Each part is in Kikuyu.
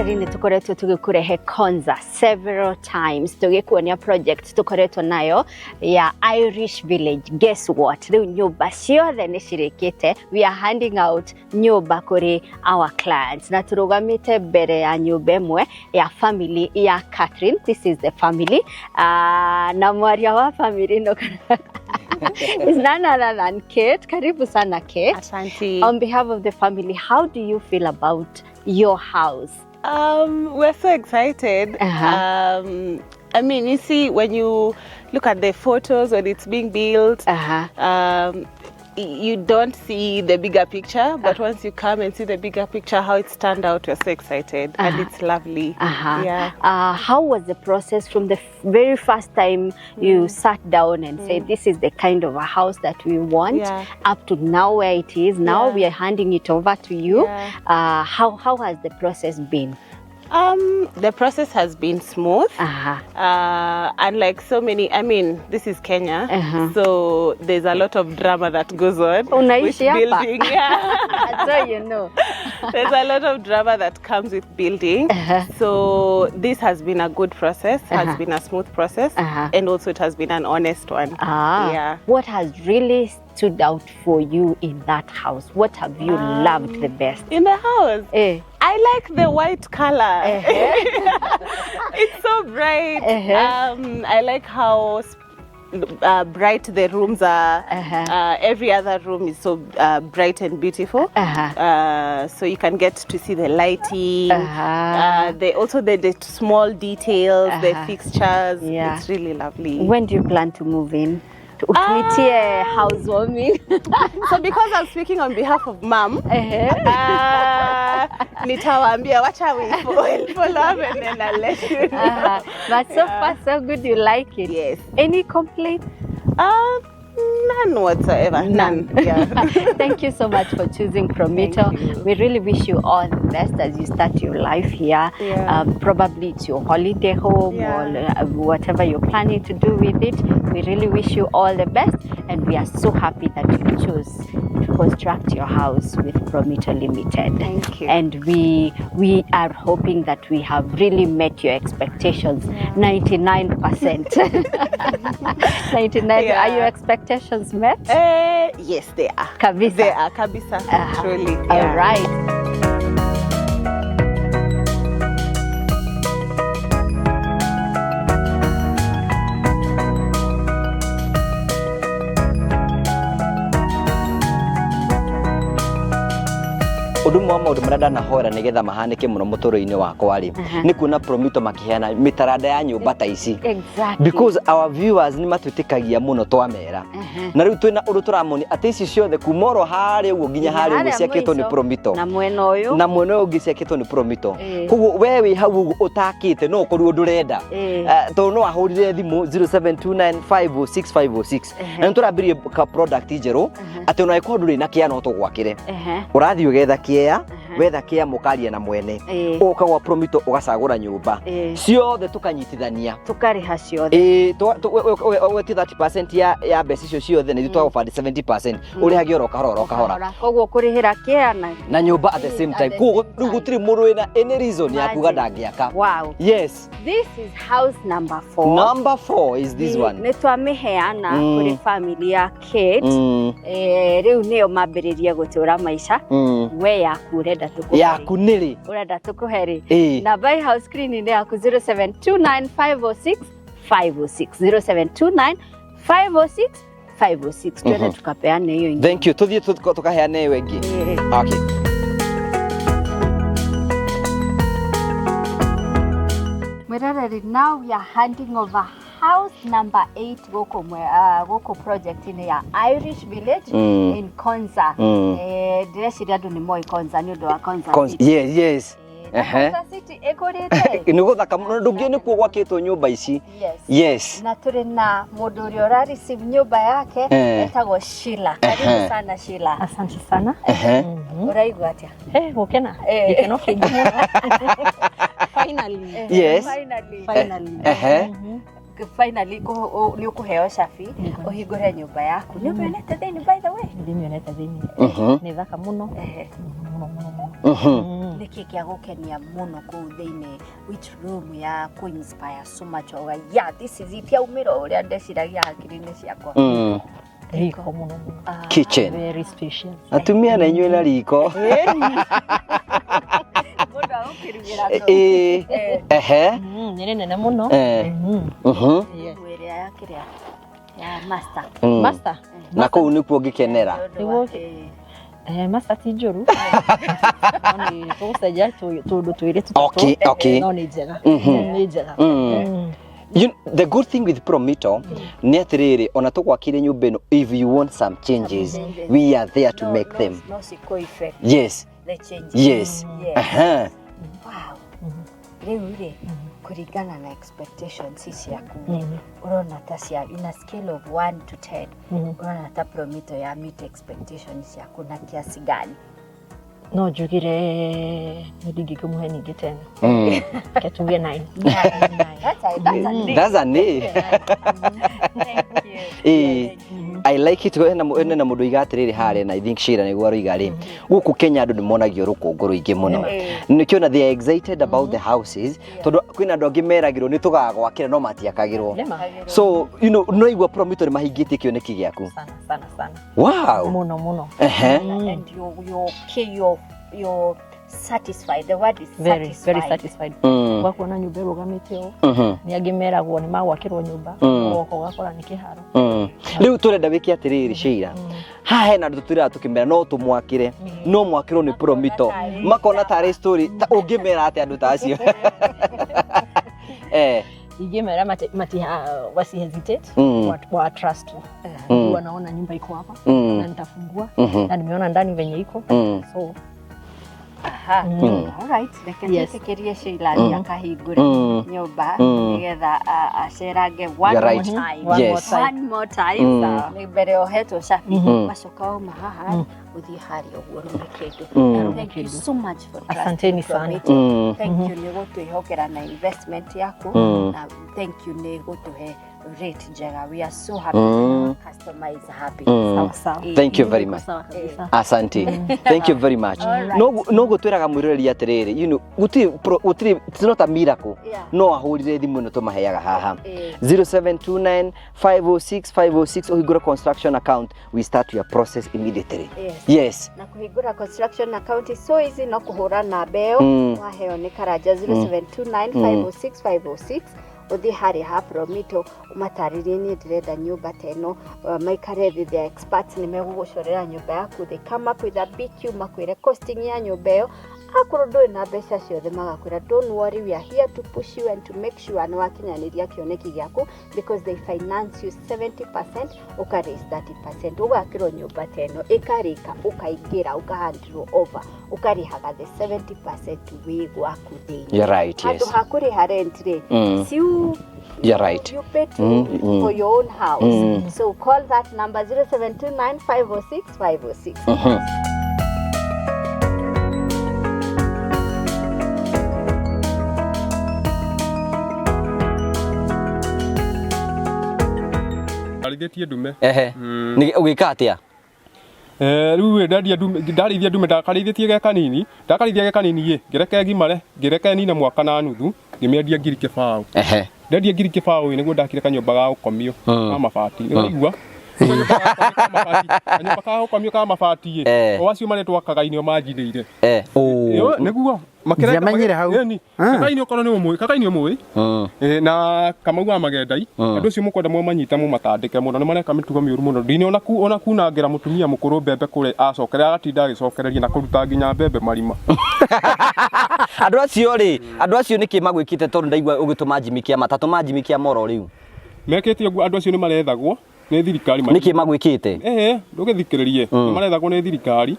Mwiroreri, nĩ tũkoretwo tũgĩkũrehe Konza several times, tũgĩkuonia project tũkoretwo nayo ya Irish Village. Guess what, rĩu nyũmba ciothe nĩ cirĩkĩte. We are handing out nyũmba kũrĩ our clients, na tũrũgamĩte mbere ya nyũmba ĩmwe ya family ya Catherine. This is the family, na mwaria wa family no is none other than Kate. Karibu sana, Kate. Asante. On behalf of the family, how do you feel about your house? We're so excited. I mean, you see, when you look at the photos when it's being built, you don't see the bigger picture. But once you come and see the bigger picture, how it's turned out, we're so excited, and it's lovely. Yeah. How was the process from the very first time you sat down and said, "This is the kind of a house that we want," up to now where it is? Now we are handing it over to you. How has the process been? The process has been smooth. Unlike so many, I mean, this is Kenya, so there's a lot of drama that goes on with Unaishi hapa? Building. Yeah. So you know. There's a lot of drama that comes with building. So this has been a good process, has been a smooth process, and also it has been an honest one. Yeah. What has really stood out for you in that house? What have you loved the best? In the house, Eh. I like the white color. It's so bright. I like how bright the rooms are. Every other room is so bright and beautiful. So you can get to see the lighting. Also the small details, the fixtures. It's really lovely. When do you plan to move in? Utuitie housewarming. So because I'm speaking on behalf of Mom, nitawaambia, wacha we follow up and then I'll let you know. But so far so good, you like it? Yes. Any complaint? None whatsoever. None. Yeah. Thank you so much for choosing Promito. Thank you. We really wish you all the best as you start your life here. Probably it's your holiday home or whatever you're planning to do with it. We really wish you all the best, and we are so happy that you chose to construct your house with Promito Limited. Thank you. And we are hoping that we have really met your expectations. 99%. 99. Are your expectations met? Yes, they are. Kabisa. They are kabisa. Truly. All Yeah. right. Ũndũ ũmwe wa maũndũ marĩa ndanahoera nĩgetha mahanĩke mũno mũtũrĩre-inĩ wakwa rĩ, nĩ kuona Promito makĩheana mĩtaranda ya nyũmba ta ici, because our viewers nĩ matwĩtĩkagia mũno twamera, na rĩu twĩna ũndũ tũramonia atĩ ici ciothe kuma oro harĩa ũguo nginya harĩa ũguo Harĩa ciakĩtwo nĩ mũico, Promito. Na mwena ũyũ. Na mwena ũyũ ũngĩ ciakĩtwo nĩ Promito. Koguo we wĩ hau ũguo ũtakĩte no ũkorirwo ndũrenda. Tondũ no ahũrire thimũ 0729506506, na nĩ tũrambirie ka product njerũ atĩ ona ĩkorwo ndũrĩ na kĩa no tũgwakĩre. Ũrathiĩ ũgetha kĩea, wetha kĩa mũkaria na mwene, ũka gwa Promito ũgacagũra nyũmba ciothe tũkanyitithania. Tũkarĩha ciothe. Ĩĩ, wetie 30% ya mbeca icio ciothe na ithuĩ twagũbandi 70%, ũrĩhagia oro kahora oro kahora. Koguo kũrĩhĩra kĩa na Na nyũmba at the same At time. the Koguo same rĩu time. gũtirĩ mũndũ wĩna any reason ya kuga Imagine. ndangĩaka. Yes. This is house number 4. Number 4 is this one. Nĩ twamĩheana kũrĩ family ya Kate. Rĩu nĩyo mambĩrĩrie gũtũra maica. We yaku ũrenda tũkũhe rĩ? Yaku nĩ rĩ? Ũrenda tũkũhe rĩ? Ĩĩ. Namba ĩ house screen-inĩ yaku, 0729506506, 0729506506. Twende tukapeane hiyo ingĩ. Thank you. Tũthiĩ tũkaheane ĩyo ĩngĩ. Okay. Mwiroreri, now we are handing over house number 8 gũkũ gũkũ project-inĩ ya Irish Village in Konza. Ndĩreciria andũ nĩ moĩ Konza nĩ ũndũ wa Konza City. Yes. Na Konza City ĩkũrĩte. Nĩ gũthaka mũno, ndũngĩũĩ nĩkuo gwakĩtwo nyũmba ici. Yes. Na tũrĩ na mũndũ ũrĩa ũra receive nyũmba yake, etagwo Sheila. Karibu sana, Sheila. Asante sana. Ũraigua atĩa? Gũkena. Gĩkeno kĩingĩ mũno. Finally. Finally. Finally. Finally nĩ ũkũheo cabi ũhingũre nyũmba yaku. Nĩ ũmĩonete thĩinĩ, by the way? Ndimĩonete thĩinĩ. Nĩ thaka mũno. Mũno mũno mũno. Nĩkĩ kĩa gũkenia mũno kũu thĩinĩ? Which room ya kũ inspire so much oga, yeah, this is it, yaumĩra ũrĩa ndeciragia hakiri-inĩ ciakwa? Riko mũno mũno. Ah. Kitchen. Very spacious. Atumia na inyuĩ na riko. Mũndũ agũkĩrugĩra kũu. Ĩĩ. Ehe. Nĩ rĩnene mũno. Yes. Nguo ĩrĩa ya kĩrĩa ya master. Master. Na kũu nĩkuo ngĩkenera. Nĩ ũndũ wa- Nĩguo- Master ti njũru, no nĩ tũgũcenjia tũndũ twĩrĩ tũtatũ. No nĩ njega. Nĩ njega. You, the good thing with Promito nĩ atĩrĩrĩ, ona tũgwakire nyũmba ĩno, if you want some changes, changes, we are there to No, make no, them. No cikũ effect the changes. Aha. Wow. Rĩu rĩ, kũringana na expectations ciaku rĩ, ũrona ta cia in a scale of 1 to 10, ũrona ta Promito ya meet expectations ciaku na kiasi gani? No njugire nĩ ndingĩkĩmũhe ningĩ 10. Reke tuge 9. That's a That's a nĩ. Thank you. Ĩĩ, I like it. Hena mũndũ oiga atĩrĩrĩ harĩa, na I think Sheila nĩguo aroiga rĩ, gũkũ Kenya andũ nĩ monagio rũkũngũ rũingĩ mũno. Nĩkĩo they are excited about the houses, tondũ kwĩna andũ angĩ meragĩrwo nĩ tũgagwakĩra no matiakagĩrwo. Nĩma. So no igua Promito nĩ mahingĩtie kĩoneki gĩaku. Sana sana sana. Mũno mũno. Ehe. And you okay, you're satisfied. The word is Very satisfied. very satisfied. Wakuona nyũmba ĩrũgamĩte ũũ. Nĩ angĩ meragwo nĩ magwakĩrwo nyũmba, ũgoka ũgakora nĩ kĩharo. Rĩu tũrenda wĩke atĩrĩrĩ, Sheila, haha hena andũ tũtwĩraga tũkĩmera no tũmwakĩre, no mwakĩrwo nĩ Promito, makona tarĩ story. Ta ũngĩmera atĩa andũ ta acio? Ingĩmera mati wasi hesitate, wa trust tu. Wanaona nyumba iko hapa na nitafungua na nimeona ndani venye iko, so Aha. All right. Reke twĩtĩkĩrie Sheila athiĩ akahingũre nyũmba nĩgetha acerange one You're more right. time. One more time. One more time. Nĩ mbere ohetwo cabi, wacoka wauma haha, ũthiĩ harĩa ũguo ũrũme kĩndũ. Thank you so much for trusting Asanteni sana. Promito. Thank you nĩ gũtwĩhokera na investment yaku, na thank you nĩ gũtũhe rate njega. We are so happy. Our customer is happy. Sawa sawa. Thank you very much. Sawa kabisa. Asante, thank you very much. No gũtwĩraga mwĩroreri atĩrĩrĩ, gũtirĩ, it's not a miracle. No ahũrire thimũ ĩno tũmaheaga haha, 0729 506 506, ũhingũre construction account, we start your process immediately. Yes. Na kũhingũra construction account is so easy, no kũhũra namba ĩyo waheo nĩ Karanja, 0729 506 506, ũthiĩ harĩa ha Promito ũmatarĩrie niĩ ndĩrenda nyũmba ta ĩno. Maikare thĩ, the experts nĩ megũgũcorera nyũmba yaku. They come up with a BQ, makwĩre costing ya nyũmba ĩyo. Akorwo ndũrĩ na mbeca ciothe, magakwĩra, "Don't worry, we are here to push you and to make sure nĩ wakinyanĩria kĩoneki gĩaku," because they finance you 70%, ũka raise 30%, ũgakĩrwo nyũmba ta ĩno ĩkarĩka, ũkaingĩra, ũkahandĩrwo over, ũkarĩhaga the 70% wĩ gwaku thĩinĩ. You're right. Handũ ha kũrĩha rent rĩ, si you You're right. you pay to, for your own house. So call that number, 0729 506 506. Ndarĩithĩtie ndume. Ehe. Nĩ ũgĩka atĩa? Rĩu ĩ ndendia ndume, ndarĩithia ndume, ndakarĩithĩtie ge kanini, ndakarĩithia ge kanini ĩ, ngĩreke gimare, ngĩreke nine mwaka na nuthu, ngĩmĩendia 20,000. Ndendia 20,000 ĩ, nĩguo ndakire kanyũmba ga gũkomio ka mabati, nĩũraigua? Kanyũmba ga gũkomio ka mabati ĩ, o acio marĩtwo akagainĩ o manjinĩire. Oh. Ĩyo, nĩguo makĩreka. Ndiamenyire hau. Ĩni, kakaini okorwo nĩ ũmũĩ, kakaini ũmũĩ. Na Kamau wa Magendai, andũ acio mũkwenda mwamanyita mũmatandĩke mũno, nĩ mareka mĩtugo mĩũru mũno. Ndine ona ku ona kunangĩra mũtumia mũkũrũ mbembe kũrĩa acokerera, agatinda agĩcokereria na kũruta nginya mbembe marima. Andũ acio rĩ, andũ acio nĩkĩ magwĩkĩte? Tondũ ndaigua ũgĩtũma Jimmy kĩama, ta tũma Jimmy kĩama oro rĩu. Mekĩte ũguo, andũ acio nĩ marethagwo nĩ thirikari. Nĩkĩ magwĩkĩte? Ndũgĩthikĩrĩrie, nĩ marethagwo nĩ thirikari.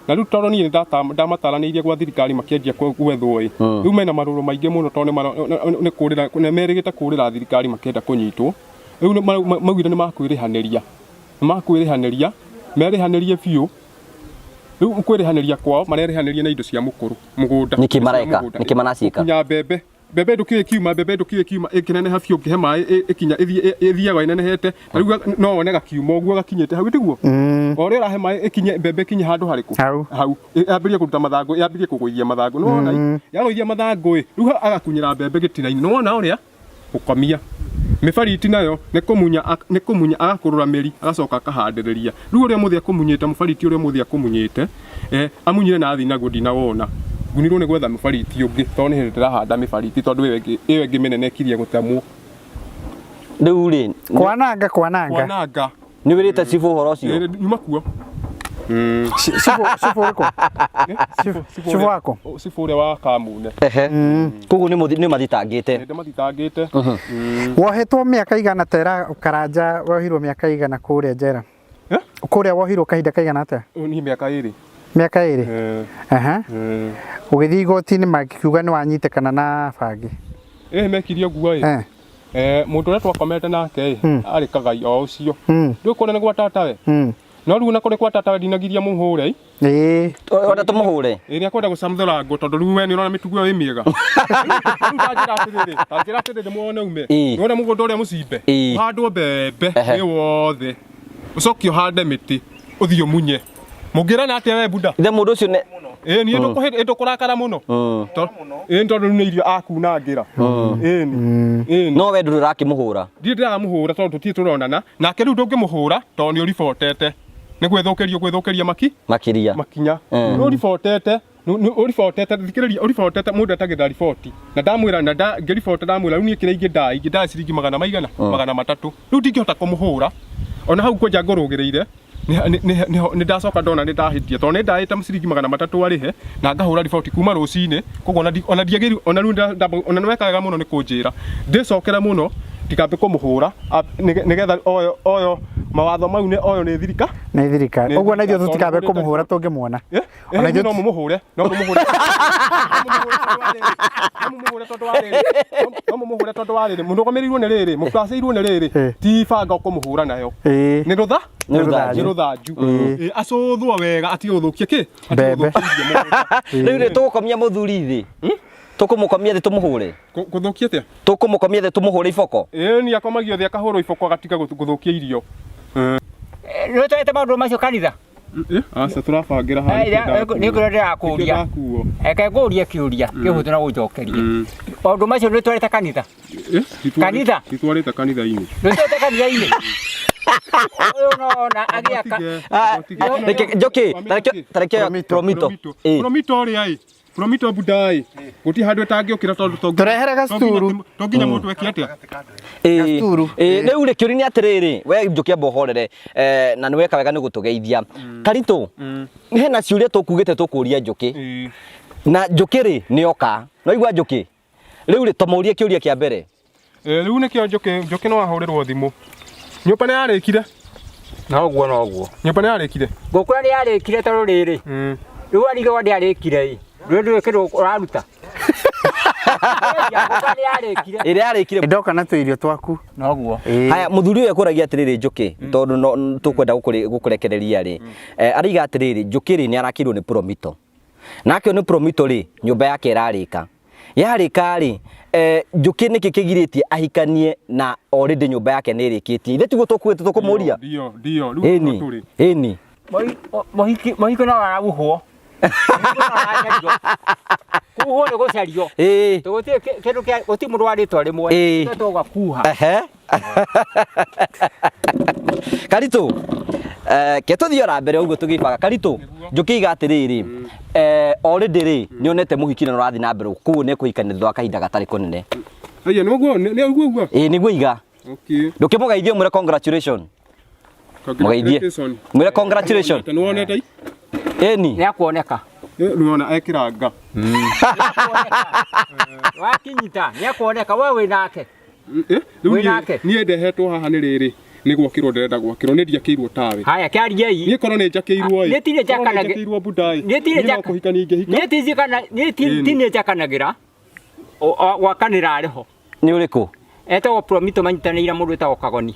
Na rĩu tondũ niĩ ndamataranĩirie gwa thirikari, makĩanjia gwethwo ĩ, rĩu mena marũrũ maingĩ mũno, tondũ nĩ kũrĩra nĩ merĩgĩte kũrĩra thirikari, makĩenda kũnyitwo. Rĩu maugire nĩ makwĩrĩhanĩria merĩhanĩrie biũ. Rĩu kwĩrĩhanĩria kwao, marerĩhanĩria na indo cia mũkũrũ, mũgũnda. Nĩkĩ Indo cia mareka? mũgũnda. Nĩkĩ maraciĩka? Gũkunya mbembe. Mbembe ndũkĩũĩ ĩkiuma, mbembe ndũkĩũĩ ĩkiuma, ĩkĩneneha biũ ũngĩhe maĩ ĩkinya ĩthiaga ĩnenehete. Na rĩu no wone gakiuma ũguo gakinyĩte hau tiguo? O ũrĩa ũrahe maĩ ĩkinye mbembe ĩkinye handũ harĩkũ? Hau. Hau. Yambĩrĩrie kũruta mathangũ, yambĩrĩrie kũgũithia mathangũ. Nĩ wona? Yagũithia mathangũ ĩ, rĩu agakunyĩra mbembe gĩtina-inĩ. Nĩ wona ũrĩa? Gũkomia. Mĩbariti nayo nĩ kũmunya nĩ kũmunya agakũrũra mĩri agacoka akahandĩrĩria. Rĩu ũrĩa ũmũthĩ akũmunyĩte mũbariti ũrĩa ũmũthĩ akũmunyĩte, eh, amunyire na athiĩ naguo ndinawona. Ngunirwo nĩ gwetha mũbariti ũngĩ tondũ nĩ hĩndĩ ndĩrahanda mĩbariti tondũ ĩyo ĩngĩ ĩyo ĩngĩ mĩnene ĩkirie gũtemwo. Rĩu rĩ, Kwananga kwananga. Kwananga. Nĩ wĩrĩte cibũ ũhoro ũcio? Ĩ, nyuma kuo. Cibũ cibũ ũrĩkũ? Cibũ Cibũ wako? Cibũ ũrĩa wa Kamune. Ehe. Koguo nĩ mũthi- nĩ mathitangĩte. Nĩ ndĩmathitangĩte. Wohetwo mĩaka igana tera Karanja wohirwo mĩaka igana kũrĩa njera. Eh? Kũrĩa wohirwo kahinda kaigana atĩa? Niĩ mĩaka ĩrĩ. Mĩaka ĩrĩ. Eh, Aha. eh. Ũgĩthiĩ igoti-inĩ makiuga nĩ wanyitĩkana na bangi. Ĩ mekire ũguo ĩ. Eh. Eh, mũndũ ũrĩa twakomete nake ĩ, arĩ kagai o ũcio. Ndũĩ kũrĩa nĩ gwa tatawe? No rĩu ona kũrĩ kwa tatawe ndinagiria mũhũre ĩ. Ĩĩ. Ona tũmũhũre. Ĩ nĩ akwenda gũcamũthũra ngũ tondũ rĩu we nĩ ũrona mĩtugo ĩyo ĩ mĩega. Rĩu tanjĩra atĩrĩrĩ, tanjĩra atĩrĩrĩ mwanaume. Ĩĩ. Nĩwona mũgũnda ũrĩa mũcimbe? Ĩĩ. Ũhandwo mbembe Ehe. wĩ wothe. Ũcoke ũhande mĩtĩ, ũthiĩ ũmunye. Mũngĩrana atĩa we buda? Ithe mũndũ ũcio nĩ Ĩ niĩ ndũkũrakara mũno. Ĩ tondũ rĩu nĩ irio akunangĩra. Ĩni. Ĩni. No we ndũrĩ ũrakĩmũhũra. Ndirĩ ndĩramũhũra tondũ tũtirĩ tũronana. Nake rĩu ndũngĩmũhũra tondũ nĩ ũribotete. Nĩ gwĩthũkĩria ũgwĩthũkĩria maki Makĩria. makinya. Nĩ ũribotete nĩ ũribotete thikĩrĩria ũribotete mũndũ etagĩrĩra riboti. Na ndamwĩra na ngĩribota ndamwĩra rĩu niĩ kĩrĩa ingĩndai ingĩndai ciringi magana maigana magana matatũ. Rĩu ndingĩhota kũmũhũra. Ona hau kwanja ngũrũgĩrĩire nĩ ndacoka ndona nĩ ndahĩtia tondũ nĩ ndaĩte ciringi 300 arĩhe na ngahũra riboti kuma rũcinĩ koguo ona ona ndiagĩrĩirwo ona rĩu ona nĩ weka wega mũno nĩ kũnjĩra ndĩcokere mũno ndikambe kũmũhũra nĩgetha oyo oyo mawatho mau nĩ oyo nĩ thirika Nĩ thirikari. Ũguo na ithuĩ tũtikambe kũmũhũra tũngĩmuona. Ona ithuĩ no mũmũhũre no mũmũhũre no mũmũhũre tondũ wa rĩrĩ no mũmũhũre tondũ wa rĩrĩ mũrũgamĩrĩirwo nĩ rĩrĩ mũbacĩirwo nĩ rĩrĩ ti banga ũkũmũhũra nayo nĩ rũtha Nĩ rũthanju. nĩ rũthanju acũthwo wega atige gũthũkia kĩ Mbembe. Rĩu rĩ tũgũkomia mũthuri thĩ. Tũkũmũkomia thĩ tũmũhũre. Gũthũkia atĩa? Tũkũmũkomia thĩ tũmũhũre iboko. Ĩĩ ni akomagio thĩ akahũrwo iboko agatiga gũthũkia irio. Nĩ ũtwarĩte maũndũ macio kanitha? Aca tũrabangĩra haha. Nĩ kũrĩa ndĩrakũria. Reke ngũrie kĩũria kĩhũthũ na ũnjokerie. Maũndũ macio nĩ ũtwarĩte kanitha? Kanitha? Titwarĩte kanitha-inĩ. Nĩ ũtwarĩte kanitha-inĩ? Ũyũ nona agĩaka. Njoki, tarekio Promito. Promito ũrĩa ĩ. Promito buda ĩ. Gũtirĩ handũ ĩtangĩũkĩra tondũ to Tũrehere gacturu. To nginya mũndũ eke atĩa? Gacturu. Rĩu rĩ kĩũria nĩ atĩrĩrĩ, we Njoki amba ũhorere na nĩ weka wega nĩ gũtũgeithia. Karitũ, hena ciũria tũkugĩte tũkũria Njũkĩ. Na Njũkĩ rĩ nĩ oka. Nĩwaigua Njũkĩ? Rĩu rĩ tũmũrie kĩũria kĩa mbere. Rĩu nĩkĩo Njũkĩ, Njũkĩ no ahũrĩrwo thimũ. Nyũmba nĩ yarĩkire? Noguo noguo. Nyũmba nĩ yarĩkire? Ngũkũra nĩ yarĩkire tondũ rĩrĩ. Rĩu arigwo ndĩarĩkire ĩ. Rĩu ndũĩ kĩndũ ũraruta. Ngũkũra nĩ yarĩkire. Ĩrĩa yarĩkire. Ndoka na tũirio twaku. Noguo. Haya mũthuri ũyũ ekũragia atĩrĩrĩ Njũkĩ tondũ no tũkwenda gũkũrekereria rĩ. Araiga atĩrĩrĩ Njũkĩ rĩ nĩ arakĩirwo nĩ Promito. Nake nĩ Promito rĩ nyũmba yake ĩrarĩka. Yarĩka rĩ Njũkĩ nĩkĩ kĩgirĩtie ahikanie na already nyũmba yake nĩ ĩrĩkĩtie. Ithe tiguo tũkuĩte tũkũmũria? Ndio ndio rĩu Ĩni tũrĩ. ĩni. Mũhiki no arahuhwo. Kuhwo nĩ gũcario. Ĩĩ. Gũtirĩ kĩndũ kĩa gũtirĩ mũndũ wa rĩtwa rĩmwe. Ĩĩ. Twetwo kuha. Ehe. Karitũ ke tũthiĩ ora mbere ũguo tũgĩbaga Karitũ Njũkĩ iga atĩrĩrĩ already rĩ nĩ onete mũhiki na ũrathiĩ na mbere koguo nĩ ekũhikania thutha wa kahinda gatarĩ kũnene. Aya nĩguo nĩguo ũguo. Ĩĩ nĩguo iga. Okay. Ndũkĩmũgeithie ũmwĩre congratulation. Mũgeithie. Mwĩre congratulation. Nĩ wonete? Ĩni. Nĩ akuoneka. Nĩ wona ekĩranga. Wakinyita nĩ akuoneka we wĩ nake. Rĩu niĩ ndehetwo haha nĩ rĩrĩ nĩ gwakĩrwo ndĩrenda gwakĩrwo nĩ ndiakĩirwo tawe. Haya kĩariei. Niĩ korwo nĩ njakĩirwo ĩ. Niĩ ti nĩ njakĩirwo buda ĩ. Niĩ ti nĩ kũhikania ingĩhika. Niĩ ti niĩ ti nĩ njakanagĩra. Gwakanĩra arĩ ho. Nĩ ũrĩkũ? Etagwo Promito manyitanĩire mũndũ wĩtagwo Kagoni.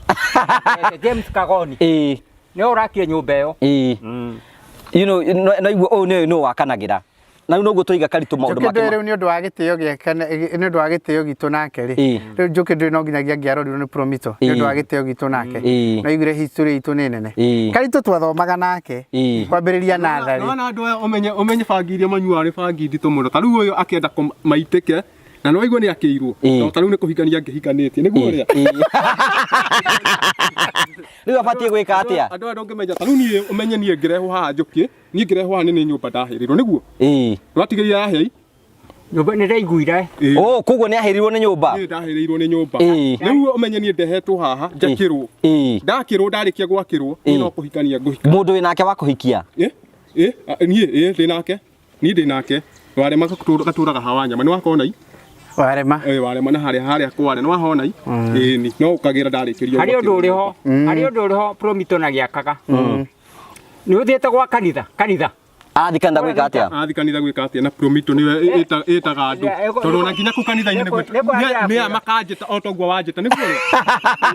James Kagoni. Ĩĩ. Nĩwe ũrakire nyũmba ĩyo. Ĩĩ. You know, no igua ũyũ nĩ nũ wakanagĩra. Na rĩu noguo twaiga Karitũ maũndũ Njũkĩ make ndũĩ rĩu nĩ ũndũ wa gĩtĩo gĩake nĩ ũndũ wa gĩtĩo gitũ nake rĩ, rĩu Njũkĩ ndũĩ no nginyagia angĩarorirwo nĩ Promito nĩ ũndũ wa gĩtĩo gitũ nake. No aiguire history itũ nĩ nene. Karitũ twathomaga nake kwambĩrĩria natharĩ. Nĩwona andũ aya ũmenye ũmenye bangi iria manyuaga nĩ bangi nditũ mũno. Ta rĩu ũyũ akĩenda maitĩke na nĩ waigua nĩ akĩirwo. No ta rĩu nĩ kũhikania angĩhikanĩtie. Nĩguo ũrĩa. Rĩu abatiĩ gwĩka atĩa? Andũ aya ndũngĩmenya ta rĩu niĩ ũmenye niĩ ngĩrehwo haha Njũkĩ, niĩ ngĩrehwo haha nĩ nĩ nyũmba ndahĩrĩirwo nĩguo. Ũratigĩrĩra yahĩa Nyũmba nĩ ndaiguire. Oh, koguo nĩ ahĩrĩirwo nĩ nyũmba. Niĩ ndahĩrĩirwo nĩ nyũmba. Rĩu ũmenye niĩ ndehetwo haha njakĩrwo. Ndakĩrwo ndarĩkia gwakĩrwo niĩ no kũhikania ngũhikania. Mũndũ wĩ nake wa kũhikia? Ĩ, niĩ ĩ ndĩ nake. Niĩ ndĩ nake. Warema gatũraga ha Wanyama nĩ wakona i? Warema. Eh, warema na harĩa harĩa kware nĩ wahona i? Ĩĩ ni no ũkagĩra ndarĩkĩrio. Harĩ ũndũ ũrĩ ho, harĩ ũndũ ũrĩ ho Promito na gĩakaga. Nĩ ũthiĩte gwa kanitha, kanitha. Arathiĩ kanitha gwĩka atĩa? Arathiĩ kanitha gwĩka atĩa na Promito nĩwe ĩtaga andũ. Tondũ ona nginya kũu kanitha-inĩ nĩ nĩ makanjĩta o toguo wanjĩta nĩguo.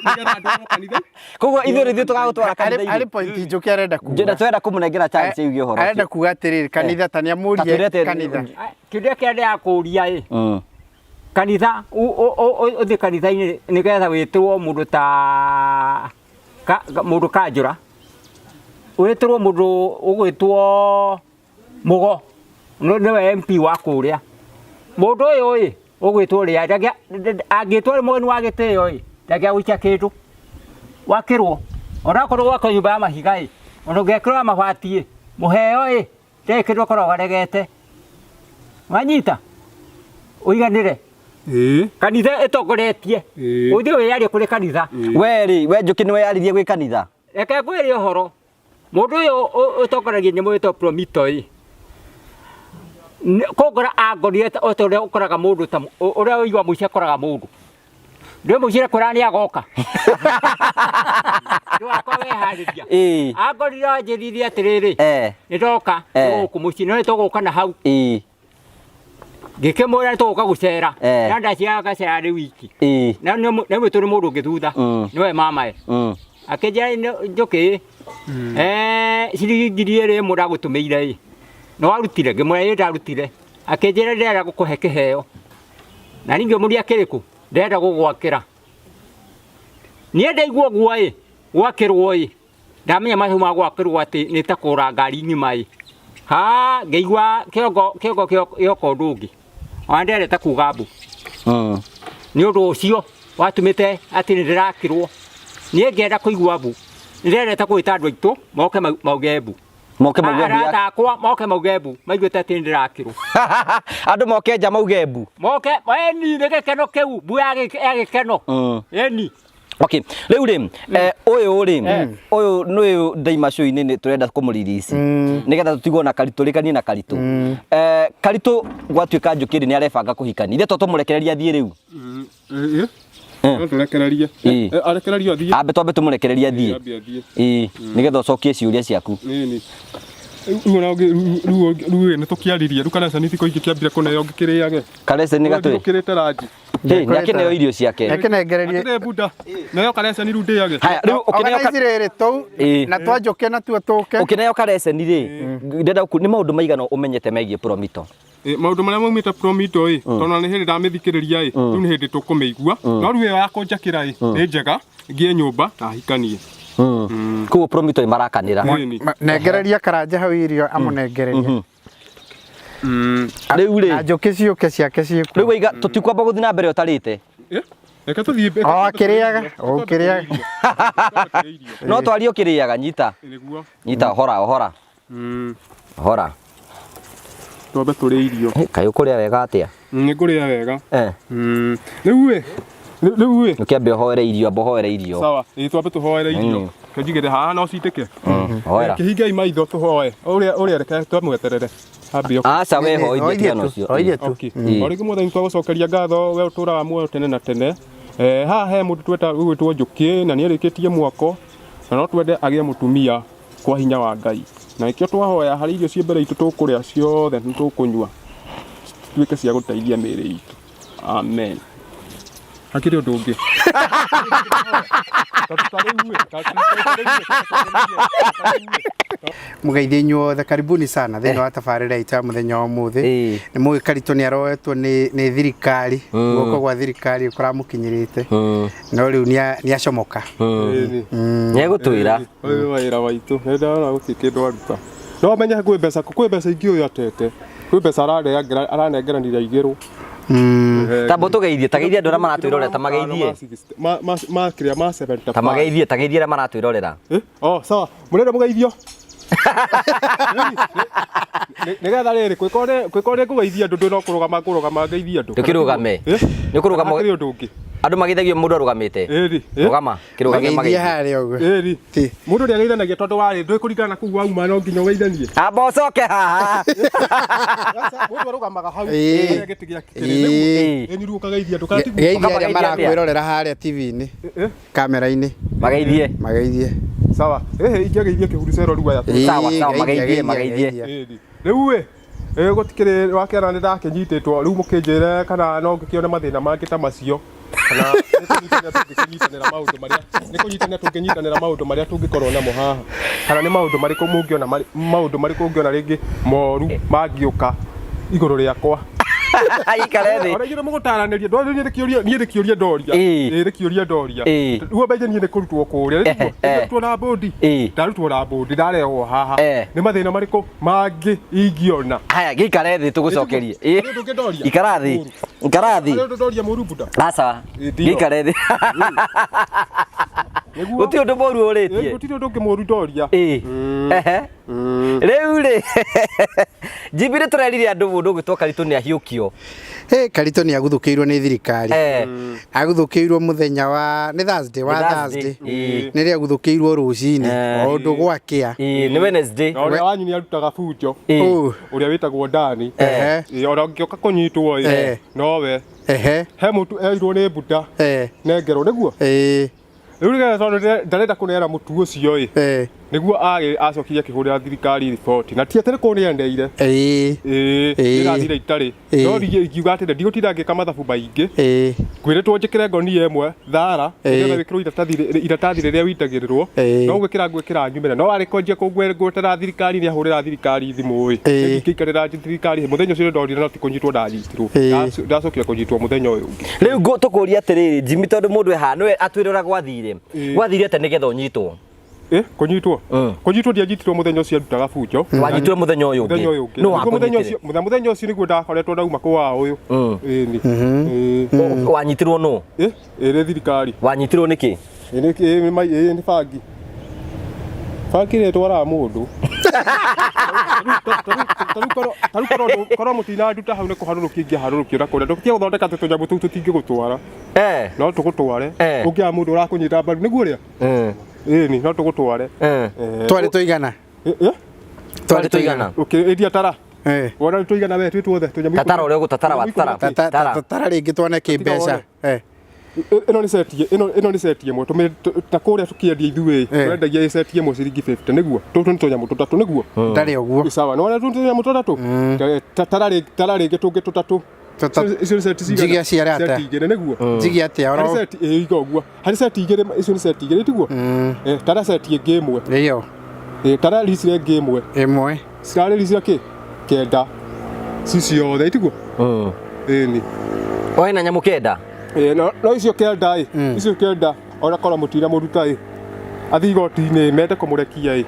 Nĩgetha andũ kanitha. Koguo ithuĩ nĩ ithuĩ tũgagũtwara kanitha-inĩ. Harĩ point Njũkĩ arenda kuga. Na twenda kũmũnengera chance yuge ũhoro. Arenda kuga atĩrĩrĩ kanitha ta nĩamũrie kanitha. Kĩũria kĩrĩa ndĩrakũria ĩ. Kanitha ũthiĩ kanitha-inĩ nĩgetha wĩtĩrwo mũndũ ta mũndũ kanjũra wĩtĩrwo mũndũ ũgwĩtwo Mũgo nĩwe MP wa kũrĩa. Mũndũ ũyũ ĩ ũgwĩtwo ũrĩa angĩtwo arĩ mũgeni wa gĩtĩo ĩ ndangĩagũikia kĩndũ wakĩrwo onakorwo gwakwo nyũmba ya mahiga ĩ ona ũngĩakĩrwo ya mabati ĩ mũheo ĩ ndarĩ kĩndũ akoragwo aregete wanyita ũiganĩre kanitha ĩtongoretie ũthiĩ wĩyarie kũrĩ kanitha. We rĩ, we Njũkĩ nĩ weyaririe gwĩ kanitha? Reke ngwĩre ũhoro Mũndũ ũyũ ũtongoragia nyamũ ĩtagwo Promito ĩ, kũngora angorire o ta ũrĩa ũkoraga mũndũ ta ũrĩa ũiguaga mũici akoraga mũndũ. Ndũĩ mũici akwĩraga nĩ agoka. Ndũgakorwo weharĩria. Angorire anjĩrire atĩrĩrĩ, nĩ ndoka gũkũ mũciĩ no nĩ tũgũka na hau. Ngĩkĩmwĩra nĩ tũgũka gũcera. Na ndaceraga ngacera arĩ wiki. Na nĩ tũrĩ mũndũ ũngĩ thutha, nĩwe mamae. Akĩnjĩra Njũkĩ, ciringi 2000 ndagũtũmĩire ĩ, nĩ warutire? Ngĩmwĩra ĩĩ ndarutire. Akĩnjĩra ndĩrenda gũkũhe kĩheo. Na niĩ ngĩmũria kĩrĩkũ? Ndĩrenda gũgwakĩra. Niĩ ndaigua ũguo ĩ, gwakĩrwo ĩ, ndamenya mahiũ ma gwakĩrwo atĩ nĩ ta kũgũra ngari ng'ima ĩ, ha ngĩigua kĩongo kĩongo gĩoka ũndũ ũngĩ. Ona ndĩrendete kuga mbu. Nĩ ũndũ ũcio watũmĩte atĩ nĩ ndĩrakĩrwo. Niĩ ngĩenda kũigua mbu. Nĩ ndĩrendete gwĩta andũ aitũ moke mauge mbu. Moke mauge mbu. Arata akwa moke mauge mbu maiguĩte atĩ nĩ ndĩrakĩrwo. Andũ moke nja mauge mbu. Moke, ĩni nĩ gĩkeno kĩu, mbu ya gĩkeno. Ĩni. Okay, rĩu rĩ, ũyũ rĩ, ũyũ nĩ ũyũ ndaima show-inĩ nĩ tũrenda kũmũrelease nĩgetha tũtigwo na Karitũ, rĩkanie na Karitũ. Karitũ gwatuĩka Njũkĩ rĩ nĩ arebanga kũhikania. Ithe to tũmũrekererie athiĩ rĩu? No tũrekererie. Arekererio athiĩ. Ambe twambe tũmũrekererie athiĩ. Ambe athiĩ. Ĩĩ, nĩgetha ũcokie ciũria ciaku. Ĩni. Rĩu ona rĩu rĩu nĩ tũkĩaririe, rĩu kareceni thikũ ingĩ kĩambire kũneo ngĩkĩrĩage. Kareceni gatũĩ? Ũkĩrĩte ranji. Hĩ, nĩ akĩneo irio ciake. Nĩakĩnengererie. Atĩrĩ buda, neo kareceni rĩu ndĩage. Haya, rĩu ũkĩneo Organize rĩrĩ tũu Ĩĩ. na twanjũke natuo tũke. Ũkĩneo kareceni rĩ, ndĩrenda nĩ maũndũ maigana ũmenyete megiĩ Promito? Maũndũ marĩa maumĩte Promito ĩ, tondũ ona nĩ hĩndĩ ndamĩthikĩrĩria ĩ, rĩu nĩ hĩndĩ tũkũmĩigua. No rĩu ĩyo ya kũnjakĩra ĩ, nĩ njega, ngĩe nyũmba na hikanie. Koguo Promito ĩ marakanĩra. Ĩni. Nengereria Karanja hau irio amũnengererie. Rĩu rĩ. Na njũkĩ ciũke ciake ciĩkuo. Rĩu waiga tũtikwamba gũthiĩ na mbere ũtarĩte. Reke tũthiĩ O akĩrĩaga, o ũkĩrĩaga. No twarie ũkĩrĩaga, nyita. Nĩguo. Nyita hora hora. Hora. Twambe tũrĩe irio. Kaĩ ũkũrĩa wega atĩa? Nĩ ngũrĩa wega. Rĩu ĩ, rĩu ĩ. Ũkĩambe ũhoere irio, amba ũhoere irio. Sawa, ĩ twambe tũhoere irio. Kĩnjigĩre haha no citĩke. Hoera. Kĩhingei maitho tũhoe. Ũrĩa ũrĩa reke twamweterere. Ambie. Aca we hoithia tigana ũcio. Hoithia tu. Okay. O rĩngĩ Mwathani twagũcokeria ngatho we ũtũraga muoyo tene na tene. Haha he mũndũ tweta ũgwĩtwo Njũkĩ na nĩ arĩkĩtie mwako na no twende agĩe mũtumia kwa hinya wa Ngai. Na nĩkĩo twahoya harĩ irio ciĩ mbere itũ tũkũrĩa ciothe nĩ tũkũnyua cituĩke cia gũteithia mĩĩrĩ itũ. Amen. Hakĩrĩ ũndũ ũngĩ. Tondũ ta rĩu ĩ, ta rĩu ĩ, ta rĩu ĩ, Mũgeithie inyuothe, karibuni sana thĩinĩ wa tabarĩra itũ ya mũthenya wa ũmũthĩ. Nĩ mũĩ Karitũ nĩ aroetwo nĩ nĩ thirikari, guoko gwa thirikari kũramũkinyĩrĩte, no rĩu nĩ acomoka. Ĩni. Nĩegũtwĩra. Ũyũ nĩ wĩra waitũ. Nĩ ndona gũtirĩ kĩndũ aruta. No menye kwĩ mbeca kwĩ mbeca ingĩ ũyũ atete. Kwĩ mbeca araneangĩra aranengeranire igĩrũ. Tamba ũtũgeithie, ta geithie andũ arĩa maratwĩrorera, ta mageithie. Ma ma ma kĩrĩa ma 75. Ta mageithie, ta geithie arĩa maratwĩrorera. Eh? Oh, sawa. Mũrenda mũgeithio? Nĩgetha rĩrĩ kwĩkorwo nĩ ngũgeithia andũ ndũ no kũrũgama ngũrũgama ngeithie andũ. Ndũkĩrũgame. Eh? Nĩ ũkũrũgama. Hakĩrĩ ũndũ ũngĩ. Andũ mageithagio mũndũ arũgamĩte. Ĩri. Eh? Rũgama, kĩrũgamia Mageithie mageithie. harĩa ũguo. Ĩri. Ti. Mũndũ nĩ ageithanagia tondũ warĩ ndũĩ kũringana na kũu wauma no nginya ũgeithanie. Amba ũcoke haha. Aca, Mũndũ arũgamaga hau. Ĩĩ. Harĩa gĩtĩ gĩake kĩrĩ. Ĩĩ. Nĩguo. Ĩni rĩu ũkageithia andũ kana tiguo? Geithia arĩa Ũkamageithia atĩa? marakwĩrorera harĩa TV-inĩ, Eh? kamera-inĩ, Mageithie. mageithie. Sawa. Ĩhĩ ingĩgeithia kĩhurucero rĩu aya. Ĩĩ, Sawa, sawa, geithia, mageithie, geithia, mageithie. geithia. Ĩni. Rĩu ĩ ĩ gũtikĩrĩ wakĩona nĩ ndakĩnyitĩtwo rĩu mũkĩnjĩre kana no ngĩkĩone mathĩna mangĩ ta macio kana nĩ kũnyitanĩra tũngĩkĩnyitanĩra maũndũ marĩa nĩ kũnyitanĩra tũngĩnyitanĩra maũndũ marĩa tũngĩkorwo namo haha kana nĩ maũndũ marĩkũ mũngĩona maũndũ marĩkũ ũngĩona rĩngĩ moru mangĩũka igũrũ rĩakwa. Ikare thĩ. Ona inyuĩ mũgũtaranĩria ndona niĩ nĩ kĩũria niĩ nĩ kĩũria ndoria. Ĩĩ. Ĩĩ nĩ kĩũria ndoria. Ĩĩ. Rĩu mbeje niĩ nĩ kũrutwo kũrĩa. Eh, eh. Ndarutwo na mbũndi. Ĩĩ. Ndarutwo na mbũndi ndarehwo haha. Eh. Nĩ mathĩna marĩkũ mangĩ ingĩona? Haya, gĩikare thĩ tũgũcokerie. Ĩĩ. Harĩ ũndũ ũngĩ ndoria? Ikara thĩ. Mũru. Ikara thĩ. Harĩ ũndũ ndoria mũru buda? Aca. Ĩĩ, ndio. Gĩikare thĩ. Nĩguo. Gũtirĩ ũndũ mũru Ĩĩ, ũrĩtie. Gũtirĩ ũndũ ũngĩ mũru ndoria. Ĩĩ. Ehe. Rĩu rĩ Jimmy nĩ tũrerire andũ mũndũ ũgwĩtwo Karitũ nĩ ahiũkio. Hey, Karitũ nĩ aguthũkĩirwo nĩ thirikari. Eh. Aguthũkĩirwo mũthenya wa nĩ Thursday wa Nĩ Thursday. Thursday. Ĩĩ. Nĩrĩo aguthũkĩirwo rũcinĩ Eh. o ũndũ gwakĩa. Ĩĩ, nĩ Wednesday. Na ũrĩa wanyu nĩ arutaga bunjo. Ĩĩ. Ũ. Ũrĩa wĩtagwo Dani. Ehe. Ĩĩ, ona ũngĩũka kũnyitwo ĩ Eh. nowe. Ehe. He mũtu erirwo nĩ Buda. Eh. Nengerwo nĩguo? Ĩĩ. Rĩu nĩgetha tondũ ndarenda kũneana mũtu ũcio ĩ Eh. nĩguo acokire akĩhũrĩra thirikari riboti na ti atĩ nĩ kũnĩaneire. Ĩĩ. Ĩĩ, Ĩĩ. ndĩrathire itarĩ. Ĩĩ. No ingiuga atĩrĩ, ndigũtinda ngĩka mathabu maingĩ. Ĩĩ. Ngwĩrĩtwo njĩkĩre ngonia ĩmwe thara Ĩĩ. nĩgetha wĩkĩrwo iratathi rĩrĩa witagĩrĩrwo. Ĩĩ. No gwĩkĩra ngwĩkĩra nyumĩre. No arĩ kwanjia ngwetera thirikari nĩ ahũrĩra thirikari thimũ ĩ. Ĩĩ. Ingĩikarĩra thirikari mũthenya ũcio ndorire no ti kũnyitwo ndanyitirwo. Ĩĩ. Ndacokire kũnyitwo mũthenya ũyũ ũngĩ. Rĩu tũkũria atĩrĩrĩ Jimmy tondũ mũndũ e haha nĩwe atwĩre ũrĩa gwathire. Ĩĩ. Gwathire atĩa nĩgetha ũnyitwo? Eh, kũnyitwo? Kũnyitwo ndianyitirwo mũthenya ũcio ndutaga bunjo. Wanyitirwo mũthenya ũyũ ũngĩ? Mũthenya ũyũ ũngĩ. Nũ Nĩguo mũthenya wakũnyitire? ũcio, mũthenya ũcio nĩguo ndakoretwo ndauma kwa ũyũ. Ĩni. Ĩĩ. Wanyitirwo nũ? Ĩ, ĩrĩ thirikari. Wanyitirwo nĩkĩ? Ĩ nĩ ĩ nĩ ĩ nĩ bangi. Bangi ĩrĩa ĩtwaraga mũndũ. Tarĩu korwo korwo mũtinanduta hau nĩ kũharũrũkia ingĩharũrũkio na kũrĩa. Ndũtige gũthondeka atĩ tũnyamũ tũu tũtingĩgũtwara. Eh. No tũgũtware. Eh. Ũngĩaga mũndũ ũrakũnyita mbaru nĩguo ũrĩa? Ĩni, no tũgũtware. Twarĩ tũigana? Twarĩ tũigana? Ũkĩendia tara. Eh. Wona nĩ tũigana we twĩ tuothe tũnyamũ. Tatara ũrĩa ũgũtatara wa tatara. Tara. Tara rĩngĩ tuone kĩmbeca. Eh. Ĩno nĩ seti ĩno ĩno nĩ seti ĩmwe tũmĩ ta kũrĩa tũkĩendia ithuĩ tũrendagia ĩ seti ĩmwe ciringi 50 nĩguo tũtũ nĩ tũnyamũ tũtatũ nĩguo Ndarĩ ũguo. Sawa nĩ wona tũtũ tũnyamũ tũtatũ tara rĩngĩ tara rĩngĩ tũngĩ tũtatũ icio nĩ seti cigana Njigia ciara atĩa? Seti igĩrĩ nĩguo Njigia atĩa harĩ oro? seti ĩ iga ũguo harĩ seti igĩrĩ icio nĩ seti igĩrĩ tiguo eh tara seti ĩngĩ ĩmwe Ĩyo. Ĩ tara ricira ĩngĩ ĩmwe Ĩmwe. Cirarĩ ricira kĩ kenda ci ciothe itiguo ĩni Oe na nyamũ kenda. Ĩ no no icio kenda ĩ icio kenda ona korwo mũtina mũruta ĩ athiĩ igoti-inĩ mende kũmũrekia ĩ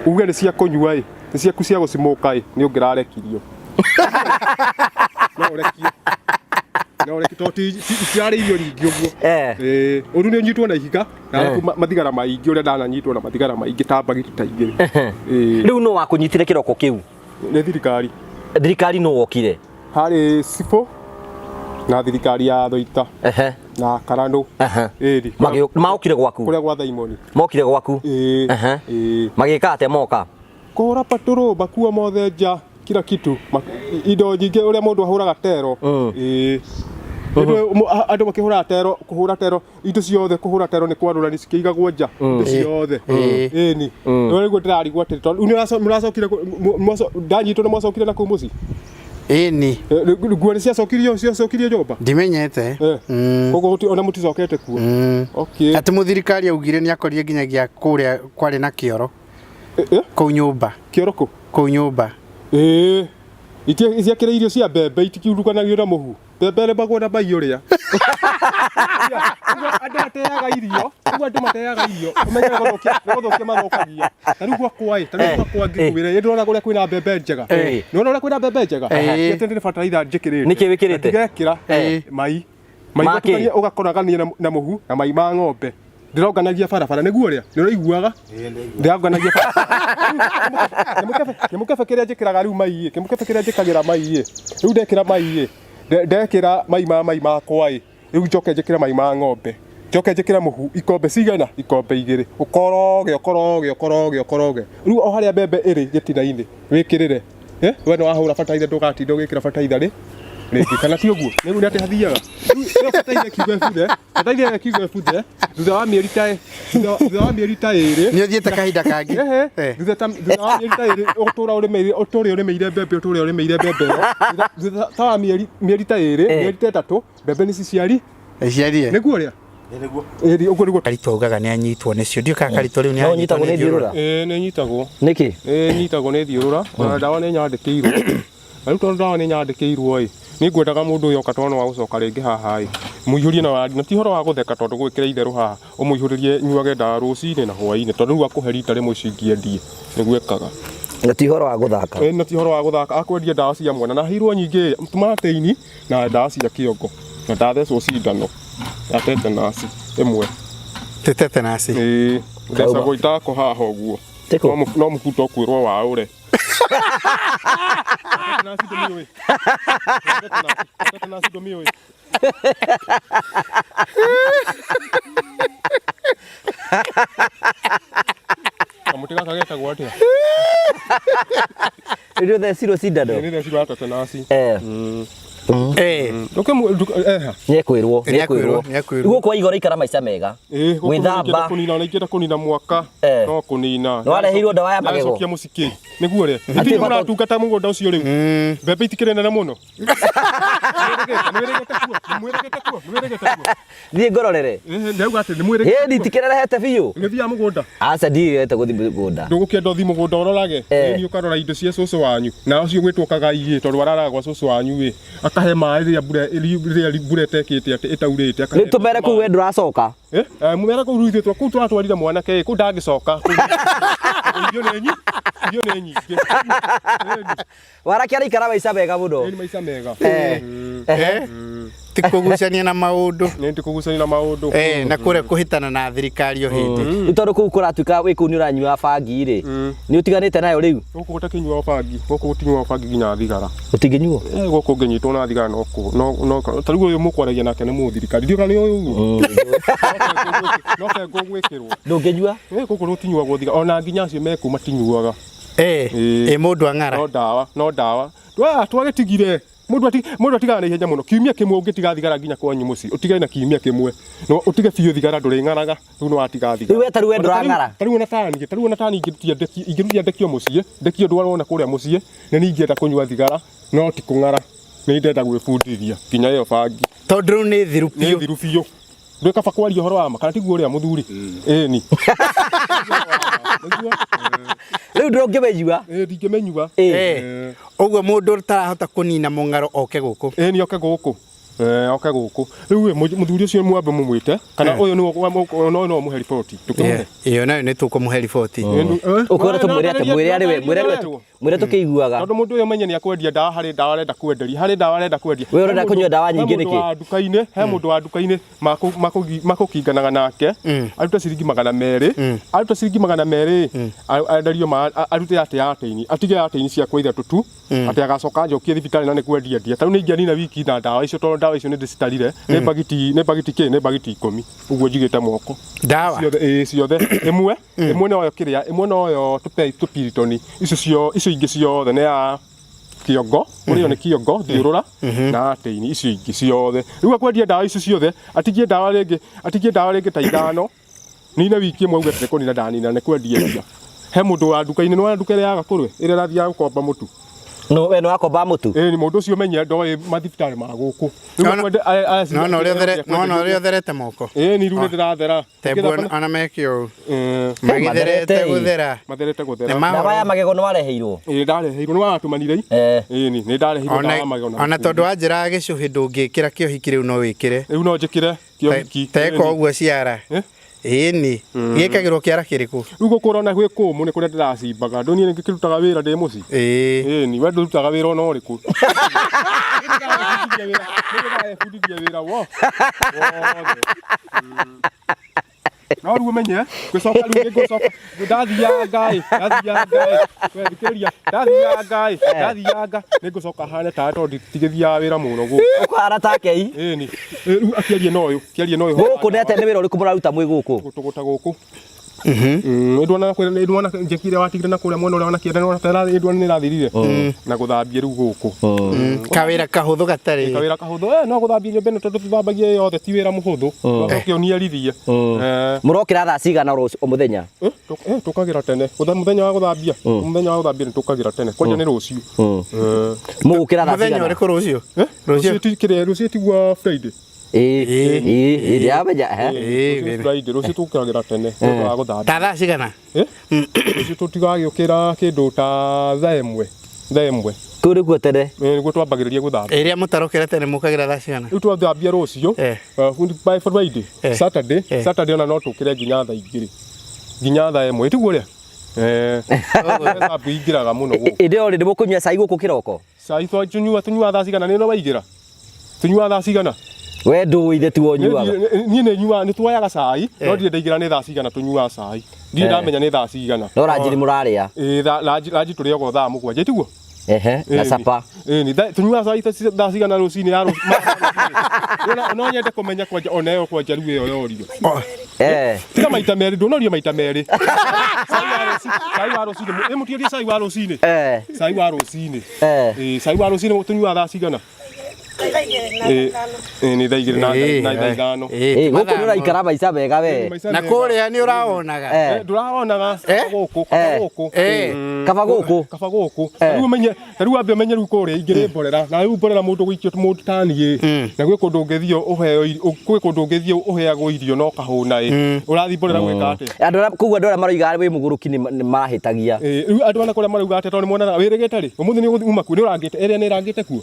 uge nĩ cia kũnyua ĩ nĩ ciaku cia gũcimũka ĩ nĩ ũngĩrarekirio no ũrekio no ũrekio tondũ itirarĩ irio nyingĩ ũguo ĩ ũru nĩ ũnyitwo na ihiga na arabu mathigara maingĩ ũrĩa ndananyitwo na mathigara maingĩ ta mbagiti ta igĩrĩ Ĩ. Rĩu nũ wakũnyitire kĩroko kĩu? Nĩ thirikari. Thirikari nũ wokire? Harĩ cibũ na thirikari ya Thũita na Karanũ. Ĩni. Maokire gwaku? Kũrĩa gwa Thaimoni. Mokire gwaku? Ĩĩ. Ĩĩ. Magĩka atĩa moka? Kũhũra patũrũ makuo mothe nja kila kitu indo nyingĩ ũrĩa mũndũ ahũraga tero. Ĩĩ. Andũ makĩhũraga tero kũhũra tero indo ciothe kũhũra tero nĩ kwarũra nĩ cikĩigagwo nja indo ciothe. Ĩni. No nĩguo ndĩrarigwo atĩrĩ tondũ nĩ mũracokire ndanyitwo nĩ mwacokire na kũu mũciĩ? Ĩni. Nguo nĩ ciacokirio ciacokirio nyũmba? Ndimenyete. Koguo ona mũticokete kuo? Okay. Atĩ mũthirikari augire nĩ akorire nginyagia kũrĩa kwarĩ na kĩoro. Kũu nyũmba. Kĩoro kũ? Kũu nyũmba. Ĩĩ. Ciakĩrĩ irio cia mbembe itikiuruganagio na mũhu. Mbembe ĩrĩmagwo na mai ũrĩa. Ũguo andũ mateaga irio, ũguo andũ mateaga irio, ũmenye nĩ gũthũkia nĩ gũthũkia mathũkagia. Ta rĩu gwakwa ĩ, ta rĩu gwakwa ngĩkwĩra, ĩ ndũrona kũrĩa kwĩna mbembe njega? Nĩwona ũrĩa kwĩna mbembe njega? Ti atĩ nĩ bataraitha njĩkĩrĩte. Nĩkĩ wĩkĩrĩte? Na ndigekĩra mai. Mai Ma kĩ? ũgatukania ũgakoragania na mũhu na mai ma ng'ombe. Ndĩronganagia barabara nĩguo ũrĩa? Nĩ ũraiguaga? Ndĩronganagia barabara. Kĩmũkebe kĩrĩa njĩkĩraga rĩu mai ĩ, kĩmũkebe kĩrĩa njĩkagĩra mai ĩ, rĩu ndekĩra mai ĩ, ndekĩra mai ma mai makwa ĩ, rĩu njoke njĩkĩre mai ma ng'ombe, njoke njĩkĩre mũhu ikombe cigana? Ikombe igĩrĩ. Ũkoroge ũkoroge ũkoroge ũkoroge. Rĩu o harĩa mbembe ĩrĩ gĩtina-inĩ wĩkĩrĩre. Eh, we nĩ wahũra bataraitha ndũgatinda ũgĩkĩra bataraitha rĩ rĩngĩ kana ti ũguo? Nĩ atĩ hathiaga. Rĩu ĩyo bataraitha ĩkiuga ĩbuthe, bataraitha ĩyo ĩkiuga ĩbuthe, thutha wa mĩeri ta thutha wa mĩeri ta ĩrĩ Nĩ ũthiĩte kahinda kangĩ. Ehe, thutha ta thutha wa mĩeri ta ĩrĩ ũtũra ũrĩmĩire ũtũre ũrĩmĩire mbembe ũtũre ũrĩmĩire mbembe ĩyo thutha ta wa mĩeri mĩeri ta ĩrĩ mĩeri ta ĩtatũ mbembe nĩ ciciari Iciarie. Nĩguo ũrĩa? Ĩĩ ũguo nĩguo. Karitũ augaga nĩ anyitwo nĩcio. Ndiũĩ kana Karitũ rĩu nĩ No aranyitwo ũnyitagwo nĩ nĩ thiũrũra? Ĩĩ nĩ nyitagwo. Nĩkĩ? Ĩĩ nyitagwo nĩ thiũrũra ona ndawa nĩ nyandĩkĩirwo. Na rĩu tondũ ndawa nĩ nyandĩkĩirwo ĩ, nĩ ngwendaga mũndũ ũyũ oka tondũ nĩ wa gũcoka rĩngĩ haha ĩ, mũihũrie na na ti ũhoro wa gũtheka tondũ gwĩkĩra itherũ haha, ũmũihũrĩrie nyuage ndawa rũcinĩ na hwainĩ tondũ rĩu akũhe rita rĩmwe icio ingĩ endie. Nĩguo ekaga. Na ti ũhoro wa gũthaka. Ĩĩ na ti ũhoro wa gũthaka akwendia ndawa cia mwana na aheirwo nyingĩ ĩ, tumatĩini na ndawa cia kĩongo na ndathecwo cindano ya tetanus ĩmwe. Ti tetanus. Ĩĩ, thecagwo itako haha ũguo. Tĩkũ? No mũbuto ũkwĩrwo waũre. Tetanus ndũmĩũĩ? Tetanus ndũmĩũĩ? Kamũtĩ gaka getagwo atĩa? Rĩu thecirwo cindano. Nĩ thecirwo ya tetanus. Eh. Eh. Ndũkĩmũ eha. Nĩekwĩrwo, Nĩekwĩrwo, nĩekwĩrwo. Gũkũ waiga ũraikara maica mega. Ĩĩ, gũkũ Gwĩthamba. ingĩenda kũnina ona ingĩenda kũnina mwaka Eh. no kũnina. Nĩwareheirwo ndawa ya magego? Ndacokia mũcikĩ. Nĩguo rĩ. Atĩ Itinyu bata- mũratungata mũgũnda ũcio rĩu. Mbembe itikĩrĩ nene mũno. Nĩwĩrĩgĩte, nĩwĩrĩgĩte kuo, nĩmwĩrĩgĩte kuo, nĩwĩrĩgĩte kuo. Thiĩ ngororere. Ĩĩ, ndauga atĩ nĩmwĩrĩgĩte. Ĩni itikĩrerehete biũ. Nĩũthiaga mũgũnda? Aca ndirĩte gũthiĩ mũgũnda. Ndũgũkĩenda ũthiĩ mũgũnda ũrorage? Eh. Ĩni ũkarora indo cia cũcũ wanyu. Na ũcio ũgwĩtwo kagai ĩ, tondũ araraga gwa cũcũ wanyu ĩ, akahe maĩ rĩrĩa mbura rĩrĩa mbura ĩtekĩte atĩ ĩtaurĩte. akahe Rĩu tũmere kũu we ndũracoka. Eh, eh, mũmera kũu rĩu ithuĩ kũu tũratwarire mwanake ĩ, kũu ndangĩcoka. Kũu irio nĩ nyingĩ, irio nĩ nyingĩ. Ĩni. Warake araikara maica mega mũno. Ĩni maica mega. Eh. Eh. Ti kũgucania na maũndũ. Nĩ ti kũgucania na maũndũ. Eh, na kũrĩa kũhĩtana na thirikari o hĩndĩ. Rĩu tondũ kũu kũratuĩka wĩ kũu nĩ ũranyua bangi rĩ, nĩ ũtiganĩte nayo rĩu? Gũkũ gũtakĩnyuagwo bangi, gũkũ gũtinyuagwo bangi nginya thigara. Gũtingĩnyuo? Eh, gũkũ ũngĩnyitwo na thigara no kũ no no ta rĩu ũyũ mũkwaragia nake nĩ mũthirikari. Ndiũĩ kana nĩ ũyũ ũguo. No bengo ũgwĩkĩrwo. Ndũngĩnyua? Eh, gũkũ gũtinyuagwo thigara ona nginya acio me kũu matinyuaga. Eh, Ĩĩ. ĩ mũndũ ang'ara. No ndawa, no ndawa. Twa twagĩtigire. Mũndũ ati mũndũ atigaga na ihenya mũno. Kiumia kĩmwe ũngĩtiga thigara nginya kwanyu mũciĩ, ũtigane na kiumia kĩmwe. No ũtige biũ thigara ndũrĩng'araga, rĩu nĩ watiga thigara. Rĩu we ta rĩu we Ona ta rĩu- ndũrang'ara. Ta rĩu ona tani, ta rĩu ona tani ingĩrutia ndekio, ingĩrutia ndekio mũciĩ, ndekio ndwarwo na kũrĩa mũciĩ, nĩ niĩ ingĩenda kũnyua thigara, no ti kũng'ara. Nĩ ndĩrenda gwĩbundithia nginya ĩyo bangi. Tondũ rĩu nĩ thiru Nĩ biũ. thiru biũ. Ndwĩ kaba kwaria ũhoro wa ma kana tiguo ũrĩa mũthuri? Ĩni. Nĩguo? Rĩu ndũngĩmenyua. Ĩĩ ndingĩmenyua. Eh. Ũguo mũndũ ũtarahota kũnina mũng'aro oke gũkũ. Ĩni oke gũkũ. Eh, oke gũkũ. Rĩu ĩ, mũthuri ũcio mwambe mũmwĩte kana ũyũ nĩwe no no mũhe riboti. Ndũkĩmũhe. Ĩyo nayo nĩ tũkũmũhe riboti. Ũkwĩra tũmwĩre atĩ mwĩre arĩ we mwĩre arĩ we mwĩre tũkĩiguaga. Tondũ mũndũ ũyũ menye nĩ akwendia ndawa harĩ ndawa arenda kwenderia harĩ ndawa arenda kwendia. We ũrenda kũnyua ndawa He nyingĩ mũndũ nĩkĩ? wa nduka-inĩ, he mũndũ wa nduka-inĩ makũkinganaga nake arute ciringi 200 arute ciringi 200 enderio arute atĩ ya tĩini atige ya tĩini ciakwa ithatũ tu atĩ agacoka anjokie thibitarĩ na nĩ kwendia ndia ta rĩu nĩ ingĩanina wiki na ndawa icio tondũ ndawa icio nĩ ndĩcitarire nĩ mbagiti nĩ mbagiti kĩ nĩ mbagiti 10 ũguo njigĩte moko Ndawa. ciothe ĩĩ ciothe ĩmwe ĩmwe noyo kĩrĩa ĩmwe noyo tũpiritoni icio cio icio ingĩ ciothe nĩ ya kĩongo ũrĩo nĩ kĩongo thiũrũra na tĩini icio ingĩ ciothe rĩu akwendia ndawa icio ciothe atigie ndawa rĩngĩ atigie ndawa rĩngĩ ta ithano nine wiki ĩmwe auge atĩ nĩ kũnina ndanina nĩ kwendia endia he mũndũ wa nduka-inĩ nĩ wona nduka ĩrĩa ya Gakũrwe ĩrĩa ĩrathiaga gũkomba mũtu No we no akomba mũtu. Ĩĩ ni mũndũ ũcio menye ndoĩ mathibitarĩ ma gũkũ. Nona ũrĩa ũtherete moko. Ĩĩ ni rĩu nĩ ndĩrathera. Tembu ona meke ũũ. Magĩtherete gũthera. Matherete gũthera. Ndawa ya magego nĩ wareheirwo? Ĩĩ ndareheirwo nĩ waratũmanire. Ĩĩ ni nĩ ndareheirwo ndawa ya magego. Ona tondũ wanjĩraga gĩcũhĩ ndũngĩkĩra kĩohiki rĩu no wĩkĩre. Rĩu no njĩkĩre kĩohiki. Teka ũguo ciara. Ĩni. Gĩkagĩrwo kĩara kĩrĩkũ? Rĩu gũkũ ũrona gwĩ kũmũ nĩ kũrĩa ndĩracimbaga. Ndũ niĩ ngĩkĩrutaga wĩra ndĩ mũciĩ. Ĩĩ. Ĩni, we ndũrutaga wĩra ona ũrĩkũ. Nĩndĩraebundithia wĩra wothe. No rĩu ũmenye, ngũcoka rĩu nĩngũcoka ndathianga ĩ, ndathianga ĩ, we thikĩrĩria, ndathianga ĩ, ndathianga nĩngũcoka hane tawe tondũ ndigĩthiaga wĩra mũno gũkũ. Ũkũhana take i? Ĩni, rĩu akĩarie na ũyũ, kĩarie na ũyũ. Gũkũ nĩ atĩa nĩ wĩra ũrĩkũ mũraruta mwĩ gũkũ? Gũtũgũta gũkũ. Nĩnduona nĩnduona njeki ĩrĩa watigire na kũrĩa mwena ũrĩa wa kĩanda nĩwona ta nĩnduona nĩrathirire na gũthambia rĩu gũkũ. Kawĩra kahũthũ gatarĩ. Kawĩra kahũthũ no gũthambia nyũmba ĩno tondũ tũthambagia yothe ti wĩra mũhũthũ. Ũcoke ũniarithie. Mũrokĩra thaa cigana o mũthenya? Tũkagĩra tene. Mũthenya wa gũthambia, mũthenya wa gũthambia nĩtũkagĩra tene. Kwanja nĩ rũciũ. Mũgũkĩra thaa Mũthenya cigana? ũrĩkũ rũciũ? Rũciũ kĩrĩa rũciũ tiguo Friday. Ĩĩ ndĩramenya. Rũciũ Friday, rũciũ tũkĩragĩra tene nĩ ũndũ wa gũthambia. Ta thaa cigana? Rũciũ tũtigagĩũkĩra kĩndũ ta thaa ĩmwe, thaa ĩmwe. Kũu nĩkuo tene? Ĩĩ nĩguo twambagĩrĩria gũthambia. Ĩrĩa mũtarokĩra tene mũkagĩra thaa cigana? Rĩu twathambia rũciũ, by Friday, Saturday, Saturday ona no tũkĩre nginya thaa igĩrĩ, nginya thaa ĩmwe, tiguo ũrĩa? Hesabu ingĩraga mũno gũkũ. Ĩndĩ ĩyo rĩ, nĩ mũkũnyua cai gũkũ kĩroko? Cai tũnyua tũnyuaga thaa cigana nĩ waigĩra? Tũnyuaga thaa cigana? We ndũĩ ithe tiwe ũnyuaga. Niĩ nĩ nyuaga nĩ tuoyaga cai no ndirĩ ndaigĩra nĩ thaa cigana tũnyuaga cai. Ndirĩ ndamenya nĩ thaa cigana. No ranji nĩ mũrarĩa? Ĩĩ ranji tũrĩaga o thaa mũgwanja tiguo? Ehe, na capa. Ĩni, tũnyuaga cai thaa cigana rũcinĩ ya rũcinĩ? No nyende kũmenya kwanja ona ĩyo kwanja rĩu ĩyo yorio. Tiga maita merĩ, ndũnorio maita merĩ. Cai wa rũcinĩ, ĩ mũtiorie cai wa rũcinĩ? Cai wa rũcinĩ. Ĩĩ, cai wa rũcinĩ tũnyuaga thaa cigana? Ĩĩ, nĩ thaa igĩrĩ na thaa ithano. Ĩĩ, gũkũ nĩ ũraikara maica mega we. Na kũrĩa nĩ ũrawonaga. Ndũrawonaga, kaba gũkũ, kaba gũkũ. Kaba gũkũ. Kaba gũkũ. Rĩu ũmenye, ta rĩu wambe ũmenye rĩu kũrĩa ingĩrĩ mborera, na rĩu mborera mũndũ gũikio mũndũ ta niĩ, na gwĩ kũndũ ũngĩthiĩ ũheo gwĩ kũndũ ũngĩthiĩ ũheagwo irio na ũkahũna ĩ, ũrathiĩ mborera gwĩka atĩa? Andũ arĩa koguo andũ arĩa maroiga wĩ mũgũrũki nĩ marahĩtagia. Ĩĩ, rĩu andũ ana kũrĩa marauga atĩa tondũ nĩ monaga wĩrĩgĩte rĩ, ũmũthĩ nĩ ũgũthiĩ uma kuo, nĩ ũrangĩte, ĩrĩa nĩ ĩrangĩte kuo?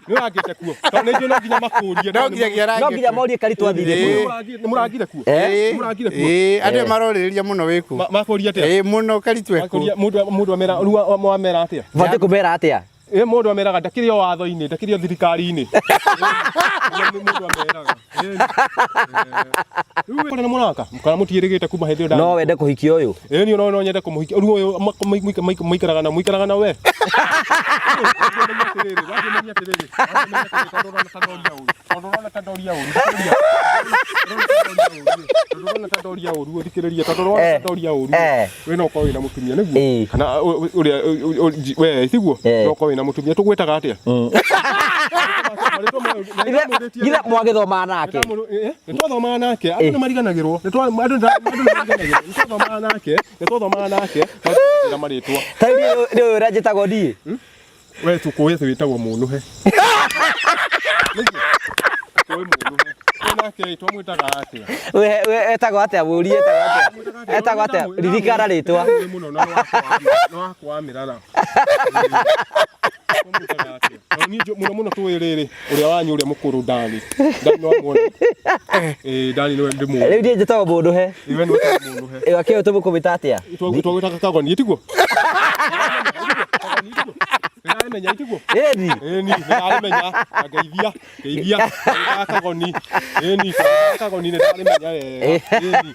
Nĩ ũrangĩte kuo? Tondũ nĩ njũĩ no nginya makũrie. No nginyagia No nginya morie Karitũ athire kuo. Nĩ mũrangire kuo? Nĩ mũrangire kuo? Ĩĩ, andũ marorĩrĩria mũno wĩ kuo. Makũria atĩa? Ĩĩ mũno Karitũ e kuo. Makũria mũndũ amera rĩu wamera atĩa? Batiĩ kũmera atĩa? Ĩ mũndũ ameraga ndakĩrĩ o watho-inĩ, ndakĩrĩ o thirikari-inĩ. Mũndũ ameraga. Rĩu kũrĩ na mũraka kana mũtiĩrĩgĩte kuma hĩndĩ ĩyo No wende kũhikia ũyũ? Ĩĩ niĩ no nyende kũmũhikia. Rĩu ũyũ mũikaraga na mũikaraga na we. Tondũ ũrona ta ndoria ũru, tondũ ũrona ta ndoria ũru, ũthikĩrĩrie, tondũ ũrona ta ndoria ũru, we no ũkorwo wĩna mũtumia nĩguo? Kana ũrĩa we tiguo? No ũkorwo wĩna mũtumia, tũgwĩtaga atĩa? Githe mwagĩthomaga nake? Nĩ twathomaga nake, andũ nĩ mariganagĩrwo, andũ nĩ mariganagĩrwo, nĩ twathomaga nake, nĩ twathomaga nake, no marĩtwa. Ta rĩu nĩ ũyũ ũrĩa njĩtagwo niĩ? We tũkũĩ atĩ wĩtagwo mũnũhe. Tũkũĩ mũnũhe. We nake twamwĩtaga atĩa? We etagwo atĩa mũrie etagwo atĩa? Etagwo atĩa? Ririkana rĩtwa. Nĩ mũno na nĩ wakwa wa mĩrara. Twamwĩtaga atĩa? Na niĩ mũno mũno tũĩ rĩrĩ ũrĩa wanyu ũrĩa mũkũrũ Dani. Dani no amwona. Ĩĩ Dani nĩwe ndĩmũĩ. Rĩu niĩ njĩtagwo mũnũhe. Iwe nĩwe wĩtagwo mũnũhe. Ĩyo akĩũĩ tũmũkũmĩta atĩa? Twagwĩtaga kagoni tiguo? Nĩndamenya itiguo? Ĩni. Ĩni, nĩndamenya. Na ngeithia, ngeithia. Twagwĩtaga kagoni. Ĩni, twagwĩtaga kagoni nĩndamenya wega. Ĩni.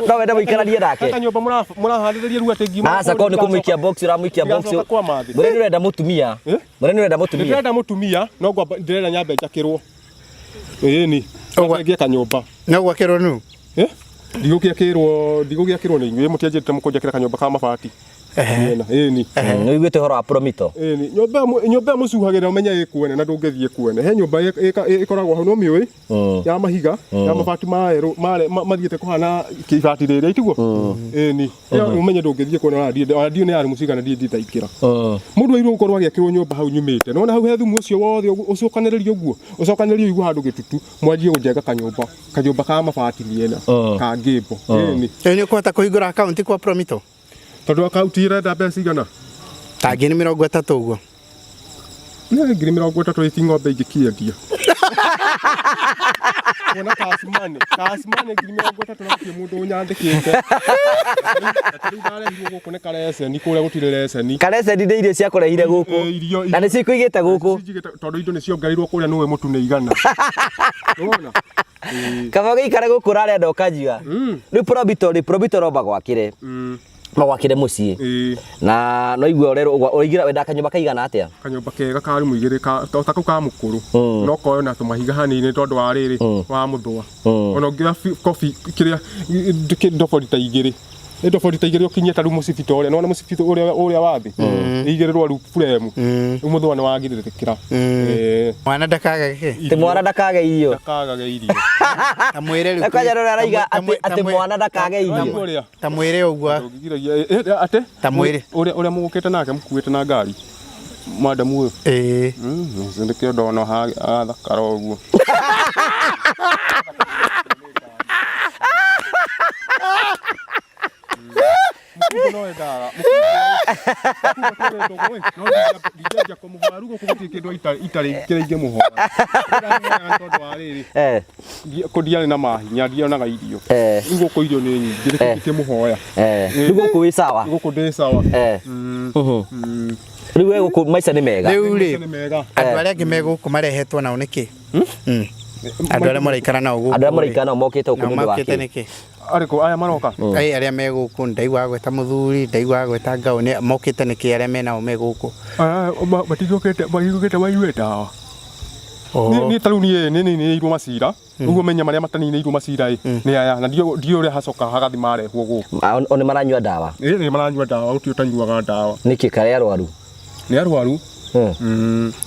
No wende mũikaranie nake? Kanyũmba mũraharĩrĩria rĩu atĩ ngiuma. Aca korwo nĩ kũmũikia box ũramũikia box. Ndigacoka kwa mathi. Mũrĩ nĩ ũrenda mũtumia. Mũrĩ nĩ ũrenda mũtumia. Ndĩrenda mũtumia no ngwamba ndĩrenda nyambe njakĩrwo. Ĩni. Ngĩe kanyũmba. No gwakĩrwo nũ? Ndigũgĩakĩrwo ndigũgĩakĩrwo nĩ inyuĩ mũtianjĩrĩte mũkũnjakĩra kanyũmba ka mabati. Mĩena ĩni. Nĩ ũiguĩte ũhoro wa Promito? Ĩni, nyũmba ĩyo nyũmba ĩyo mũcuhagĩra ũmenye ĩ kwene na ndũngĩthiĩ kwene. He nyũmba ĩkoragwo hau no mĩũĩ ya mahiga ya mabati maerũ mathiĩte kũhana ibati rĩrĩa itiguo. Ĩni, ĩyo ũmenye ndũngĩthiĩ kwene ona ndiĩ ona ndiũ nĩ ya rumu cigana ndiĩ ndaingĩra. Mũndũ airwo gũkorwo agĩakĩrwo nyũmba hau nyumĩte. Nĩwona hau he thumu ũcio wothe ũcokanĩrĩrio ũguo, ũcokanĩrĩrio ũigwo handũ gĩtutu, mwanjie gũjenga kanyũmba, kanyũmba ka mabati mĩena, ka ngĩmbo. Ĩni. Ĩyo nĩ ũkũhota kũhingũra akaunti kwa Promito? Tondũ akaunti ĩrenda mbeca igana? Ta 30,000 ũguo. Nĩ 30,000 iti ng'ombe ingĩkĩendia. Kuona cash money, cash money 30,000 na gũtirĩ mũndũ ũnyandĩkĩte. Rĩu ndarehirwo gũkũ nĩ kareceni, kũrĩa gũtirĩ receni. Kareceni nĩ irio ciakũrehire gũkũ. Irio Na nĩcio ikũigĩte gũkũ. Cinjigĩte tondũ indo nĩ ciongereirwo kũrĩa nĩũĩ mũtu nĩ igana. Nĩwona? Kaba gĩikare gũkũ ũrarĩa na ũkanyua. Rĩu Probito rĩ, Probito no magwakĩre. Magwakĩre mũciĩ. Na no igua ũrerwo ũraigĩra wenda kanyũmba kaigana atĩa? Kanyũmba kega ka rumu igĩrĩ ka ta kau ka mũkũrũ. No koyo na tũmahiga hanini tondũ wa rĩrĩ wa mũthũa. Ona ũngĩoya kobi kĩrĩa ndobori ta igĩrĩ. Nĩ ndobori ta igĩrĩ ũkinyie ta rĩu mũcibi ta ũrĩa. Nĩwona mũcibi ũrĩa ũrĩa wa thĩ? Ĩigĩrĩrwo rĩu buremu. Rĩu mũthũa nĩ wagirĩrĩkĩra. Mwana ndakage kĩ? Atĩ mwana ndakage irio. Ndakagage irio. Ta mwĩre rĩu. Na kwanja rũrĩa araiga atĩ atĩ mwana ndakage irio. Ta mwĩre ũguo. Ndũngĩgiragia atĩ Ta mwĩre. Ũrĩa ũrĩa mũgũkĩte nake mũkuĩte na ngari. Madamu ũyũ. Ĩĩ. Nĩkĩo ndona athakara ũguo. Mũkubwa no endaga. Mũkubwa tũrĩ ndũgũ ĩ, no ndingĩanjia kũmũhoya. Rĩu gũkũ gũtirĩ kĩndũ itarĩ kĩrĩa ingĩmũhoya. Ndĩramũhoya nĩ tondũ wa rĩrĩ, kũ ndiarĩ na mahinya, ndionaga irio. Rĩu gũkũ irio nĩ nyingĩ, nĩkĩo ingĩkĩmũhoya. Rĩu gũkũ wĩ sawa? Gũkũ ndĩ sawa. Rĩu we gũkũ maica nĩ mega? Rĩu rĩ, Maica nĩ mega. Andũ arĩa angĩ me gũkũ marehetwo nao nĩkĩ? Andũ arĩa mũraikara nao gũkũ. Andũ arĩa mũraikara nao mokĩte gũkũ Nao nĩ ũndũ wa mokĩte kĩ? nĩkĩ? Arĩkũ aya maroka? Ĩ arĩa me gũkũ ndaigua gwĩta mũthuri, ndaigua gwĩta ngau, nĩ mokĩte nĩkĩ arĩa me nao me gũkũ? Matigũkĩte matigũkĩte maigue ndawa. Niĩ ta rĩu niĩ nĩ ninĩirwo macira, ũguo menye marĩa mataninĩirwo macira ĩ nĩ aya, na ndiũĩ ũrĩa hacoka hagathi marehwo gũkũ. O nĩ maranyua ndawa? Ĩ nĩ maranyua ndawa, gũtirĩ ũtanyuaga ndawa. Nĩkĩ karĩ arwaru? Nĩ arwaru.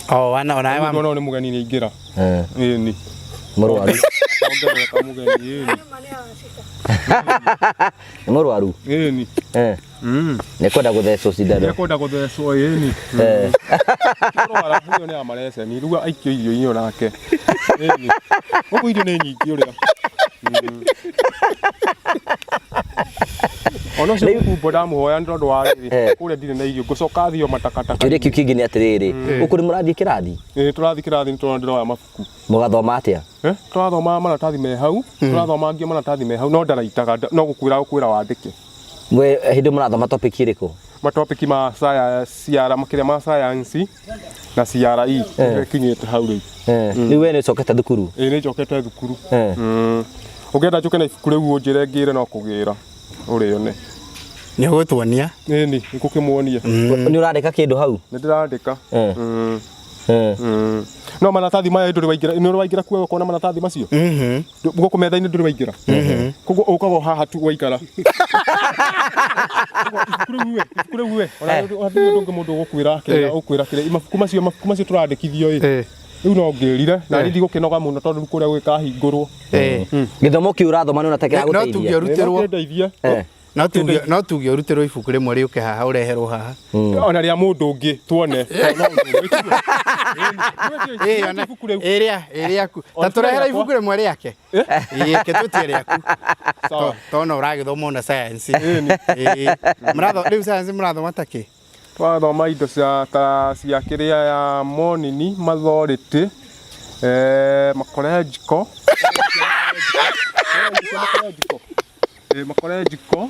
O wana ona Mũndũ ona nĩ mũgeni nĩ aingĩra. Ĩni. Mũrwaru. Ongerereka mũgeni ĩni. Nĩ mũrwaru? Ĩni. Nĩ kwenda gũthecwo cindano. Nĩ kwenda gũthecwo ĩni. Kũrwara huyo nĩ amareceni rĩu aikio irio-inĩ onake. Ĩni. Gũkũ irio nĩ nyingĩ ũrĩa. Ona ũcio mũkumbo ndamũhoya nĩ tondũ wa rĩrĩ kũrĩa ndirĩ na irio ngũcoka thiĩ o matakataka. Kĩũria kĩu kĩngĩ nĩ atĩrĩrĩ, gũkũ nĩ mũrathiĩ kĩrathi? Ĩĩ tũrathiĩ kĩrathi nĩ tũrona ndĩroya mabuku. Mũgathoma atĩa? Tũrathoma maratathi me hau, tũrathoma angĩ maratathi me hau no ndaraitaga no gũkwĩra gũkwĩra wandĩke. Mwe hĩndĩ mũrathoma topic ĩrĩkũ? Matopiki ma science, CR, makĩria ma science na CRE nĩcio ikinyĩte hau rĩu. Rĩu we nĩ ũcokete thukuru? Ĩĩ nĩ njokete thukuru. Ũngĩenda njũke na ibuku rĩu ũnjĩre ngĩre no kũgĩra ũrĩone. Nĩ ũgũtuonia? Ĩni, nĩ ngũkĩmuonia. Nĩ ũrandĩka kĩndũ hau? Nĩ ndĩrandĩka. No maratathi maya ndũrĩ waingĩra, nĩ ũrĩ waingĩra kuo ũkona maratathi macio? Gũkũ metha-inĩ ndũrĩ waingĩra? Koguo ũkaga o haha tu waikara. Ibuku rĩu we, ibuku rĩu we, ona hatirĩ ũndũ ũngĩ mũndũ ũgũkwĩra kĩrĩa ũkwĩra kĩrĩa, mabuku macio, mabuku macio tũrandĩkithio ĩ, rĩu no ngĩrire, na niĩ ndigũkĩnoga mũno tondũ rĩu kũrĩa gũgĩkahingũrwo. Gĩthomo kĩu ũrathoma nĩ ũrona ta kĩragũteithia? No tuge ũrutĩrwo. No kĩndeithie. No tuge no tuge ũrutĩrwo ibuku rĩmwe rĩũke haha ũreherwo haha. Ona rĩa mũndũ ũngĩ tuone. Ĩĩ ona ĩrĩa ĩrĩaku. Ta tũrehera ibuku rĩmwe rĩake. Ĩĩ ke tũtie rĩaku. Tona ũragĩthoma ona science. Ĩĩ. Mũratho rĩu science mũrathoma ta kĩ? Twathoma indo cia ta cia kĩrĩa ya monini mathority makorenjiko. Makorenjiko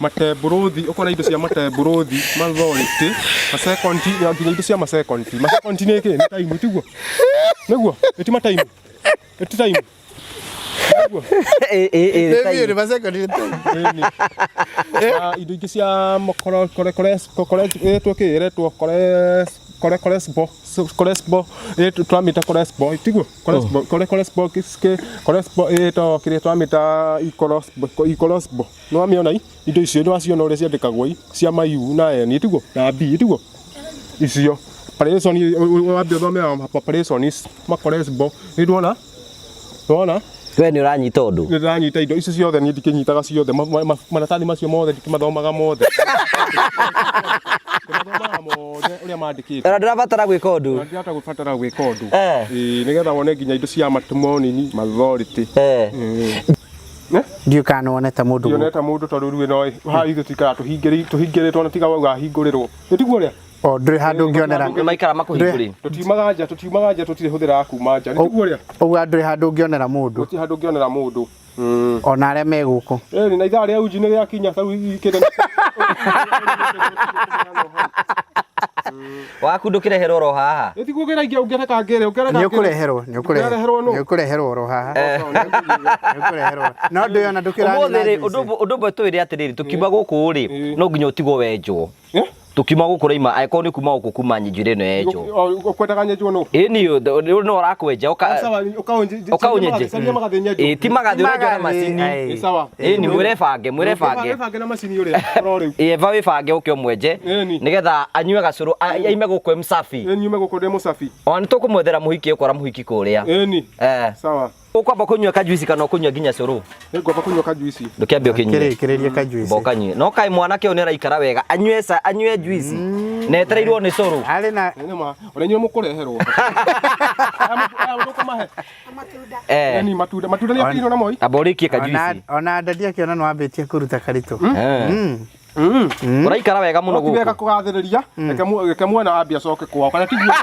matembũrũthi ũkona indo cia matembũrũthi mathority masekonti nginya indo cia masekonti masekonti nĩ kĩ nĩ time tiguo nĩguo ĩti mataimu ĩti time Ĩ ĩ ĩ Nĩ biũ nĩ masekondi nĩ tai. Ĩni. Na indo ingĩ cia makoro kore kore kore ĩretwo kĩ ĩretwo kore kore koresbo koresbo ĩretwo twamĩta koresbo tiguo koresbo kore koresbo kĩ koresbo ĩretwo kĩrĩa twamĩta ikorosbo ikorosbo nĩ wamĩona i indo icio nĩ waciona ũrĩa ciandĩkagwo i cia mayu na n tiguo na b tiguo icio operation wambe ũthome operations makoresbo nĩ ndwona ndwona We nĩ ũranyita ũndũ. Nĩ ndĩranyita indo icio ciothe niĩ ndikĩnyitaga ciothe maratathi macio mothe ndikĩmathomaga mothe. Ndĩmathomaga mothe ũrĩa mandĩkĩte. Ona ndũrabatara gwĩka ũndũ. Ona ndirahota gũbatara gwĩka ũndũ. Ĩĩ nĩgetha wone nginya indo cia matũmonini mathority. Ndiũĩ kana nĩwonete mũndũ gũkũ. Ndionete mũndũ tondũ rĩu ĩno haha ithuĩ tuikaraga tũhingĩrĩtwo na tiga wauga hingũrĩrwo. Ĩ tiguo ũrĩa? O ndũrĩ handũ ũngĩonera. Nĩ maikara makũhingũrĩ. Tũtiumaga nja, tũtiumaga nja tũtirĩ hũthĩra ya kuma nja. Nĩ tiguo ũrĩa? Ũguo ndũrĩ handũ ũngĩonera mũndũ. Gũtirĩ handũ ũngĩonera mũndũ. Ona arĩa me gũkũ. Ĩni na ithaa rĩa uji nĩ rĩakinya tarĩu ikĩrĩ. Waku ndũkĩreherwo oro haha. Ĩ tiguo ũngĩraingĩra ũngĩreka ngĩre ũngĩreka Nĩ ũkũreherwo, nĩ ũkũreherwo nũ? Nĩ ũkũreherwo oro haha. Nĩ ũkũreherwo. No ndũĩ ona ndũkĩrathiĩ Ũmũthĩ na rĩ, njuici. ũndũ ũmwe tũĩre atĩrĩrĩ, tũkiuma gũkũ rĩ, no nginya ũtigwo wenjwo. Tũkiuma gũkũ raima, angĩkorwo nĩ kuma gũkũ kuma njuĩrĩ ĩno yenjwo. Ũkwendaga nyenjwo nũ? Ĩni no ũrakwenja ũka ũnyenje. Caria magathĩ nyenjwo. Ĩ ti magathĩ ũrenjwo na macini. Ĩ sawa. Ĩni mwĩre bange mwĩre bange. Wĩbange na macini ũrĩa oro rĩu. Ĩ eva wĩbange ũke ũmwenje nĩgetha anyue gacũrũ aime gũkũ e msafi. Ĩ nyume gũkũ ndĩ mũcabi. Ona nĩ tũkũmwethera mũhiki ũkora mũhiki kũrĩa. Ĩni. Sawa. Ũkwamba kũnyua kajuici kana ũkũnyua nginya cũrũ? Nĩngwamba kũnyua kajuici. Ndũkĩambe ũkĩnyue. Kĩrĩkĩrĩrie kajuici. Mba ũkanyue. No kaĩ mwanake ũyũ nĩaraikara wega. Anyue ca, anyue juici. Na etereirwo nĩ cũrũ. Arĩ na Nĩ ma, ona inyuĩ mũkũreherwo. Aya mũkũmahe. Eh. Ĩni matunda, matunda nĩ akĩirwo na moi. Amba ũrĩkie kajuici. Ona ndadi akĩona nĩ wambĩtie kũruta karitũ. Ũraikara wega mũno gũkũ. Wega kũgathĩrĩria, reke mwana ambie acoke kwao kana tiguo.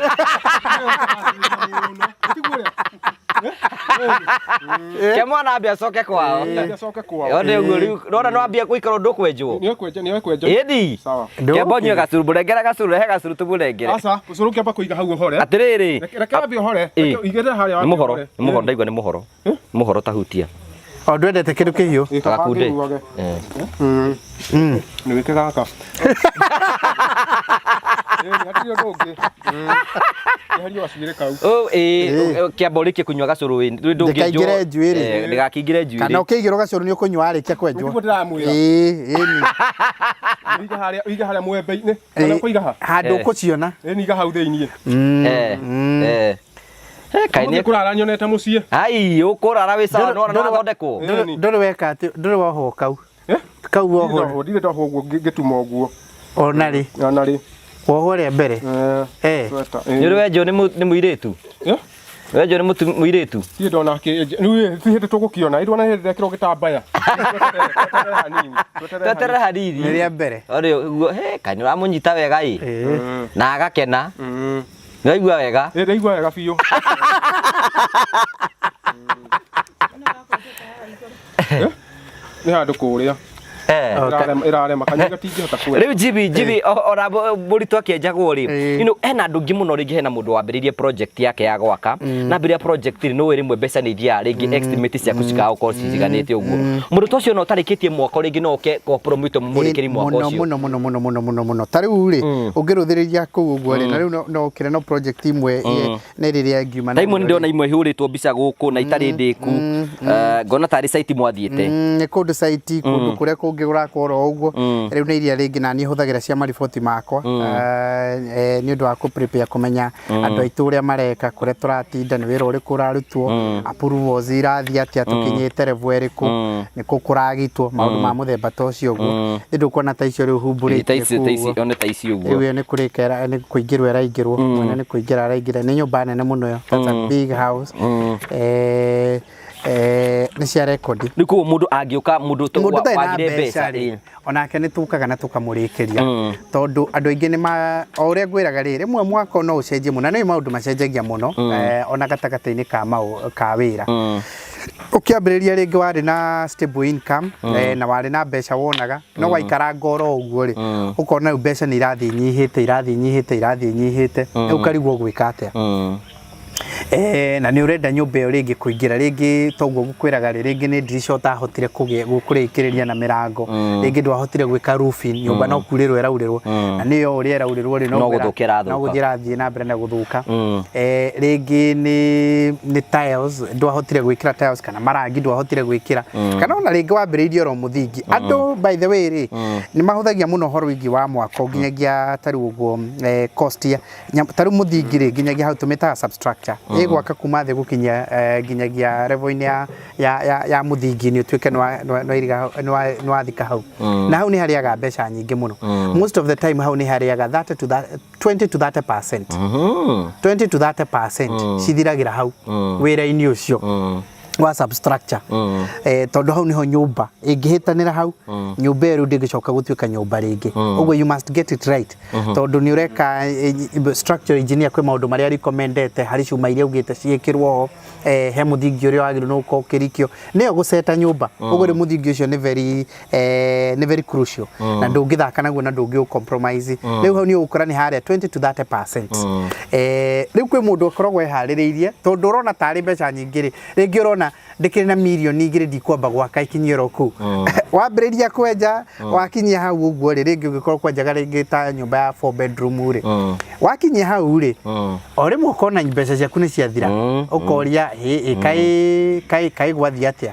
Ke mwana ambie acoke kwao. Ambie acoke kwao. Yone ũguo rĩu nona no ambie gũikara ũndũ kwenjwo. Nĩ ekwenja, nĩ ekwenja. Ĩni. Sawa. Kĩamba ũnyue gacuru, mũrengere gacuru, rehe gacuru tũmũrengere. Aca, ũcũrũ kĩamba kũiga hau ũhore. Atĩrĩrĩ. Reke wambie ũhore. Reke ũigĩrĩre harĩa Nĩ wambie mũhoro, ũhore. nĩ mũhoro ndaigua nĩ mũhoro. Mũhoro tahutia. O ndwendete kĩndũ kĩhiũ. Gakunde. Nĩ wĩke gaka. Hatirĩ ũndũ ũngĩ. Eheria gacuĩrĩ kau. Oh, ĩĩ, kĩamba ũrĩkie kũnyua gacũrũ ĩ, ndũngĩenjwo. Ndĩkaingĩre njuĩrĩ. Ndĩgakĩingĩre njuĩrĩ. Kana ũkĩigĩrwo gacũrũ nĩ ũkũnyua warĩkia kwenjwo. Nĩguo ndĩramwĩra. Ĩĩ, ĩni. Ũige harĩa, ũige harĩa mwembe-inĩ. Kana ũkũiga ha? Handũ ũkũciona. Ĩni iga hau thĩiniĩ. Kaĩ nĩ kũrara nyonete mũciĩ. Ai, ũkũrara wĩ sawa nĩ wathondekwo. Ndũrĩ weka atĩ, ndũrĩ wohwo kau. Kau wohwo. Ndirĩ ndohwo ũguo ngĩtuma ũguo. Ona rĩ? Ona rĩ. Wohwo rĩa mbere. Nĩ ũrĩ wenjwo nĩ mũirĩtu? Wenjwo nĩ mũirĩtu? Ndirĩ ndona rĩu ti hĩndĩ tũgũkĩona. Ĩ ndona hĩndĩ ndekĩrwo gĩtambaya. Tweterere hanini. Tweterere hanini. Nĩ rĩa mbere. Ore ũguo, he, kaĩ nĩ ũramũnyita wega ĩ. Na agakena. Nĩwaigua wega? Ĩ ndaigua wega biũ. Nĩ handũ kũrĩa. Ĩrarema kanyua gatingĩhota kwenda. Rĩu Jimmy, Jimmy ona mũritũ akĩenjagwo rĩ, you know, hena andũ aingĩ mũno rĩngĩ hena mũndũ wambĩrĩirie project yake ya gwaka na ambĩrĩria project rĩ, nĩũĩ rĩmwe mbeca nĩ ithiaga rĩngĩ estimate ciaku cikaga gũkorwo citiganĩte ũguo. Mũndũ ta ũcio ona ũtarĩkĩtie mwako rĩngĩ no oke kwa Promito mũmũrĩkĩrie mwako ũcio. Mũno mũno mũno mũno mũno mũno. Ta rĩu rĩ, ũngĩrũthĩrĩria kũu ũguo rĩ, na rĩu no ũkĩre no project imwe nĩ rĩrĩa ngiuma Ta imwe nĩ ndĩrona imwe ihũrĩtwo mbica gũkũ na itarĩ ndĩku, ngona tarĩ site mwathiĩte. Nĩ kũndũ site, kũndũ kũrĩa kũngĩ kũrakwo oro ũguo. Rĩu nĩ iria rĩngĩ na niĩ hũthagĩra cia mariboti makwa, nĩ ũndũ wa kũ prepare kũmenya andũ aitũ ũrĩa mareka, kũrĩa tũratinda, nĩ wĩra ũrĩkũ ũrarutwo, approvals irathiĩ atĩa, tũkinyĩte level ĩrĩkũ, nĩ kũ kũragitwo, maũndũ ma mũthemba ta ũcio ũguo. Ĩ ndũkuona ta icio rĩu humbũrĩtie kũu ũguo. One ta ici ũguo. Rĩu ĩyo nĩ kũrĩka nĩ kũingĩrwo ĩraingĩrwo, mwene nĩ kũingĩra araingĩra, nĩ nyũmba nene mũno ĩyo, that's a big house. Nĩ cia rekondi. Rĩu koguo mũndũ angĩũka mũndũ Mũndũ ũtarĩ na wagire mbeca mbeca rĩ, onake nĩ tũkaga na tũkamũrĩkĩria, tondũ andũ aingĩ nĩ ma, o ũrĩa ngwĩraga rĩ, rĩmwe mwako no ũcenjie mũno, na nĩ maũndũ macenjagia mũno, ona gatagatĩ-inĩ ka ka wĩra. Ũkĩambĩrĩria rĩngĩ warĩ na stable income, na warĩ na mbeca wonaga, no waikaranga oro ũguo rĩ, ũkona rĩu mbeca nĩ irathiĩ inyihĩte, irathiĩ inyihĩte, irathiĩ inyihĩte, rĩu ũkarigwo ũgwĩka atĩa. Eh, na nĩ ũrenda nyũmba ĩyo rĩngĩ kũingĩra rĩngĩ toguo ngũkwĩraga rĩ rĩngĩ nĩ ndirisha ũtahotire kũgĩa kũrĩkĩrĩria na mĩrango rĩngĩ ndwahotire gwĩka roofing nyũmba no kurĩrwo ĩraurĩrwo na nĩyo ũrĩa ĩraurĩrwo rĩ No gũthũka ĩrathũka. no gũthiĩ ĩrathiĩ na mbere na gũthũka Eh, rĩngĩ nĩ nĩ tiles ndwahotire gwĩkĩra tiles kana marangi ndwahotire gwĩkĩra kana ona rĩngĩ wambĩrĩirie oro mũthingi andũ by the way rĩ nĩ mahũthagia mũno ũhoro wĩgiĩ wa mwako nginyagia tarĩu ũguo eh, cost ya ta rĩu mũthingi rĩ nginyagia hau tũmĩtaga substructure ĩgwaka kuma thĩ gũkinyia eh, nginyagia level-inĩ ya, ya, ya, ya mũthingi nĩ ũtuĩke nĩ wathika hau na hau nĩ harĩaga mbeca nyingĩ mũno most of the time hau nĩ harĩaga 30 to 20 to 30 percent 20 to 30 percent cithiragĩra hau wĩra-inĩ ũcio wa substructure eh, tondũ hau nĩho nyũmba ĩngĩhĩtanĩra hau nyũmba ĩyo rĩu ndĩngĩcoka gũtuĩka nyũmba rĩngĩ ũguo you must get it right tondũ nĩ ũreka eh, structural engineer kwĩ maũndũ marĩa recommendete harĩ cuma iria augĩte ciĩkĩrwo ho eh, he mũthingi ũrĩa wagĩrĩirwo nĩ gũkorwo ũkĩrikio nĩyo gũceta nyũmba ũguo rĩu mũthingi ũcio nĩ very eh, nĩ very crucial na ndũngĩthaka naguo na ndũngĩ compromise rĩu hau nĩ ũgũkora nĩ harĩa 20 to 30 percent eh, rĩu kwĩ mũndũ ũkoragwo eharĩrĩirie tondũ ũrona tarĩ mbeca nyingĩ rĩ rĩngĩ ũrona ndĩkĩrĩ na mirioni igĩrĩ ndikwamba gwaka ikinyie oro kũu wambĩrĩria kwenja wakinyia hau ũguo rĩ rĩngĩ ũngĩkorwo kwenjaga rĩngĩ ta nyũmba ya four bedroom rĩ wakinyia hau rĩ o rĩmwe ũkona mbeca ciaku nĩ ciathira ũkoria ĩ ĩ, kaĩ kaĩ kaĩ gwathiĩ atĩa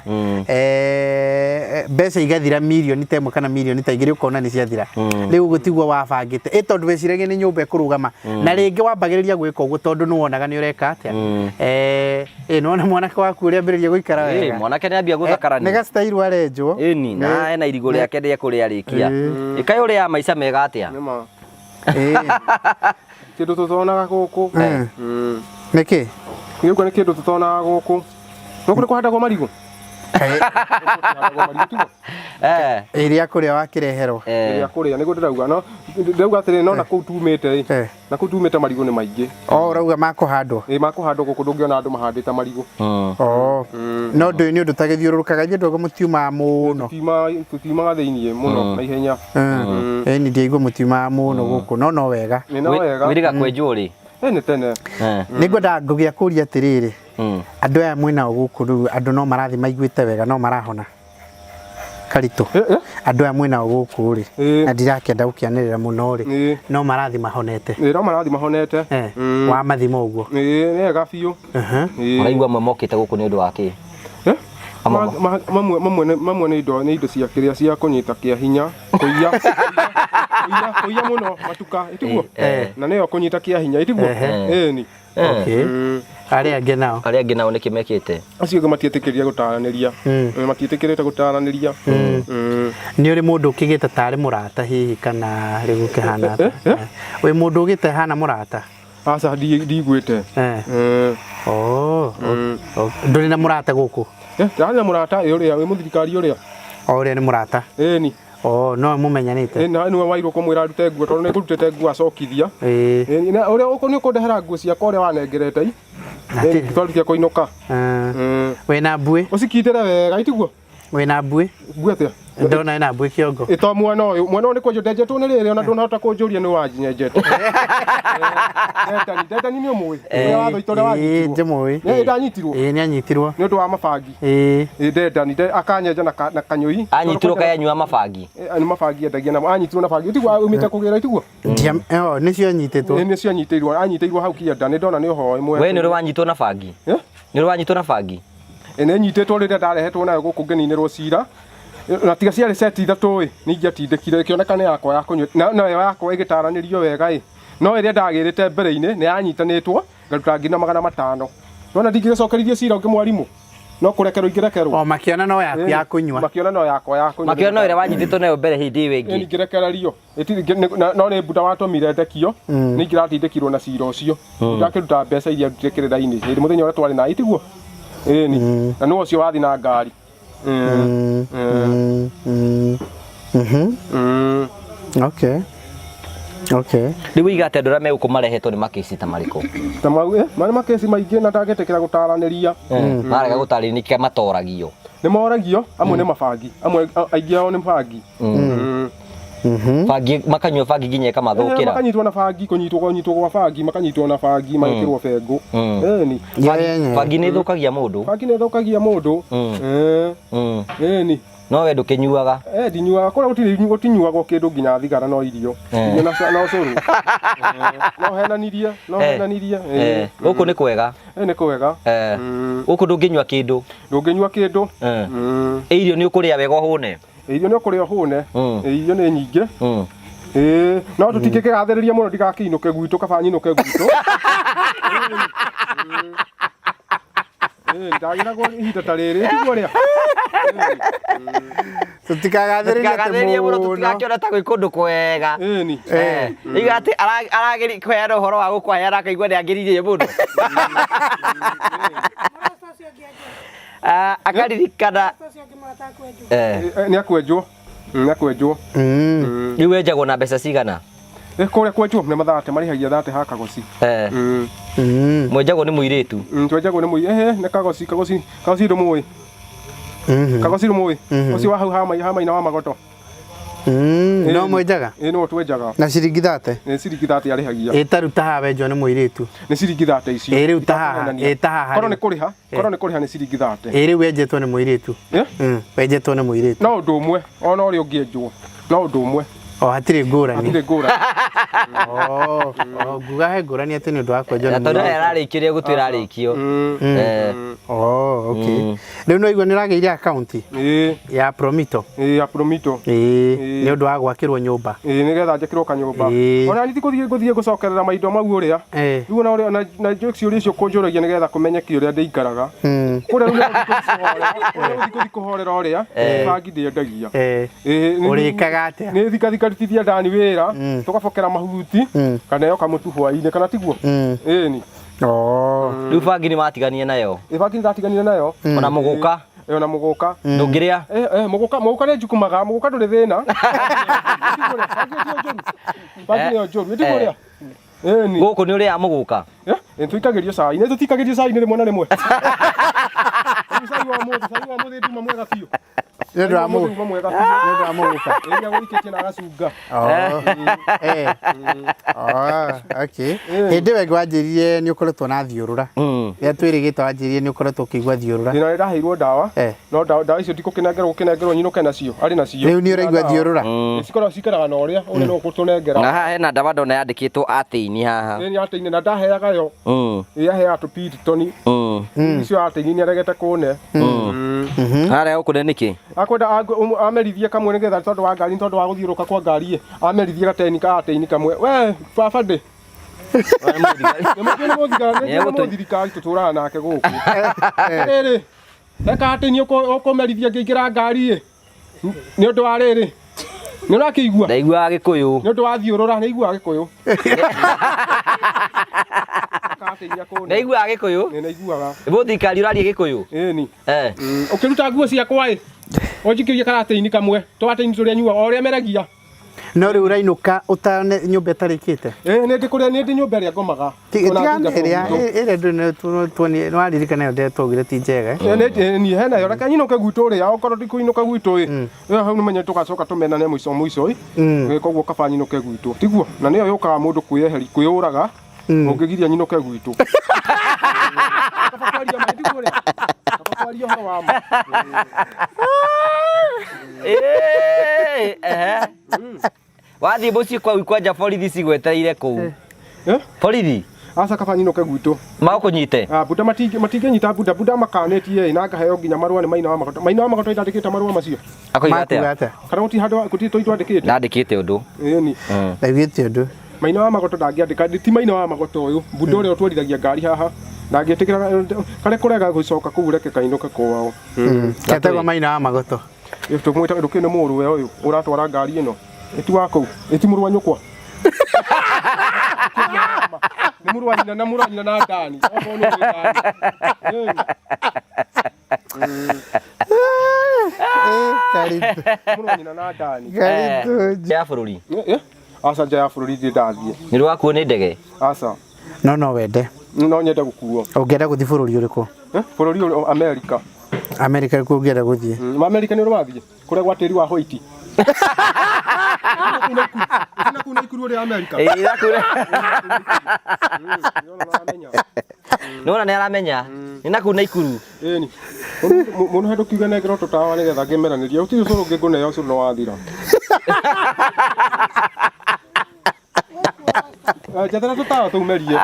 Eh, mbeca igathira mirioni ta ĩmwe kana mirioni ta igĩrĩ ũkona nĩ ciathira rĩu ũguo tiguo wabangĩte ĩ tondũ weciragia nĩ nyũmba ĩkũrũgama na rĩngĩ wambagĩrĩria gwĩka ũguo tondũ nĩ wonaga nĩ ũreka atĩa Eh, ĩ nĩwona mwanake waku ũrĩa ambĩrĩria gũikara Ĩ, wega mwanake nĩ ambia gũthakara nĩ gacitairwo arenjwo ĩni na ena irigũ rĩake rĩa kũrĩa rĩkia ĩkaĩ ũrĩa maica mega atĩa Nĩma. Ĩ, Kĩndũ tũtonaga gũkũ. Nĩkĩ Gĩũka nĩ kĩndũ tũtonaga gũkũ. Gũkũ nĩ kũhandagwo marigũ. Kũhandagwo marigũ tiguo? Eh, ĩrĩa kũrĩa wakĩreherwo eh. Ĩrĩa kũrĩa nĩguo ndĩrauga no ndĩrauga atĩrĩ no na kũu tumĩte ĩ. Eh. Na kũu tumĩte marigũ nĩ maingĩ. O ũrauga makũhandwo Ĩ makũhandwo gũkũ ndũngĩona andũ mahandĩte marigũ. O no ndũĩ nĩ ũndũ tagĩthiũrũrũkaga ithuĩ ndũgo mũtiumaga mũno Tũtiumaga thĩiniĩ mũno na ihenya. Ĩni ndiaigua mũtiumaga mũno gũkũ no no wega Nĩ no wega. Wĩrĩga kwenjwo rĩ Ĩ nĩ tene. Nĩ ngwendaga ngũgĩa kũria atĩrĩrĩ andũ aya mwĩnao gũkũ rĩu andũ no marathiĩ maiguĩte wega no marahona karitũ andũ aya mwĩnao gũkũ rĩ na ndirakĩenda gũkĩanĩrĩra mũno rĩ no marathiĩ mahonete Ĩ no marathiĩ mahonete. Eh, wa mathimo ũguo Ĩ nĩ wega biũ. Ĩ. Ũraigua amwe mokĩte gũkũ nĩ ũndũ wa kĩ? Eh? Amwe Mamwe mamwe nĩ mamwe nĩ indo nĩ indo cia kĩrĩa cia kũnyita kĩa hinya kũiya kũiya kũiya mũno matuka ĩtiguo na nĩyo kũnyita kĩa hinya ĩtiguo ĩni Okay. Arĩa angĩ nao Arĩa angĩ nao nĩkĩ mekĩte? Acio angĩ matiĩtĩkĩrire gũtaranĩria matiĩtĩkĩrĩte gũtaranĩria Nĩ ũrĩ mũndũ ũkĩgĩte tarĩ mũrata hihi kana rĩu ũkĩhana atĩa? Wĩ mũndũ ũgĩte hana mũrata? Aca ndiguĩte. Oh, ndũrĩ na mũrata gũkũ? Ndarĩ na mũrata ĩ ũrĩa wĩ mũthirikari ũrĩa. O ũrĩa nĩ mũrata? Ĩni. Oh, no mũmenyanĩte? Ĩ na nĩwe wairwo kũmwĩra arute nguo tondũ nĩ ngũrutĩte nguo acokithia. Ĩĩ. Na ũrĩa nĩ ũkũndehera nguo ciakwa ũrĩa wanengerete i. Twarĩkia kũinũka. Wĩna mbuĩ? Ũcikindĩre wega itiguo? Wĩna mbuĩ? Mbuĩ atĩa? Ndona wĩna mbuĩ kĩongo. Ĩ to mwana ũyũ, mwana ũyũ nĩ kwenjwo ndenjetwo nĩ rĩrĩ ona ndũnahota kũnjũria nĩ wanyenjete. Ndendani, Ndendani nĩ ũmũĩ? Ũrĩa wathoita ũrĩa wanyitirwo. Ĩĩ ndĩmũĩ. Nĩ ndanyitirwo? Ĩĩ nĩ anyitirwo. Nĩ ũndũ wa mabangi. Ĩĩ. Ĩ Ndendani, akanyenja na kanyũi. Anyitirwo kaĩ anyua mabangi? Nĩ mabangi endagia namo, anyitirwo na bangi. Tiguo aumĩte kũgĩra tiguo? Nĩcio anyitĩtwo. Ĩ nĩcio anyitĩirwo, anyitĩirwo hau kĩanda, nĩ ndona nĩ ũhoe mwega. We nĩ ũrĩ wanyitwo na bangi? Nĩ ũrĩ wanyitwo na bangi? Nĩ nyitĩtwo rĩrĩa ndarehetwo nayo gũkũ ngĩninĩrwo cira. Na tiga ciarĩ seti ithatũ ĩ, nĩ ingĩatindĩkire ĩkĩoneka nĩ yakwa ya kũnyua. Nayo yakwa ĩgĩtaranĩrio wega ĩ. No ĩrĩa ndagĩrĩte mbere-inĩ nĩ yanyitanĩtwo ngaruta ngiri na magana matano. Nĩwona ndingĩgĩcokeririe cira ũngĩ mwarimũ. No kũrekerwo ingĩrekerwo. O makĩona no yaku ya kũnyua. Makĩona no yakwa ya kũnyua. Makĩona no ĩrĩa wanyitĩtwo nayo mbere hĩndĩ ĩyo ĩngĩ. Ĩni ngĩrekererio. No nĩ Buda watũmire ndekio, nĩ ingĩratindĩkirwo na cira ũcio. Ndakĩruta mbeca iria ndutire kĩrĩra-inĩ hĩndĩ mũthenya ũrĩa twarĩ na itiguo. Ĩni. Na nĩwe ũcio wathiĩ na ngari. Okay. Okay. Rĩu ũiga atĩ andũ arĩa megũkũ marehetwo nĩ makĩci ta marĩkũ? Ta mau marĩ makĩci maingĩ na ndangĩtĩkĩra gũtaranĩria. Marega gũtarĩria nĩkĩ matoragio? Nĩ moragio, amwe nĩ mabangi, amwe aingĩ ao nĩ bangi. Bangi makanyua bangi nginya ĩkamathũkĩra. Makanyitwo na bangi, kũnyitwo kũnyitwo gwa bangi, makanyitwo na bangi, magekĩrwo bengũ. Ĩni. Bangi nĩ ĩthũkagia mũndũ. Bangi nĩ ĩthũkagia mũndũ. Ĩni. No we ndũkĩnyuaga. Ndinyuaga, kũrĩa gũtirĩ gũtinyuagwo kĩndũ nginya thigara no irio. Irio na na ũcũrũ. No henanirie, no henanirie. Gũkũ nĩ kwega. Nĩ kwega. Gũkũ ndũngĩnyua kĩndũ. Ndũngĩnyua kĩndũ. Ĩ irio nĩ ũkũrĩa wega ũhũne. Irio nĩ ũkũrĩa ũhũne. Irio nĩ nyingĩ. Ĩĩ, no tũtingĩkĩgathĩrĩria mũno ndigakĩinũke gwitũ kaba nyinũke gwitũ. Ĩĩ, ndagĩragwo ihinda ta rĩrĩ tiguo rĩa. Tũtikagathĩrĩrie atĩ Tũtikagathĩrĩrie mũno mũno. tũtigakĩone ta gwĩ kũndũ kwega. Ĩni. Iga atĩ arageri kũheana ũhoro wa gũkwaheana akaigua nĩ agĩririe mũno. Ah, akaririkana. Nĩ akwenjwo. Nĩ akwenjwo. Rĩu wenjagwo na mbeca cigana? Kũrĩa kwenjwo nĩ mathate marĩhagia thate ha kagoci. Mwenjagwo nĩ mũirĩtu? Twenjagwo nĩ mũirĩtu. Nĩ kagoci, kagoci, kagoci ndũmũĩ. Kagoci ndũmũĩ. Ũcio wa hau ha maina wa magoto. No mwenjaga? Ĩĩ no twenjaga. Na ciringi thate? Nĩ ciringi thate arĩhagia. Ĩ ta rĩu ta haha wenjwo nĩ mũirĩtu. Nĩ ciringi thate icio. Ĩ rĩu ta haha, ĩ ta haha. Korwo nĩ kũrĩha, korwo nĩ kũrĩha nĩ ciringi thate. Ĩ rĩu wenjetwo nĩ mũirĩtu. Wenjetwo nĩ mũirĩtu. No ũndũ ũmwe, ona ũrĩa ũngĩenjwo. No ũndũ ũmwe. O hatirĩ ngũrani. Hatirĩ ngũrani. O nguga he ngũrani atĩ nĩ ũndũ wa kwenjwo nĩ Tondũ ararĩkirie gũtwĩra arĩkio. Oh, okay. Rĩu no igua nĩ ũragĩire akaunti ya Promito. Ĩĩ ya Promito. Ĩĩ nĩ ũndũ wa gwakĩrwo nyũmba. Ĩĩ nĩgetha njakĩrwo kanyũmba. Ona niĩ gũthiĩ gũthiĩ gũcokerera maindo mau ũrĩa. Rĩu ona ũrĩa na ciũria icio kũnjũragia nĩgetha kũmenyeke ũrĩa ndĩikaraga. Kũrĩa rĩu gũthiĩ kũhorera ũrĩa bangi ndĩendagia. Ũrĩkaga atĩa? Nĩ thika rutithia ndani wĩra tũgabokera mahuti kana yo kamũtu hwaĩ-inĩ kana tiguo? Ĩni. Rĩu bangi nĩ watiganie nayo? Ĩ bangi nĩ ndatiganire nayo. Ona mũgũka? Ona mũgũka. Ndũngĩrĩa? Mũgũka mũgũka nĩ njukumaga, mũgũka ndũrĩ thĩna. Bangi nĩyo njũru, ĩtiguo ũrĩa? Ĩni. Gũkũ nĩ ũrĩaga mũgũka? Nĩ tũikagĩrio cai, nĩ tũtikagĩrio cai nĩ rĩmwe na rĩmwe. Cai wa mũthĩ, cai wa mũthĩ nduma mwega biũ. Nĩ ũndũ wa mũgũka. Nĩ ũndũ wa mũgũka. Ĩrĩa gũikĩtie na gacunga. Okay. Hĩndĩ ĩyo ĩngĩ wanjĩrire nĩ ũkoretwo na thiũrũra. Rĩrĩa twĩrĩgĩte wanjĩrire nĩ ũkoretwo ũkĩigua thiũrũra. Ndĩna ndaheirwo ndawa. No ndawa icio ndikũkĩnengerwo gũkĩnengerwo nyinũke nacio, arĩ nacio. Rĩu nĩ ũraigua thiũrũra? Cikoragwo cikaraga na ũrĩa, ũrĩa no ũgũtũnengera. Na haha hena ndawa ndona yandĩkĩtwo atĩini haha. Nĩ atĩini na ndaheaga yo. Ĩ aheaga tũpiriton. Icio atĩini nĩ aregete kũne. Harĩa ũkũne nĩkĩ? Akwenda amerithie kamwe nĩgetha tondũ wa ngari tondũ wa gũthiũrũka kwa ngari amerithie gateni ka atĩini kamwe. We baba ndĩ. Nĩ mũthirikari tũtũraga nake gũkũ. Rĩrĩ reka atĩini ũkũmerithia ngĩingĩra ngari ĩ. Nĩ ũndũ wa rĩrĩ. Nĩ ũrakĩigua? Ndaiguaga Gĩkũyũ. Nĩ ũndũ wa thiũrũra nĩ iguaga Gĩkũyũ. Ndaiguaga Gĩkũyũ. Nĩ naiguaga. Mũthirikari ũraria Gĩkũyũ? Ĩni. Ũkĩruta nguo ciakwa ĩ, ũnjikĩrie karatĩini kamwe, tũratĩini tũrĩa nyuaga, o ũrĩa meragia. No rĩu ũrainũka ũtane nyũmba ĩtarĩkĩte? Ĩĩ nĩ ndĩ kũrĩa nĩ ndĩ nyũmba ĩrĩa ngomaga. Tiga ĩrĩa ĩrĩa ndũrĩ nĩ waririkana ĩyo ndetwaugire ti njega. Nĩ hena yo reke nyinũke gwitũ ũrĩa okorwo ndikũinũka gwitũ ĩ. Ĩyo hau nĩmenye tũgacoka tũmenane mũico mũico ĩ. Koguo kaba nyinũke gwitũ. Tiguo? Na nĩyo yũkaga mũndũ kwĩyeheri kwĩyũraga ũngĩgiria nyinũke gwitũ. Kaba kwaria ma tiguo ũrĩa? Kaba kwaria ũhoro wa ma. Wathiĩ mũciĩ kwau kwanja borithi cigwetereire kũu. Borithi? Aca kaba nyinũke gwitũ. Magũkũnyite? Buda matingĩnyita buda, buda makanĩtie ĩ na ngaheo nginya marũa nĩ Maina wa Magoto. Maina wa Magoto ndandĩkĩte marũa macio. Akoiga atĩa? Kana gũtirĩ handũ gũtirĩ twandĩkĩte? Ndandĩkĩte ũndũ. Ĩni. Ndaiguĩte ũndũ. Maina wa Magoto ndangĩandĩka, ti Maina wa Magoto ũyũ, buda ũrĩa ũtwarithagia ngari haha. Ndangĩtĩkĩra karĩa kũrega gũcoka kũu reke kainũke kwao. Ketagwo Maina wa Magoto. Tũmwĩta ndũkĩrĩ nĩ mũrũwe ũyũ ũratwara ngari ĩno. Ĩti wa kũu, ĩti mũrũ wa nyũkwa. Nĩ mũrũ wa nyina na mũrũ wa nyina na Dani. Okorwo nĩ ũĩ Dani. Mũrũ wa nyina na Dani. Nja ya bũrũri. Aca nja ya bũrũri ndirĩ ndathiĩ. Nĩ rwakuo nĩ ndege? Aca. No no wende. No nyende gũkuo. Ũngĩenda gũthiĩ bũrũri ũrĩkũ? Bũrũri ũrĩ Amerika. Amerika nĩkuo ũngĩenda gũthiĩ? Amerika nĩ ũrĩ wathiĩ? Kũrĩa gwa tĩri wa white. Na kuu Naikuru ũrĩa Amerika. Ĩĩ, nakuru. Nĩwona aramenya. Nĩwona nĩ aramenya. Nĩ nakuu Naikuru. Ĩni. Mũno he ndũkiuge nengerwo tũtawa nĩgetha ngĩmeranĩrie. Gũtirĩ ũcũrũ ũngĩ ngũneo ũcũrũ nĩ wathira. Njethera tũtawa tũu merie.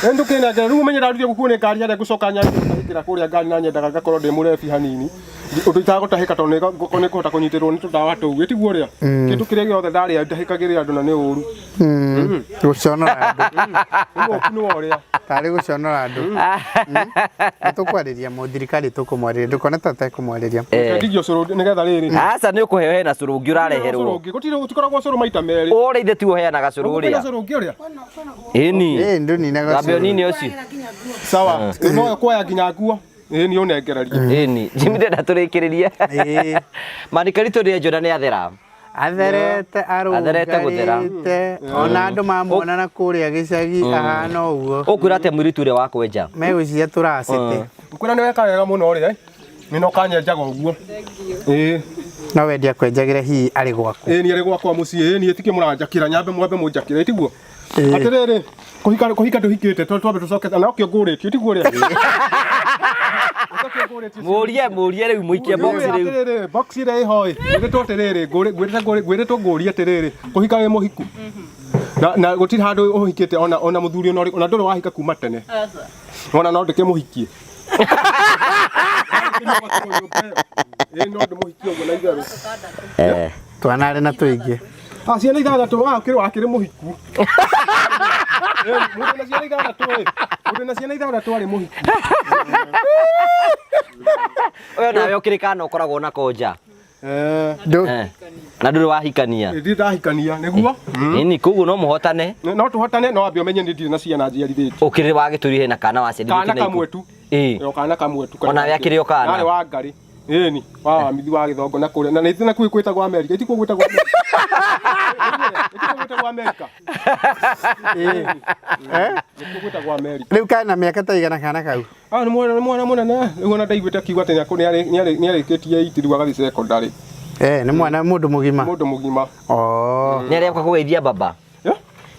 Ĩ ndũkĩnengere rĩu ũmenye ndarutire gũkuo nĩ ngari harĩa ngũcoka nyanjie gũtahĩkĩra kũrĩa ngari na nyendaga ngakorwo ndĩ mũrebi hanini. Ũndũ itagũtahĩka tondũ nĩ ngũhota kũnyitĩrwo nĩ tũtawa tũu. Ĩ tiguo ũrĩa? Kĩndũ kĩrĩa gĩothe ndarĩa ndahĩkagĩrĩra andũ na nĩ ũru. Gũconora andũ. Ũku nĩ wa ũrĩa. Tarĩ gũconora andũ. Nĩ tũkwarĩria mũthirikari tũkũmwarĩria ndũkone ta tekũmwarĩria. Ndigio ũcũrũ nĩgetha rĩrĩ. Aca nĩ ũkũheo hena cũrũ ũngĩ ũrareherwo. Ũcũrũ ũngĩ gũtirĩ gũtikoragwo ũcũrũ maita merĩ. Ũrĩa ithe tiwe ũheanaga cũrũ Ũkũmenya ũrĩa. ũcũrũ ũngĩ ũrĩa? Ĩni. Ĩ ndũninaga Wambe ũcũrũ. ũnine ũcio. Sawa. No kuoya nginya nguo. Ĩ nĩ ũnengererie. Ĩni. Jimmy ndenda tũrĩkĩrĩrie. Ĩĩ. Manikaritũ nĩ Njona nĩ athera. Atherete Atherete gũthera. arũngarĩte ona andũ mamuona na kũrĩa gĩcagi ahana ũguo. Ũkwĩra atĩa mũirĩtu ũrĩa wa kwenja? Megwĩciria tũracĩte. Ngwĩra nĩ weka wega mũno ũrĩa. Nĩ no kanyenjaga ũguo. Ĩĩ. No wende akwenjagĩre hihi arĩ gwaku. Ĩĩ niĩ arĩ gwakwa mũciĩ. Ĩĩ niĩ tikĩ mũranjakĩra nyambe mwambe mũnjakĩre tiguo. Ĩĩ. Atĩrĩrĩ kũhika kũhika ndũhikĩte to twambe tũcoke na nokĩo ngũrĩtio tiguo ũrĩa. Nokĩo ngũrĩtio. Mũrie mũrie rĩu mũikie box rĩu. Atĩrĩrĩ box ĩrĩa ĩho ĩ ngwĩrĩtwo atĩrĩrĩ ngwĩrĩtwo ngwĩrĩtwo ngũrie atĩrĩrĩ kũhika wĩ mũhiku. Na na gũtirĩ handũ ũhikĩte ona ona mũthuri ona ũrĩkũ ona ndũrĩ wahika kuma tene. Ona no ndĩkĩmũhikie. Ĩĩ no ndĩmũhikie ũguo na itherũ. Eh. Twanarĩ na tũingĩ. Ah, ciana ithathatũ ah, ũkĩrĩ wakĩrĩ mũhiku. Eh, Mũndũ na ciana ithathatũ ĩ. Mũndũ na ciana ithathatũ arĩ mũhiku. Ũyũ nawe ũkĩrĩ kana ũkoragwo nako nja. Eh, Eh. Na ndũrĩ wahikania. ndirĩ ndahikania nĩguo. Ĩni koguo no mũhotane. No tũhotane no wambe ũmenye nĩ ndirĩ na ciana njiarithĩtie. Ũkĩrĩ wa gĩtũri hena kana waciarithĩtie Kana na iku. kamwe tu. Ĩĩ. O kana kamwe tu. Ona we akĩrĩ o kana? Arĩ wa ngarĩ. Ĩni, wa wamithi wa gĩthongo na kũrĩa. Na nĩ na kũu gwĩtagwo Amerika. Iti kũu gwĩtagwo Amerika. Iti kũu gwĩtagwo Amerika. Ĩni. Eh? Nĩ kũu gwĩtagwo Amerika. Rĩu kana mĩaka ta igana kana kau. Ah, nĩ mwana nĩ mwana mũnene. Rĩu ona ndaiguĩte akiuga atĩ nĩarĩkĩtie iti rĩu agathiĩ secondary. Eh, nĩ mwana mũndũ mũgima. Mũndũ mũgima. Oh. Nĩ arĩoka kũgeithia baba. Eh?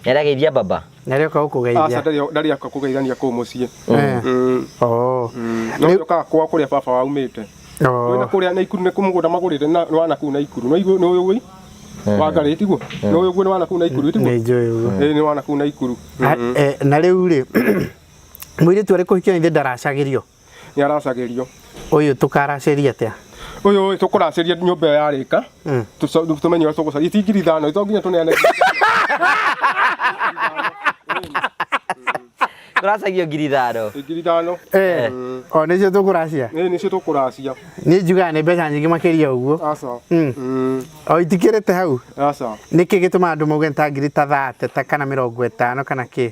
Nĩ arageithia baba. Nĩ arĩoka Aca gũkũgeithia. ndarĩ ndarĩ aka kũgeithania kũu mũciĩ. Eh. Oh. No nĩokaga kwao kũrĩa baba waumĩte. Oh. Nĩ kũrĩa Naikuru nĩ kũmũgũnda magũrĩte na nĩ wa nakũu Naikuru. Nĩ ũĩ nĩ ũĩ Wangarĩ tiguo? Nĩ ũĩ ũguo nĩ wa nakũu Naikuru tiguo? Nĩ njũĩ ũguo. Ĩĩ nĩ wa nakũu Naikuru. Eh, na rĩu rĩ mũirĩtu arĩ kũhikio ithe ndaracagĩrio. Nĩ aracagĩrio. Ũyũ tũkaracĩria atĩa? Ũyũ tũkũracĩria nyũmba ĩyo yarĩka. Tũmenye ũrĩa tũgũcaria. Ti 5,000 to nginya tũneane. Tũracagio 5,000. 5,000. Eh. O nĩcio tũkũracia? Ĩĩ nĩcio tũkũracia. Niĩ njugaga nĩ mbeca nyingĩ makĩria ũguo. Aca. O itikĩrĩte hau. Aca. Nĩkĩ gĩtũmaga andũ mauge nĩ ta ngiri ta thate ta kana 50 kana kĩ?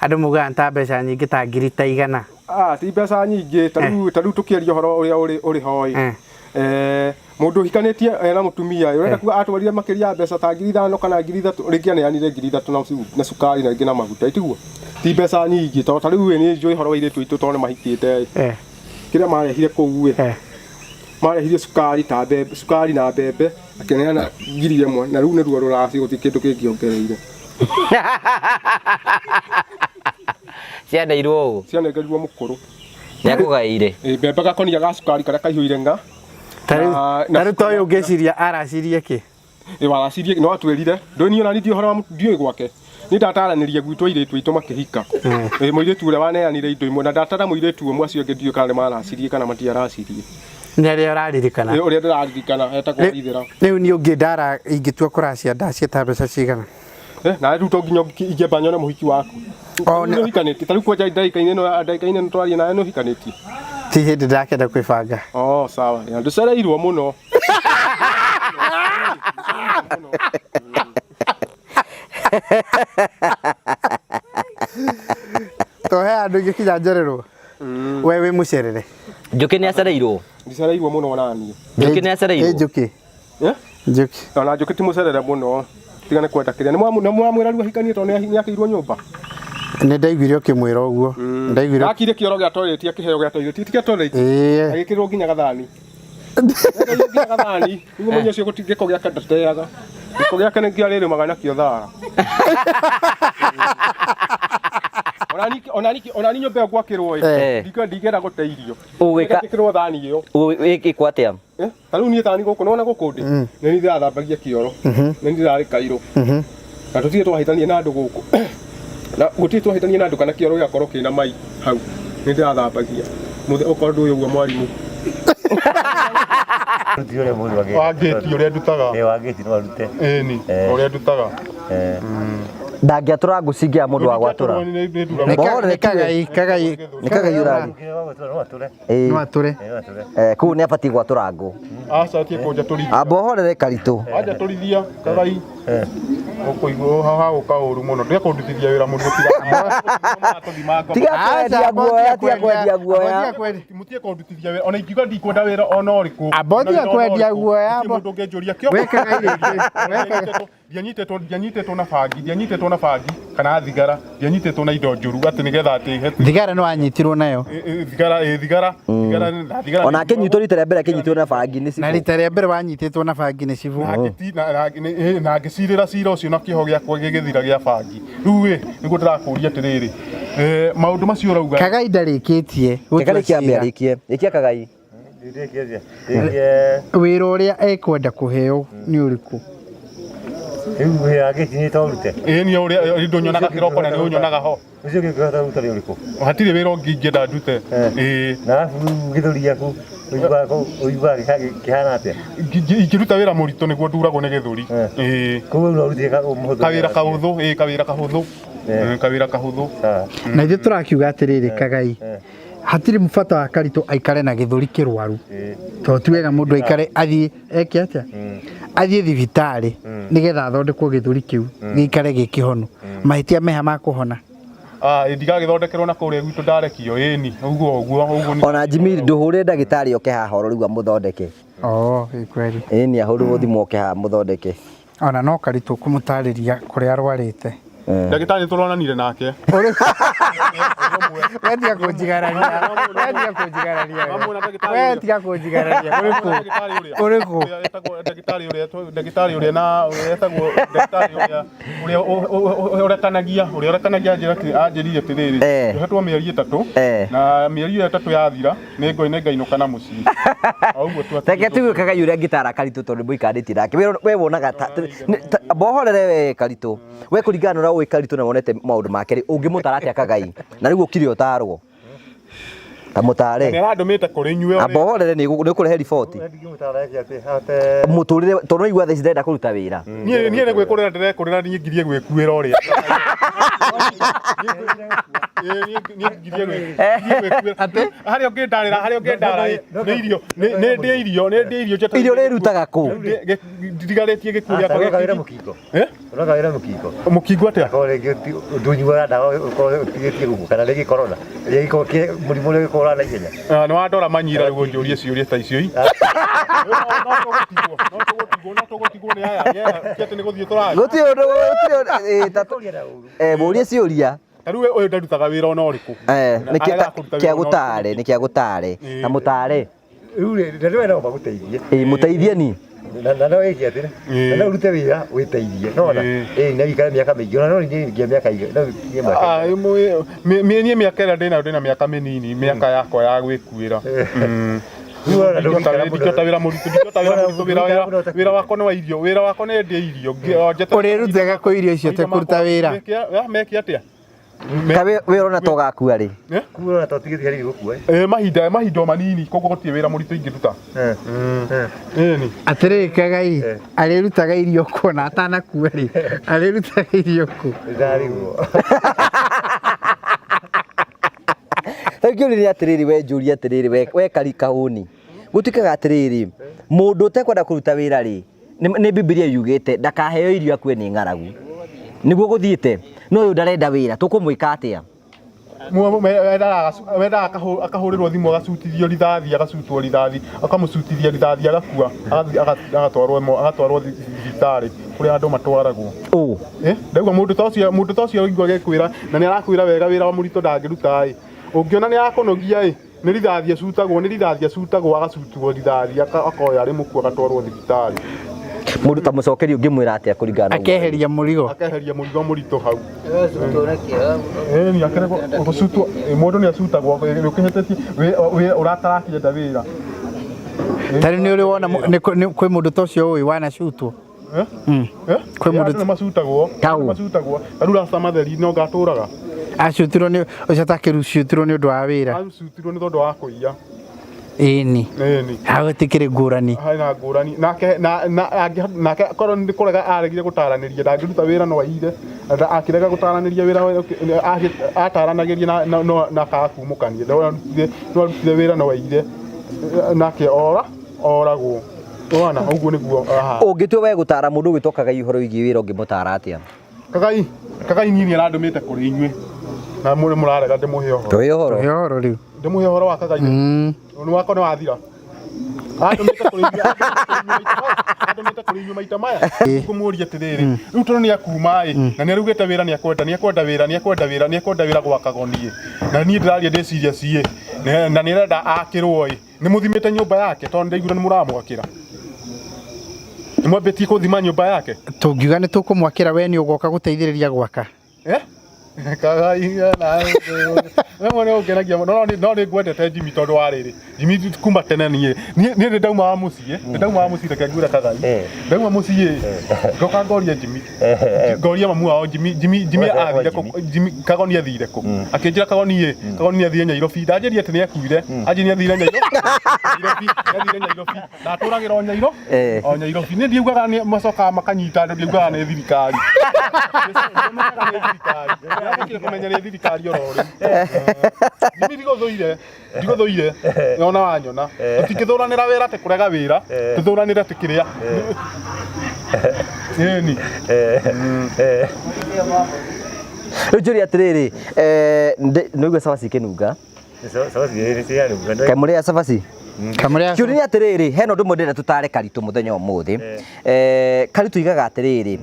Andũ maugaga nĩ ta mbeca nyingĩ ta ngiri ta igana. Ah, ti mbeca nyingĩ ta rĩu ta rĩu tũkĩaria ũhoro ũrĩa ũrĩ ũrĩ ho ĩ. Eh, mũndũ ũhikanĩtie ena mũtumia ĩ, ũrenda kuga atwarire makĩria ya mbeca ta 5,000 kana 3,000 rĩngĩ aneanire 3,000 na cukari na rĩngĩ na maguta ĩtiguo? Ti mbeca nyingĩ tondũ ta rĩu ĩ nĩ njũĩ ũhoro wa airĩtu aitũ tondũ nĩ mahikĩte ĩ. Kĩrĩa marehire kũu ĩ, marehire cukari ta mbembe, cukari na mbembe akĩneana 1,000 na rĩu nĩruo rũracio gũtirĩ kĩndũ kĩngĩ ongereire. Cianeirwo ũ? Cianengerirwo mũkũrũ. Nĩ akũgaĩire? Ĩ, mbembe gakonia ga cukari karĩa kaihũire ng'a. Ta rĩu ta ũyũ ũngĩciria aracirie kĩ? Ĩ waracirie no atwĩrire ndũĩ niĩ ona niĩ ũhoro wa ndiũĩ gwake. Niĩ ndataranĩria gwitũ airĩtu aitũ makĩhika. Ĩ mũirĩtu ũrĩa waneanire indo imwe na ndatara mũirĩtu ũmwe acio angĩ ndiũĩ kana nĩ maracirie kana matiaracirie. Nĩ arĩa ũraririkana? Ĩ ũrĩa ndĩraririkana etagwo Ithĩra. Rĩu niĩ ũngĩ ndara ingĩtua kũracia ndacie ta mbeca cigana? Eh, nawe rĩu to nginya ingĩamba nyone mũhiki waku. Nĩ ũhikanĩtie ta rĩu kwanja ndagĩka-inĩ ĩno ndagĩka-inĩ ĩno twaria nawe nĩ ũhikanĩtie? Ti hĩndĩ ndakenda kwĩbanga. Oh, sawa. Ya, ndũcereirwo mũno. To he andũ ingĩkinya njererwo. We wĩ mũcerere. Njũkĩ nĩ acereirwo. Ndicereirwo mũno ona niĩ. Njũkĩ nĩ acereirwo. Ĩ njũkĩ. Eh? Njũkĩ. Ona njũkĩ ti mũcerere mũno. Tiga nĩ kwenda kĩrĩa. Nĩ mwamwĩra rĩu ahikanie tondũ nĩ akĩirwo nyũmba. Nĩ ndaiguire ũkĩmwĩra ũguo. Ndaiguire. Akire kĩoro gĩa toilet akĩheo gĩa toilet. Ti kĩa toilet. Ĩĩ. Agĩkĩrwo nginya gathani. Nginya gathani nĩguo mũnya ũcio gũti gĩko gĩake ndateaga. Gĩko gĩake nĩkĩo arĩrĩmaga nakĩo thara. Onani onani nyũmba ĩyo gwakĩrwo ĩ. Ndingĩenda gũte irio. Ũgwĩka Ndĩkĩrwo thani ĩyo. Ĩkwo atĩa? Ta rĩu niĩ thani gũkũ nĩwona gũkũ ndĩ nĩ niĩ ndĩrathambagia kĩoro nĩ niĩ ndĩrarĩ kairũ na tũtirĩ twahĩtania na andũ gũkũ na gũtirĩ twahĩtania na andũ kana kĩoro gĩgakorwo kĩna mai hau nĩ ndĩrathambagia mũthĩ okorwo ndũĩ ũguo mwarimũ. Ruti ũrĩa mũndũ angĩ. Wa ngĩti ũrĩa ndutaga. Ĩ wa ngĩti no arute. Ĩni ũrĩa ndutaga. Ndangĩatũra ngũ cingĩaga mũndũ wa gwatũra. Nĩ kagai kagai. Nĩ kagai ũrari. No atũre. No atũre. Kũu nĩ abatiĩ gwatũra ngũ. Aca tie kũnjatũrithia. Amba ũhorere karitũ. Wanjatũrithia kagai. Ũkũigua hagũka ũru mũno. Tiga kũndutithia wĩra mũritũ tiga. Tiga kwendia guoya, tiga kwendia guoya. Mũtige kũndutithia wĩra. Ona ingiuga ndikwenda wĩra ona ũrĩkũ. Amba tiga kwendia guoya. Gũtirĩ mũndũ ũngĩnjũria kĩo. We kagai rĩngĩ. Ndianyitĩtwo ndianyitĩtwo na bangi, ndianyitĩtwo na bangi kana thigara, ndianyitĩtwo na indo njũru atĩ nĩgetha atĩ he Thigara nĩ wanyitirwo nayo. Thigara ĩ thigara thigara na thigara. Ona akĩnyitwo rita rĩa mbere akĩnyitwo na bangi nĩ Na cibũ. rita rĩa mbere wanyitĩtwo na bangi nĩ cibũ. Na ngĩti- na- na- nĩ- na ngĩcirĩra cira ũcio na kĩoho gĩakwa gĩgĩthira gĩa bangi. Rĩu ĩ nĩguo ndĩrakũria atĩrĩrĩ, maũndũ macio ũrauga. Kagai ndarĩkĩtie Reke gũtua rĩkia ambe cira. arĩkie. Rĩkia kagai. Wĩra ũrĩa ekwenda kũheo nĩ ũrĩkũ? Rĩu wĩra ngĩti nĩ to ũrute. Ĩĩ niĩ ũrĩa ndũnyonaga kĩroko na nĩ ũnyonaga ho. Ũcio ũngĩ ũngĩhota kũruta nĩ ũrĩkũ? Hatirĩ wĩra ũngĩ ingĩenda ndute. Ĩĩ. Na arabu rĩu gĩthũri gĩaku ũiguaga kĩhana atĩa? Ingĩruta wĩra mũritũ nĩguo nduragwo nĩ gĩthũri. Ĩĩ. Koguo no ũrute mũhũthũ. Kawĩra kahũthũ, ĩĩ kawĩra kahũthũ. Kawĩra kahũthũ. Na ithuĩ tũrakiuga atĩrĩrĩ Kagai, hatirĩ bata wa Karitũ aikare na gĩthũri kĩrwaru tondũ ti wega mũndũ aikare athiĩ eke atĩa athiĩ thibitarĩ nĩgetha athondekwo gĩthũri kĩu gĩikare gĩ kĩhonu mahĩtia meha ma kũhona. Ah, ndigagĩthondekerwo na kũrĩa gwitũ ndarekio ĩni ũguo ũguo ũguo. Ona Jimmy ndũhũrĩre ndagĩtarĩ oke haha oro rĩu amũthondeke. Oh, ĩ kweli. Ĩni ahũrĩrwo thimũ oke haha amũthondeke. Ona no Karitũ kũmũtarĩria kũrĩa arwarĩte. Ndagĩtarĩ nĩ tũronanire nake. We tiga kũnjigararia. We tiga kũnjigararia. We tiga kũnjigararia. Ũrĩkũ? Ũrĩkũ? Ndagĩtarĩ ũrĩa ndagĩtarĩ ũrĩa na etagwo ndagĩtarĩ ũrĩa ũrĩa ũrekanagia ũrĩa ũrekanagia anjĩra anjĩrire atĩrĩrĩ njohetwo mĩeri ĩtatũ na mĩeri ĩyo ĩtatũ yathira nĩ ngainũka na mũciĩ. O ũguo tu. Reke tuge Kagai ũrĩa angĩtara Karitũ tondũ mũikarĩtie nake. We wonaga ta mbohorere we Karitũ. We kũringana na ũrĩa ũĩ Karitũ na wonete maũndũ make rĩ, ũngĩmũtara atĩa Kagai? Na rĩu ũkire ũtarwo. Ta mũtare. Nĩ arandũmĩte kũrĩ inyuĩ. Amba ũhorere nĩ ũkũrehe riboti. Mũtũrĩre tondũ nĩwaigua thaa ici ndarenda kũruta wĩra. Niĩ niĩ nĩ gwĩkũrĩra ndĩrekũrĩra niĩ ngirie gwĩkuĩra ũrĩa. Niĩ ngirie gwĩkuĩra. Harĩa ũngĩndarĩra harĩa ũngĩndara nĩ irio nĩ ndĩe irio nĩ ndĩe irio. Irio ũrĩrutaga kũ? Ndigarĩtie gĩkuũ gĩakwa. Eh? Ũroka wĩra mũkingo. Mũkingo atĩa? Korwo rĩngĩ ndũnyuaga ndawa ũkorwo ũtigĩtie gũkua kana rĩngĩ corona. Rĩngĩ gĩkorwo kĩ mũrimũ ũrĩa ũgĩkorwo na ihenya. Ah, nĩ wandora manyira rĩu ũnjũrie ciũria ta icio i. No tũgũtigwo no tũgũtigwo nĩ aya nĩ aya ti atĩ nĩ gũthiĩ tũrathiĩ. Gũtirĩ ũndũ gũtirĩ ũndũ eh, ta eh, mũrie ciũria. Ta rĩu ũyũ ndarutaga wĩra ona ũrĩkũ. Eh, nĩ kĩa Aregaga kũruta kĩa wĩra ona ũrĩkũ. gũtare nĩ kĩa gũtare na mũtare. Rĩu rĩ, na nĩwe no magũteithie. Ĩĩ mũteithie ni. Na na no wĩke atĩrĩ, na no ũrute wĩra wĩteithie. Nona? Ĩĩ na wĩikare mĩaka mĩingĩ. Ona no ningĩ mĩaka no nginyie mĩaka. Ah, niĩ mĩaka ĩrĩa ndĩnayo ndĩna mĩaka mĩnini, mĩaka yakwa ya gwĩkuĩra. Ndingĩhota wĩra mũritũ, ndingĩhota wĩra mũritũ, wĩra wĩra wĩra wakwa nĩ wa irio, wĩra wakwa nĩ ndĩe irio. Ũrĩrutaga kũ irio icio ũtekũruta wĩra? Meke atĩa? Ka we we ũrona ta ũgakua rĩ? Kuo ũrona ta ũtigĩtie hanini gũkua. Eh, mahinda mahinda o manini koguo gũtirĩ wĩra mũritũ ingĩruta. Ĩni. Atĩrĩrĩ Kagai, arĩrutaga irio kũ ona atanakua rĩ, arĩrutaga irio kũ? Ndarigwo. Rĩu kĩũria nĩ atĩrĩrĩ we njũria atĩrĩrĩ we we kari kahũni. Gũtuĩkaga atĩrĩrĩ, mũndũ ũtekwenda kũruta wĩra rĩ, nĩ Bibilia yugĩte ndakaheo irio akue nĩ ng'aragu. Nĩguo gũthiĩte, no ũyũ ndarenda wĩra, tũkũmwĩka atĩa? Wendaga akahũrĩrwo thimũ agacutithio rithathi, agacutwo rithathi, akamũcutithia rithathi agakua, agatwarwo agatwarwo thibitarĩ kũrĩa andũ matwaragwo. Ũ? Eh, ndaigua mũndũ ta ũcio mũndũ ta ũcio ũigua agĩkwĩra na nĩ arakwĩra wega wĩra wa mũritũ ndangĩruta ĩ. Ũngĩona nĩ arakũnogia ĩ, Nĩ rithathi acutagwo, nĩ rithathi acutagwo agacutwo rithathi akoya arĩ mũkuo agatwarwo thibitarĩ. Mũndũ ta mũcokeri ũngĩmwĩra atĩa kũringana na ũguo? Akeheria mũrigo. Akeheria mũrigo mũritũ hau. Ĩni akeregwo gũcutwo, mũndũ nĩ acutagwo ũkĩhĩtĩtie ũratarakĩenda wĩra. Ta rĩu nĩ ũrĩ wona kwĩ mũndũ ta ũcio ũĩ wanacutwo? Eh? Eh? Kwĩ mũndũ Andũ nĩ macutagwo. Tau. Nĩ macutagwo. Ta rĩu rasta matheri no ngatũraga. Acutirwo nĩ ũcio atakĩrucutirwo nĩ ũndũ wa wĩra. Acutirwo nĩ tondũ wa kũiya. Ĩni. Ĩni. Hau hatikĩrĩ ngũrani. Harĩ na ngũrani. Nake na na nake korwo nĩ kũrega aregire gũtaranĩria ndangĩruta wĩra no aire. Akĩrega gũtaranĩria wĩra ataranagĩria na na no na akaga kumũkania. No arutire wĩra no aire. Nake ora oragwo. Wona ũguo nĩguo aha. Ũngĩtua we gũtara mũndũ ũgwĩtwo Kagai ũhoro wĩgiĩ wĩra ũngĩmũtara atĩa? Kagai, Kagai niĩ nĩ arandũmĩte kũrĩ inyuĩ na mũrĩ mũrarega ndĩmũhe ũhoro. Tũhe ũhoro. Tũhe ũhoro rĩu. Ndĩmũhe ũhoro wa Kagai. Nĩ wakwa nĩ wathira. Andũmĩte kũrĩ inyuĩ andũmĩte kũrĩ inyuĩ maita maya. Ngũmũria atĩrĩrĩ, rĩu tondũ nĩ akuma ĩ, na nĩ araugĩte wĩra nĩ akwenda, nĩ akwenda wĩra, nĩ akwenda wĩra, nĩ akwenda wĩra gwa Kagoni ĩ. Na niĩ ndĩraria ndĩ serious ĩ, na nĩ arenda akĩrwo ĩ. Nĩ mũthimĩte nyũmba yake tondũ ndaiguire nĩ mũramwakĩra. Nĩ mwambĩtie kũthima nyũmba yake? Tũngiuga nĩ tũkũmwakĩra we nĩ ũgoka gũteithĩrĩria gwaka. Eh? Kagai na we mwene ũngenagia mũno no no nĩ ngwendete Jimmy tondũ wa rĩrĩ Jimmy kuma tene niĩ niĩ niĩ nĩ ndauma wa mũciĩ nĩ ndauma wa mũciĩ reke ngwĩre Kagai ndauma mũciĩ ngoka ngoria Jimmy ngoria mamu wao Jimmy Jimmy Jimmy Wethe kwa athire kũ Jimmy Kagoni athire kũ akĩnjĩra Kagoni ĩ Kagoni nĩ athire Nyairobi ndanjĩrire atĩ nĩ akuire anjĩrire nĩ athire Nyairobi Nyairobi nĩ athire Nyairobi na atũragĩra o Nyairo o Nyairobi nĩ ndiugaga nĩ macokaga makanyita andũ ndiugaga nĩ thirikari Ndiamenyaga nĩ thirikari ndĩracokire kũmenya nĩ thirikari oro rĩu Jimmy ndigũthũire ndigũthũire ona wanyona tũtingĩthũranĩra wĩra atĩ kũrega wĩra tũthũranĩre atĩ kĩrĩa ĩni Rĩu njũrie atĩrĩrĩ, nĩũigua cabaci ikĩnunga? Kaĩ mũrĩaga cabaci? Kamũrĩa Kĩũria nĩ atĩrĩrĩ, hena ũndũ ũmwe ndĩrenda tũtare Karitũ mũthenya wa ũmũthĩ. Karitũ igaga atĩrĩrĩ,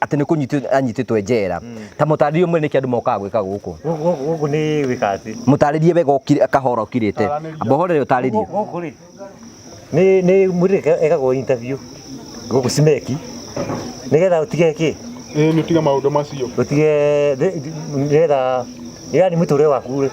atĩ nĩ kũnyitwo anyitĩtwo njera. Ta mũtarĩrie ũmwe nĩkĩ andũ mokaga gwĩka gũkũ. Gũkũ nĩ gwĩka atĩ. Mũtarĩrie wega ũkire kahora ũkirĩte. Taranĩria. Amba ũhorere ũtarĩrie. Gũkũ rĩ nĩ nĩ mũirĩtu ekagwo interview gũkũ Simeki nĩgetha ũtige kĩ ĩni ũtige maũndũ macio ũtige nĩgetha yani mũtũrĩre waku rĩ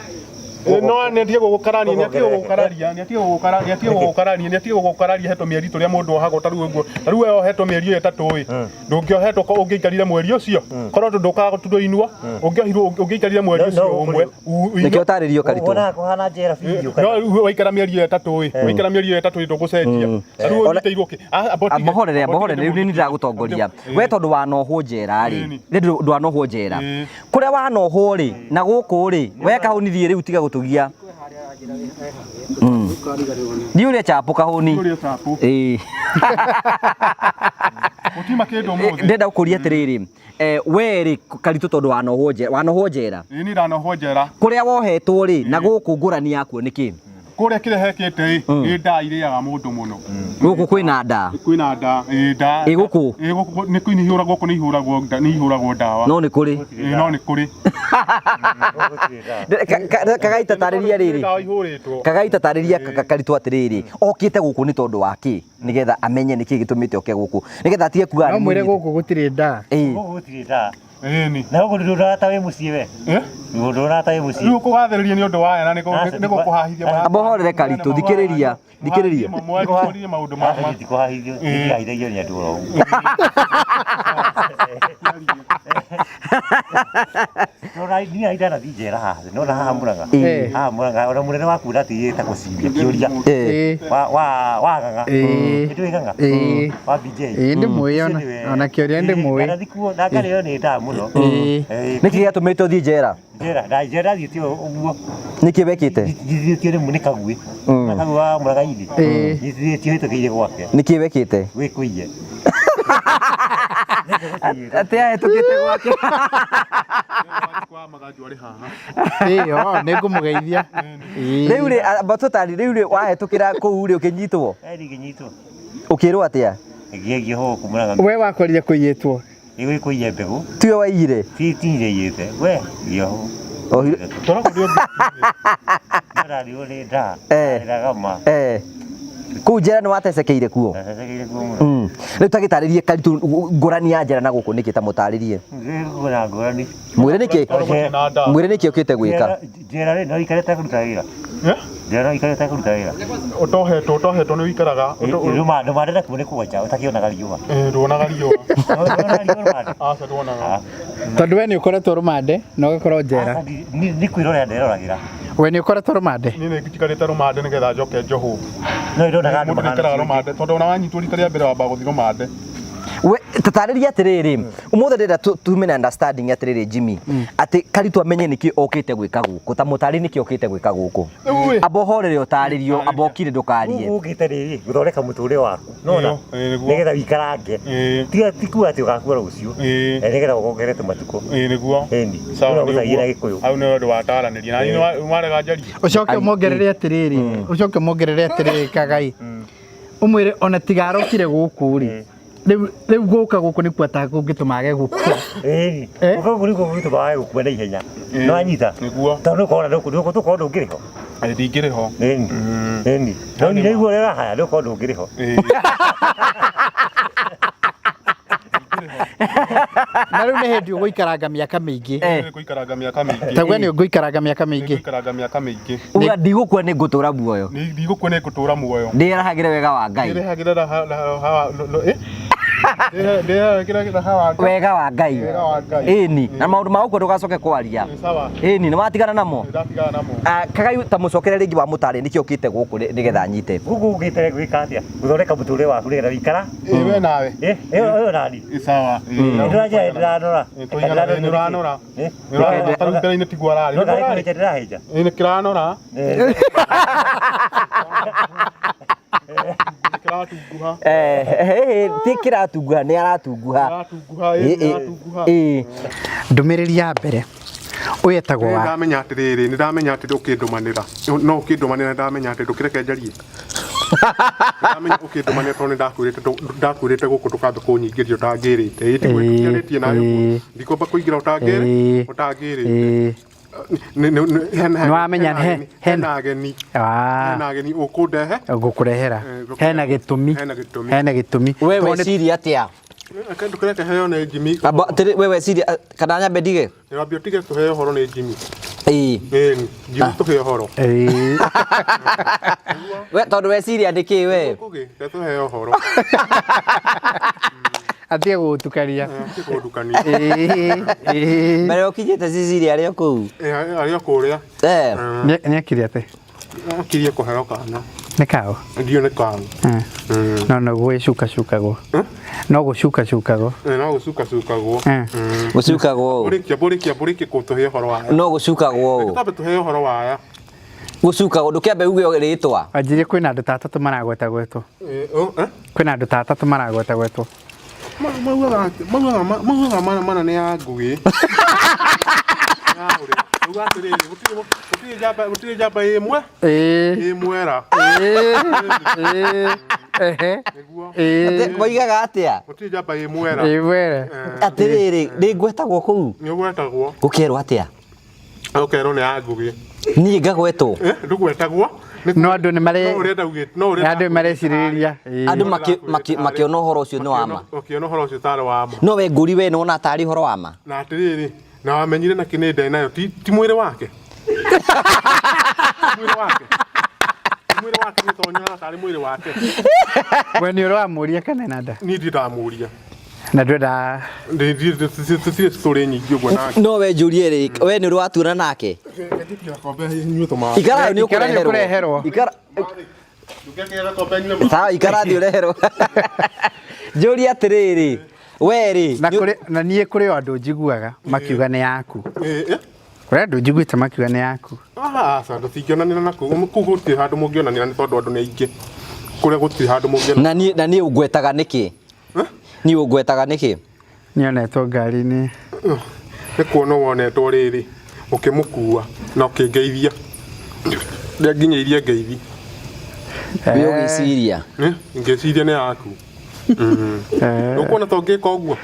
No nĩ atige gũgũkararia nĩ atige gũgũkararia nĩ atige gũgũkararia nĩ atige gũgũkararia nĩ atige gũgũkararia hetwo mĩeri tũrĩa mũndũ ohagwo ta rĩu ũguo ta rĩu we ohetwo mĩeri ĩyo ĩtatũ ĩ ndũngĩohetwo ko ũngĩaikarire mweri ũcio korwo ndũkaga tũinwo ũngĩohirwo ũngĩaikarire mweri No, ũcio no, ũmwe Nĩkĩo ũtarĩrio Karitũ. Wonaga kũhana njera biũ no rĩu waikara mĩeri ĩyo ĩtatũ ĩ waikara mĩeri ĩyo ĩtatũ ĩ ndũgũcenjia ta rĩu Ona- ũnyitĩirwo kĩ Ah, amba ũtige- Ambohorere, amba ambohorere, ũtige rĩu nĩ ndĩragũtongoria. We tondũ wanohwo njera rĩ, Ĩni. nĩ ndwanohwo njera. Ĩĩ. Kũrĩa wanohwo rĩ, na gũkũ rĩ, we kahũni thiĩ rĩu tiga gũtũgia. Thiĩ ũrĩe chapo kahũni. Ũrĩe chapo. Ĩĩ. Gũtiuma kĩndũ ũmũthĩ. Ndĩrenda gũkũria atĩrĩrĩ, we rĩ Karitũ tondũ wanohwo njera, wanohwo njera. Ĩĩ niĩ ndanohwo njera. Kũrĩa wohetwo rĩ, na gũkũ ngũrani yakuo nĩ kĩ? Kũrĩa kĩrĩa hekĩte ĩ, nĩ ndaa irĩaga mũndũ mũno. Gũkũ kwĩna ndaa. Kwĩna ndaa, ĩ ndaa. Ĩ gũkũ? Ĩ gũkũ nĩ kwĩ ihũragwo gũkũ nĩ ihũragwo nda- nĩ ihũragwo ndawa. No nĩ kũrĩ. Ĩ no nĩ kũrĩ. Kagaita tarĩria rĩrĩ. Ndawa ihũrĩtwo. Kagaita tarĩria Karitũ atĩrĩrĩ, okĩte gũkũ nĩ tondũ wa kĩ? Nĩgetha amenye nĩkĩ gĩtũmĩte oke gũkũ. Nĩgetha atige kuga No mwĩre gũkũ gũtirĩ ndaa. Ĩ. Gũkũ gũtirĩ ndaa. Ĩni. Na gũkũ ndũraga ta wĩ mũciĩ we. Eh? Ndũraga ta wĩ mũciĩ. Rĩu kũgathĩrĩria nĩ ũndũ wa yana nĩ gũkũhahithia. Amba ũhorere Karitũ, thikĩrĩria, thikĩrĩria. Mwaririe maũndũ ma Aca ndikũhahithio, ndihahithagio nĩ andũ oro ũguo. Nona niĩ ndanathiĩ njera haha, nona haha Murang'a. Haha Murang'a, ona mũnene waku ndatigĩte gũciria kĩũria. Wa wa wa Ng'ang'a. Nĩndũĩ Ng'ang'a? Wa BJ. Ĩĩ ndĩmũĩ ona ona kĩũria ndĩmũĩ. Ndanathiĩ kuo na ngarĩo nĩ ndaa mũno. Nĩkĩ gĩatũmĩte ũthiĩ njera? Njera, nda njera thiĩte ũguo. Nĩkĩ wekĩte? Nyitithĩtio nĩ kaguĩ. Na kaguĩ wa Murang'a-inĩ. Nyitithĩtio hĩtũkĩire gwake. Nĩkĩ wekĩte? Gwĩkũiye. Atĩ ahĩtũkĩte gwake. Ĩĩ o nĩ ngũmũgeithia. Rĩu rĩ, amba tũtarĩ rĩu rĩ wahĩtũkĩra kũu rĩ ũkĩnyitwo? Ngĩnyitwo. Ũkĩrwo atĩa? Ngĩgio gũkũ Murang'a. We wakorire kũiyĩtwo? Nĩ gwĩkũiya mbegũ. Tiwe waiyire? Ti ti ndaiyĩte. We ngĩohwo. Ohirwo Tũragwo nĩ Ndararirwo nĩ nda. Eh. Ndĩragama. Eh. Kũu njera nĩ watecekeire kuo? Ndacekeire kuo mũno. Rĩu ta gĩtarĩrie Karitũ ngũrani ya njera na gũkũ nĩkĩ ta mũtarĩrie. Ngũra ngũrani. Mwĩre nĩkĩ mwĩre nĩkĩ ũkĩte gwĩka. Njera rĩ no ikare tekũruta wĩra. Eh? Njera no ikare tekũruta wĩra. Ũtohetwo ũtohetwo nĩ wĩikaraga. Rũmande rũmande nakuo nĩ kwanja ũtakĩonaga riũa. Eh, nduonaga riũa. Nduonaga riũa rũmande. Aca nduonaga. Tondũ we nĩ ũkoretwo rũmande na ũgakorwo njera. Aca, nĩ kwĩrorera nderoragĩra. We nĩ ũkoretwo rũmande? Niĩ nĩ njikarĩte rũmande nĩgetha njoke njohwo. No ndonaga andũ Mũndũ nĩ aikaraga rũmande tondũ ona wanyitwo rita rĩa mbere wambaga gũthiĩ rũmande. We tatarĩria atĩrĩrĩ ũmũthĩ ndĩrenda tume na understanding atĩrĩrĩ Jimmy atĩ Karitũ amenye nĩkĩ okĩte gwĩka gũkũ ta mũtarĩ nĩkĩ okĩte gwĩka gũkũ. Rĩu ĩ. Amba ũhorere ũtarĩrio amba ũkire ndũkarie. Gũkũ ũkĩte rĩrĩ gũthondeka mũtũrĩre waku. Nona Ĩyo, ĩ, nĩguo. nĩgetha wĩikarange. Ĩ. Tiga ti kuga atĩ ũgakua rũciũ. Ĩ. Eh, nĩgetha wongerere tũmatukũ. Ĩ nĩguo. Ĩni. Sawa Ũrĩa nĩ gũcaria na ũguo. Gĩkũyũ. Hau nĩ ũndũ wataranĩria. Na niĩ warega njarie. Ũcoke ũmongerere atĩrĩrĩ, ũcoke ũmongerere atĩrĩrĩ Kagai. Ũmwĩre ona tiga arokire gũkũ rĩ. Rĩu rĩu gũka gũkũ nĩkuo atakũngĩtũma age gũkua. Ĩni. Eh? Gũka gũkũ nĩkuo gũgĩtũma wage gũkua na ihenya. Ĩ. Nĩ wanyita? Nĩguo. Tondũ nĩũkona ndũgũkorwo ndũngĩrĩ ho. Ĩ, ndingĩrĩ ho. Ĩni. Ĩni. No nĩ nĩguo ũrĩa ũrahaya ndũgũkorwo ndũngĩrĩ ho. Ĩ. Na rĩu nĩ hĩndĩ ũgũikaranga mĩaka mĩingĩ. Nĩ ngũikaranga mĩaka mĩingĩ. Tauga nĩ ũgũikaranga mĩaka mĩingĩ. Nĩ ngũikaranga mĩaka mĩingĩ. Uga ndigũkua nĩ ngũtũra muoyo. Nĩ ndigũkua nĩ ngũtũra muoyo. Ndĩrahagĩre wega wa Ngai. Ndĩrehagĩra raha raha ĩ? Ndĩrehagĩra raha wa Ngai. Wega wa Ngai. Wega wa Ngai. Ĩni na maũndũ ma gũkua ndũgacoke kwaria. Nĩ sawa. Ĩni nĩ watigana namo. Nĩ ndatigana namo. Ah, Kagai ta mũcokere rĩngĩ wa mũtarĩ nĩkĩ ũkĩte gũkũ nĩgetha anyite. Gũkũ ũkĩte gwĩka atĩa? Gũthondeka mũtũrĩre waku nĩgetha wĩikara. Ĩ we nawe. Ĩ, ĩyo ĩyo nani. Ĩ sawa. Nĩ ndĩranora. Ĩ, tũigana, ĩ, nĩ ũranora. Ĩ, Nĩ ũranora ta rĩu mbere-inĩ tiguo ararĩ. No Nĩguo karĩ ararĩ? kũhĩnja ndĩrahĩnja. Ĩ, nĩ kĩranora. Ĩ. Nĩ kĩratunguha. Eh, eh, ti kĩratunguha nĩ aratunguha. Kĩratunguha, ĩ, Ĩ, nĩ ĩ, kĩratunguha. ĩ. Ndũmĩrĩri ya mbere ũyũ etagwo Nĩ wa ndamenya atĩrĩrĩ, nĩ ndamenya atĩ ũkĩndũmanĩra. No ũkĩndũmanĩra nĩ ndamenya atĩ ndũkĩreke njarie. Nĩ ndamenya ũkĩndũmanĩra tondũ nĩ ndakwĩrĩte ndakwĩrĩte gũkũ ndũkambe kũnyingĩria ũtangĩrĩte. Ĩ tiguo tũtiarĩtie nawe ũguo. Ndikwamba kũingĩra ũtangĩrĩ ũtangĩrĩte. Nĩ wamenya hena ageni. Hena ageni ũkũndehe. Ngũkũrehera. Hena gĩtũmi. Hena gĩtũmi. Hena gĩtũmi. We weciria atĩa? Ndũkĩreke heo nĩ Jimmy. Amba atĩrĩ we weciria kana nyambe ndige? Wambia ũtige tũheo ũhoro nĩ Jimmy. Ĩĩ. Ĩĩ, Jimmy tũhe ũhoro. We tondũ weciria nĩ kĩ we? Ngũgĩ, reke tũheo ũhoro. Atige gũgũtukania. Atige kũndukania. Mbere ũkinyĩte Cecilia arĩ o kũu. Arĩ o kũrĩa. Nĩ akire atĩ? Akirie kũheo kana. Nĩ kaũ? Ndiũ nĩ kaũ. No no gwĩcukacukagwo. No gũcukacukagwo. No gũcukacukagwo. Gũcukagwo ũũ. Mbũrĩkia mbũrĩkia mbũrĩkia kũtũhe ũhoro waya. No gũcukagwo ũũ. Twambe tũheo ũhoro waya. Gũcukagwo ndũkĩambe uge rĩtwa. Anjirie kwĩna andũ ta atatũ maragwetagwetwo. Kwĩna andũ ta atatũ maragwetagwetwo. Maugaga maugaga maugaga mana mana nĩ ya Ngũgĩ. Uga atĩrĩrĩ gũtirĩ gũtirĩ njamba gũtirĩ njamba ĩ mwe ĩ mwera. Atĩ moigaga atĩa? Gũtirĩ njamba ĩ mwera. Ĩ mwera. Atĩrĩrĩ nĩ ngwetagwo kũu? Nĩ ũgwetagwo. Gũkerwo atĩa? Ũkerwo nĩ ya Ngũgĩ. Niĩ ngagwetwo? Ndũgwetagwo. No andũ nĩ mare No ũrĩa ndaugĩte no ũrĩa andũ marecirĩrĩria. Andũ makĩona ũhoro ũcio nĩ wa ma. Makĩona ũhoro ũcio tarĩ wa ma. No we ngũri we nĩwona tarĩ ũhoro wa ma? Na atĩrĩrĩ na wamenyire na kĩ nĩ ndarĩ nayo ti ti mwĩrĩ wake. Mwĩrĩ wake. Ti mwĩrĩ wake nĩ tondũ nyonaga tarĩ mwĩrĩ wake. We nĩ ũramũria kana ena nda? Niĩ ndirĩ ndamũria. Na ndwenda Tũtirĩ story nyingĩ ũguo nake. No we njũrie rĩ, we nĩ ũrĩ watuona nake? Ikara nĩ ũkũreherwo. Ikara Sawa, ikara thiĩ ũreherwo. Njũrie atĩrĩrĩ, we rĩ. Na kũrĩ na niĩ kũrĩ o andũ njiguaga makiuga nĩ yaku. Kũrĩ andũ njiguĩte makiuga nĩ yaku. Aca tũtingĩonanĩra na kũu kũu gũtirĩ handũ mũngĩonanĩra nĩ tondũ andũ nĩ aingĩ. Kũrĩa gũtirĩ handũ mũngĩonanĩra. Na niĩ na niĩ ũngwetaga nĩkĩ? Niĩ ũngwetaga nĩkĩ? Nĩonetwo ngari-inĩ. Nĩ kuona wonetwo rĩrĩ ũkĩmũkua na ũkĩngeithia. Nĩanginyĩirie ngeithi. Wĩ ũgĩciria? Ngĩciria nĩ yaku. Ũkuona ta ũngĩka ũguo?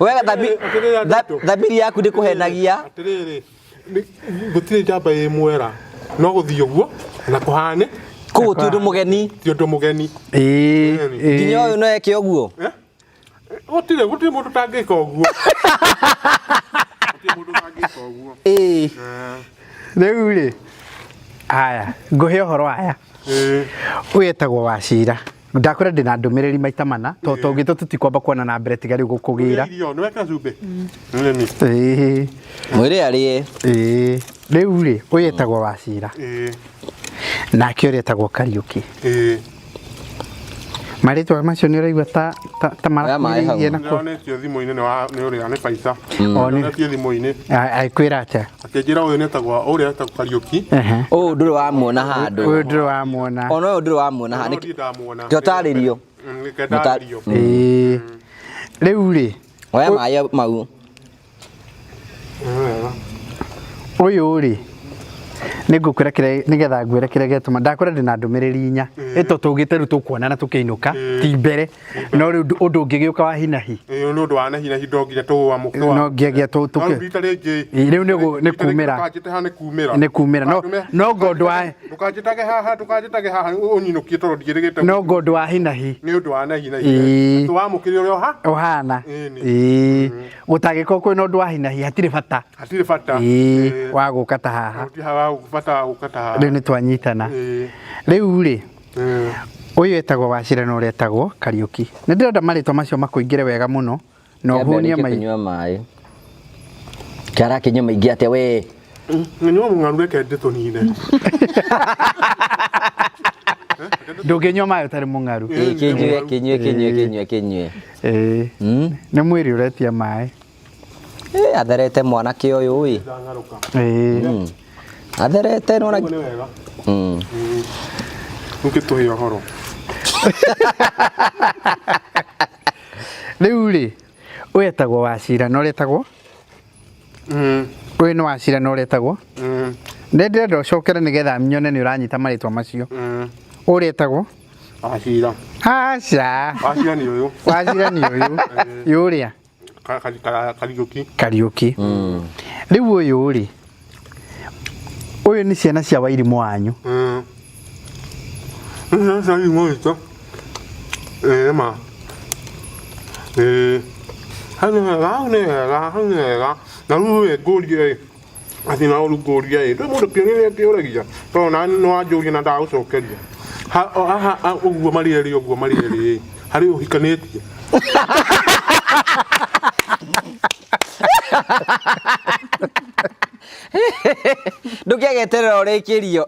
We thamiri yaku ndĩkũhenagia. Atĩrĩrĩ, gũtirĩ njamba ĩ mwera no gũthiĩ ũguo na kũhane Kũguo ti ũndũ mũgeni. Ti ũndũ mũgeni. Nginya ũyũ no eke ũguo. Gũtirĩ gũtirĩ mũndũ ũtangĩka ũguo. Gũtirĩ mũndũ ũtangĩka ũguo. Rĩu rĩ, haya ngũhe ũhoro aya. Ũyũ etagwo Wacira. Ndakwĩra ndĩna ndũmĩrĩri maita mana to tũngĩtwo tũtikwamba kuona na mbere tiga rĩu gũkũgĩra. Irio nĩ wekĩra cumbĩ? Nĩmi. Ĩĩ. Mwĩre arĩe. Ĩĩ. Rĩu rĩ, ũyũ etagwo Wacira. Nake ũrĩa etagwo Kariũki. Marĩtwa macio nĩ ũraigua ta ta ta Oya maĩ hau. marakuhĩrĩirie na kũ Ndĩronetio thimũ-inĩ nĩ wa nĩ ũrĩa nĩ Baisa. O, nĩ- Ndĩronetio thimũ-inĩ. Agĩkwĩra atĩa? Akĩnjĩra ũyũ nĩ etagwo ũrĩa etagwo Kariũki. Ũyũ ndũrĩ wamuona handũ. Ũyũ ndũrĩ wamuona. Ona ũyũ ndũrĩ wamuona handũ. No ndirĩ ndamuona. Kĩo tarĩrio. Reke ndarĩrio. Ĩĩ. Rĩu rĩ, Oya maĩ mau. Ũyũ rĩ, nĩ ngũkwĩra kĩrĩa nĩgetha ngwĩre kĩrĩa gĩatũma ndakwĩra ndĩna ndũmĩrĩri inya ĩto tũgĩte rĩu tũkuonana tũkĩinũka ti mbere no rĩu ũndũ ũngĩgĩũka wa hinahi. Ĩĩ nĩ ũndũ wa na hinahi no nginya tũamũke. No nginya tũke. Rita rĩngĩ. Rĩu nĩ kumĩra. Ndũkanjĩte haha nĩ kumĩra. Nĩ kumĩra no no ngo ũndũ wa Ndũkanjĩtage haha ndũkanjĩtage haha ũnyinũkie tondũ ndiĩrĩgĩte. No ngo ũndũ wa hinahi. Nĩ ũndũ wa na hinahi. Tũwamũkĩre ũrĩa ũha. Ũhana. Ĩĩ. Gũtangĩkorwo kwĩna ũndũ wa hinahi hatirĩ bata. Hatirĩ bata. Ĩĩ wa gũka ta haha. Hatirĩ bata wa gũka ta haha. Rĩu nĩ twanyitana. Rĩu rĩ, ũyũ etagwo Wachira na ũrĩa etagwo Kariũki. Nĩ ndĩrenda marĩtwa macio makũingĩre wega mũno na ũhũnie maitho. Kũnyua maĩ. Kĩarakĩnyua maingĩ atĩa we? Nyua mũng'aru reke ndĩtũnine. Ndũngĩnyua maĩ ũtarĩ mũng'aru. Kĩnyue, kĩnyue, kĩnyue, kĩnyue, kĩnyue. Ĩĩ. Nĩ mwĩrĩ ũretia maĩ. Atherete mwanake ũyũ ĩ. Ĩĩ. Atherete nona. Nĩ wega. Ũngĩtũhe ũhoro. Rĩu rĩ, ũyũ etagwo Wachira na ũrĩa etagwo? Ũyũ nĩ Wachira na ũrĩa etagwo? Nĩ ndĩrenda ũcokere nĩgetha nyone nĩ ũranyita marĩtwa macio. Ũrĩa etagwo? Wachira. Aca. Wachira nĩ ũyũ. Wachira nĩ ũyũ. Ũrĩa? Kariũki. Kariũki. Rĩu ũyũ rĩ, ũyũ nĩ ciana cia Wairimũ wanyu. Ciana cia Wairimũ witũ. Ĩĩ ma. Ĩĩ. Hau nĩ wega, hau nĩ wega, hau nĩ wega. Na rĩu ĩ ngũrie ĩ, atĩ na rĩu ngũrie ĩ, ndũĩ mũndũ kĩũria kĩũragia, tondũ na nĩ wanjũria na ndagũcokeria. Haha ũguo marĩ erĩ ũguo marĩ erĩ ĩ, harĩ ũhikanĩtie? Ndũkĩgeterera ũrĩkĩrio.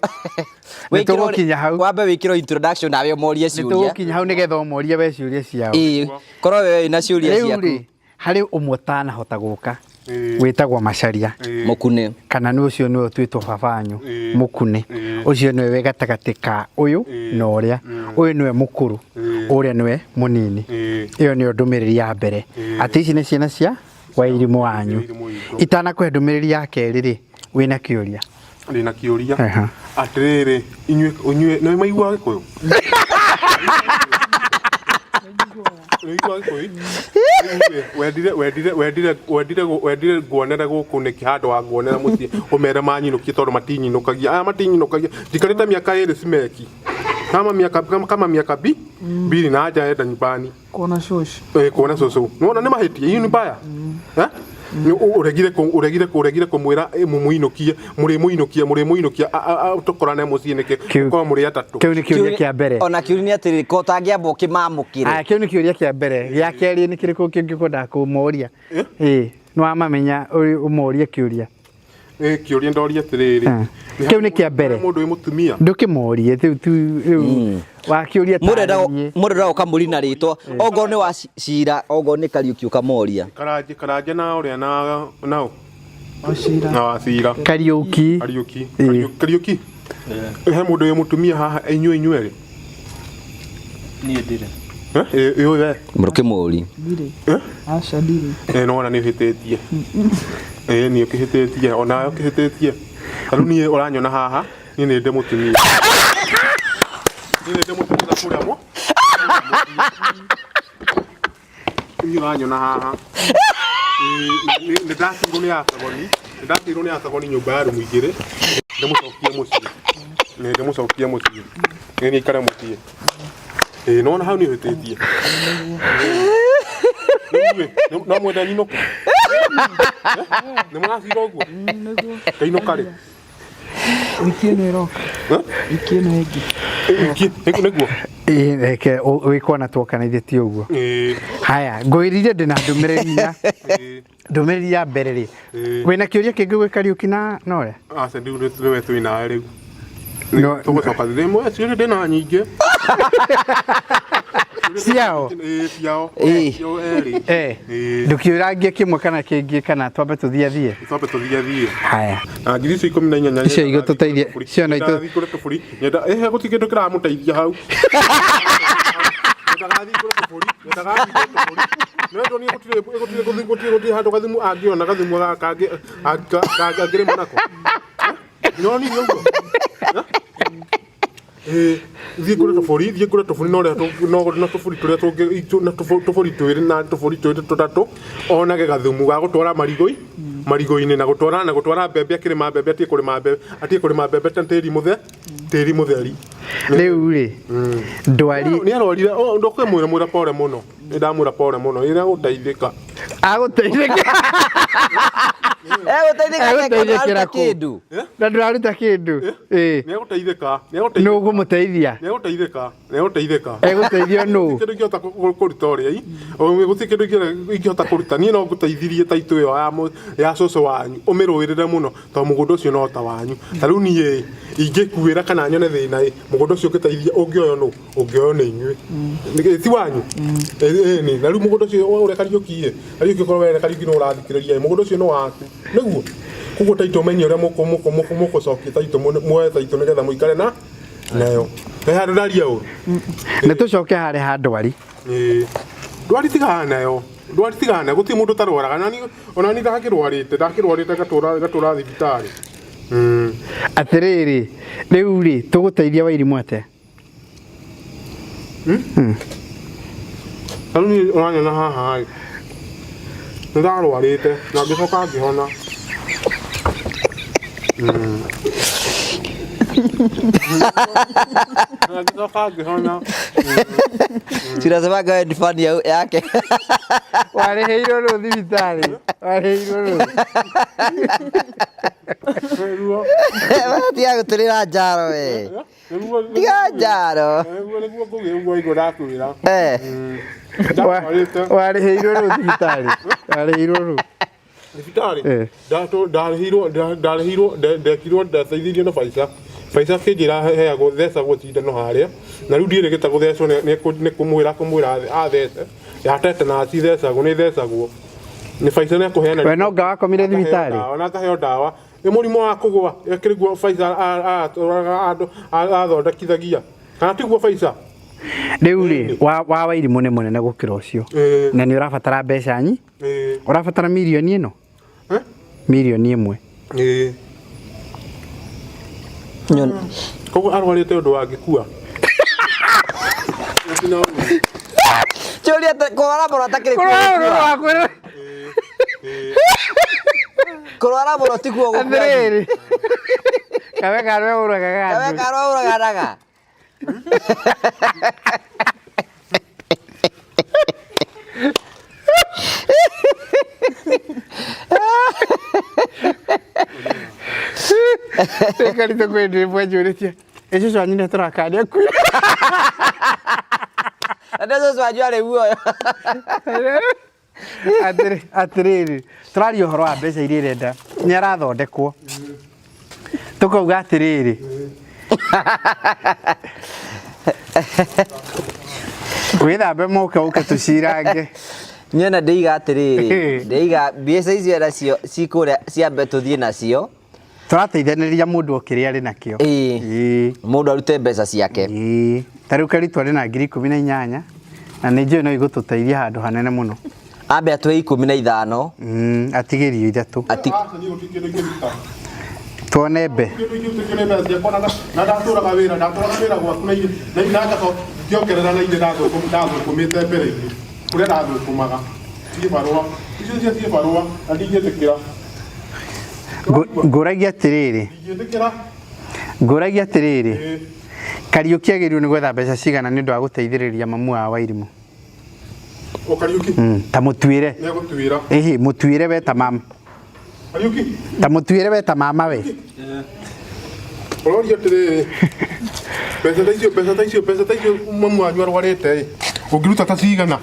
Nĩtũgũkinya hau. Wambe wĩkĩrwo introduction nawe ũmorie ciũria. Nĩtũgũkinya hau nĩgetha ũmorie we ciũria ciao. Ĩĩ, korwo we wĩna ciũria ciaku. Rĩu rĩ, harĩ ũmwe ũtanahota gũka wĩtagwo Macharia. Mũkunĩ. Kana nĩ ũcio nĩwe ũtuĩtwo baba wanyu, Mũkunĩ. Ũcio nĩwe wĩ gatagatĩ ka ũyũ na ũrĩa. Ũyũ nĩwe mũkũrũ, ũrĩa nĩwe mũnini. Ĩyo nĩyo ndũmĩrĩri ya mbere. Atĩ ici nĩ ciana cia Wairimũ wanyu. Itanakũhe ndũmĩrĩri ya kerĩ rĩ, wĩna kĩũria? Ndĩna kĩũria. Atĩrĩrĩ, inyuĩ inyuĩ nĩ maiguaga Gĩkũyũ? Nĩ Gĩkũyũ? Wendire wendire wendire wendire wendire nguonere gũkũ nĩkĩ handũ wa nguonera mũciĩ ũmere manyinũkie tondũ matinyinũkagia. Aya matinyinũkagia. Njikarĩte mĩaka ĩrĩ cimeki. Kama miaka kama miaka bi mbili na hajaenda nyumbani. Kuona shosh. Eh, kuona cũcũ. Nĩwona nĩ mahĩtia, hiyo ni mbaya. Eh? Ũregire ũregire ũregire kũmwĩra mũmũinũkie, mũrĩmũinũkia, mũrĩmũinũkia tũkorane mũciĩ nĩkĩ? Korwo mũrĩ atatũ. Kĩu nĩ kĩũria kĩa mbere. Ona kĩũria nĩ atĩrĩrĩ, ko ũtangĩamba ũkĩmamũkĩre. Aya, kĩu nĩ kĩũria kĩa mbere. Gĩa kerĩ nĩ kĩrĩkũ kĩngĩ ũkwendaga kũmoria? Ĩĩ, nĩ wamamenya ũmorie kĩũria. Ĩ kĩũria ndoria atĩrĩrĩ. Kĩu nĩ kĩa mbere. Mũndũ wĩ mũtumia. Ndũkĩmorie rĩu tu rĩu wakĩũria tarĩrie. Mũndũ ũkamũri na rĩtwa ongorwo nĩ wa cira ongorwo nĩ Kariũki ũkamoria. Karanja Karanja na ũrĩa na nao. Wachira. Na Wachira. Kariũki. Kariũki. Kariũki. He mũndũ wĩ mũtumia haha inyuĩ inyuĩ erĩ? Niĩ ndirĩ. Ĩ ũyũ we? Mũrũkĩmũri. Ndirĩ. Aca ndirĩ. Ĩ nĩwona nĩ ũhĩtĩtie. Ĩ nĩ ũkĩhĩtĩtie onawe ũkĩhĩtĩtie. Ta rĩu niĩ ũranyona haha niĩ nĩ ndĩ mũtumia. Niĩ nĩ ndĩ mũtumia na kũrĩa mũ. Niĩ ũranyona haha. Nĩ ndakĩirwo nĩ Asagoni, nĩ ndakĩirwo nĩ Asagoni nyũmba ya rumu igĩrĩ, ndĩmũcokie mũciĩ. Nĩ ndĩmũcokie mũciĩ. Nĩ niĩ aikare mũciĩ. Ĩĩ nĩwona hau nĩ ũhĩtĩtie. Rĩu rĩ, no mwende nyinũke? Nĩ mũracira ũguo? Ngainũka rĩ? Wiki ĩno ĩroka. Wiki ĩno ĩngĩ. Wiki, nĩguo? Ĩĩ, reke wĩkwo na tuoka na ithe ti ũguo. Haya, ngwĩrire ndĩna ndũmĩrĩri inya. Ndũmĩrĩri ya mbere rĩ, wĩna kĩũria kĩngĩ gwĩ Kariũki na Noya? Aca rĩu nĩwe twĩ nawe rĩu. Tũgũcoka thutha ciũria ndĩna nyingĩ. Ciao? Ĩĩ, ciao. Ĩĩ. Ciao erĩ. Eh, ndũkĩũrangie kĩmwe kana kĩngĩ kana twambe tũthiathie? Twambe tũthiathie. Haya. Na ngiri icio ikũmi na inyanya Icio igũtũteithia. Icio no itũ- Nyendaga thiĩ ngũre tũbũri. Nyenda ĩhe gũtirĩ kĩndũ kĩramũteithia hau. Nyendaga thiĩ ngũre tũbũri. Nyendaga thiĩ ngũre tũbũri. No ndonire gũtirĩ gũtirĩ gũtirĩ gũtirĩ handũ gathumu angĩona gathumu kangĩ angĩrĩma nako. Nĩwonire ũguo? Ĩĩ, thiĩ ngũre tũbũri, thiĩ ngũre tũbũri no ũrĩa no na tũbũri tũrĩa tũngĩ na tũbũri twĩrĩ na tũbũri twĩrĩ tũtatũ, onage gathumu ga gũtwara marigũ marigũ-inĩ na gũtwara na gũtwara mbembe akĩrĩma mbembe atige kũrĩma mbembe atige kũrĩma mbembe ta tĩri mũthe tĩri mũtheri. Rĩu rĩ, ndwari Nĩ arwarire, ndũkũmwĩra mwĩra pore mũno. Nĩ ndamwĩra pore mũno, ĩrĩa gũteithĩka. Agũteithĩka. Egũteithĩka Egũteithĩkĩra ndũraruta kũ? kĩndũ. Na ndũraruta kĩndũ. Ĩĩ. Nĩ egũteithĩka, nĩ egũteithĩka. Nũ ũkũmũteithia? Nĩ egũteithĩka, nĩ egũteithĩka. Egũteithio nũ? Gũtirĩ kĩndũ ingĩhota kũruta ũrĩa i. Gũtirĩ kĩndũ ingĩhota kũruta. Niĩ no ngũteithirie taitũ ĩyo ya cũcũ wanyu, ũmĩrũĩrĩre mũno tondũ mũgũnda ũcio no ta wanyu. Ta rĩu niĩ ĩ, ingĩkuĩra kana nyone thĩna ĩ, mũgũnda ũcio ũngĩteithia ũngĩoywo nũ? Ũngĩoywo nĩ inyuĩ. Nĩ- Ti wanyu? Ĩni, na rĩu mũgũnda ũcio ũrĩa Kariũki ĩ, Kariũki okorwo we Kariũki nĩ ũrathikĩrĩria ĩ, mũgũnda ũcio nĩ waku. Nĩguo? Koguo taitũ menye ũrĩa mũkũcokia taitũ muoe taitũ nĩgetha mũikare na nayo. He handũ ndaria ũru? Nĩ tũcoke harĩa ha ndwari. Ĩĩ. Ndwari tigana nayo. Ndwari tigana nayo. Gũtirĩ mũndũ ũtarwaraga. Nani ona niĩ ndakĩrwarĩte, ndakĩrwarĩte ngatũra ngatũra thibitarĩ. Atĩrĩrĩ, rĩu rĩ, tũgũteithia Wairimũ atĩa? Rĩu niĩ ũranyona haha ĩ, nĩ ndarwarĩte na ngĩcoka ngĩhona. Na ngĩcoka ngĩhona. Tunasemaga wewe ni fan yake. Warĩhĩirwo rũ thibitarĩ? Warĩhĩirwo rũ? Tiga gũtũrĩra njaro we. Tiga njaro. Nĩguo nĩguo ngũgĩ ũguo aigua ndakwĩra. Eh. Ndarwarĩte. Warĩhĩirwo rũ thibitarĩ? Warĩhĩirwo rũ? Thibitarĩ? Eh. Ndarĩhĩirwo ndarĩhĩirwo ndekirwo ndateithirio na Pfizer. Pfizer akĩnjĩra heagwo thecagwo cindano harĩa na rĩu ndiĩrĩgĩte gũthecwo nĩ kũmwĩra kũmwĩra athece ya tetanus ithecagwo nĩ ithecagwo nĩ Pfizer nĩ akũheana We no anga wakomire thibitarĩ? ndawa na akaheo ndawa Nĩ mũrimũ wa kũgũa ĩkĩrĩguo Pfizer aratwaraga andũ athondekithagia kana tiguo Pfizer? Rĩu rĩ, wa wa Wairimũ nĩ mũnene gũkĩra ũcio na nĩ ũrabatara mbeca nyi ũrabatara mirioni ĩno mirioni ĩmwe. Koguo arwarĩte ũndũ wangĩkua. Kĩũria kũrwara mũno atakĩrĩ Kũrwara Kũrwara mũno tikuo gũkua. Atĩrĩrĩ. Kawe karwe ũragaga Kawe andũ. karwa ũraganaga. Reka ritũ kwĩ ndĩ ĩmwe njũrĩtie. Ĩ cũcũ wanyu nĩatũrakania kuo. Na nĩ cũcũ wanyu arĩ muoyo. Atĩrĩ- atĩrĩrĩ tũraria ũhoro wa mbeca iria irenda nĩ arathondekwo tũkauga atĩrĩrĩ wĩthambe moko ũke tũcirange Nyona ndĩiga atĩrĩrĩ, ndĩiga mbeca icio nacio cikũrĩa ciambe tũthiĩ nacio. Tũrateithanĩrĩria mũndũ o kĩrĩa arĩ nakĩo. Ĩĩ. Mũndũ arute mbeca ciake. Ĩĩ. Ta rĩu Karitũ arĩ na ngiri 18 na nĩ njũĩ no igũtũteithia handũ hanene mũno. Ambe atũhe 15. Atigĩrio ithatũ. Tuone mbe. Na ndatũraga wĩra ndatũraga wĩra gwaku na na ngacoka ngĩongerera na iria ndathũkũmĩte mbere-inĩ. Kũrĩa ndathũkũmaga ciĩ barũa icio cia ciĩ barũa na ndingĩtĩkĩra. Ngũragia atĩrĩrĩ, ndingĩtĩkĩra. Ngũragia atĩrĩrĩ, Kariũki agĩrĩirwo nĩ gwetha mbeca cigana nĩ ũndũ wa gũteithĩrĩria mamu wa Wairimũ? O Kariũki. Ta mũtuĩre. Nĩ egũtuĩra. Ĩhĩ, mũtuĩre we ta mama. Kariũki. Ta mũtuĩre we ta mama we. Ũroria atĩrĩrĩ, mbeca ta icio, mbeca ta icio, mbeca ta icio mamu wanyu arwarĩte ĩ, ũngĩruta ta cigana?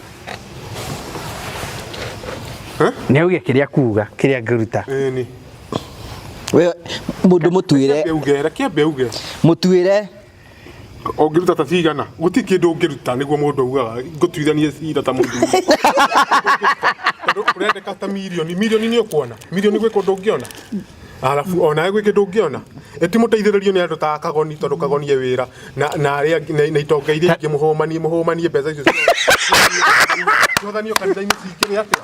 Nĩ auge kĩrĩa kuga, kĩrĩa angĩruta. Ĩni. We mũndũ mũtuĩre. Reke auge, reke ambe auge. Mũtuĩre. Ũngĩruta ta cigana? Gũtirĩ kĩndũ ũngĩruta nĩguo mũndũ augaga ngũtuithanie cira ta mũthuri. Tondũ ũrendeka ta mirioni, mirioni nĩ ũkuona? Mirioni gwĩ kũndũ ũngĩona? Arabu onawe gwĩ kĩndũ ũngĩona? Ĩti mũteithĩrĩrio nĩ andũ ta Kagoni tondũ Kagoni e wĩra na na arĩa angĩ na itonga iria ingĩ mũhũmanie mũhũmanie mbeca icio ciothanio kanitha-inĩ cingĩrĩ atĩa?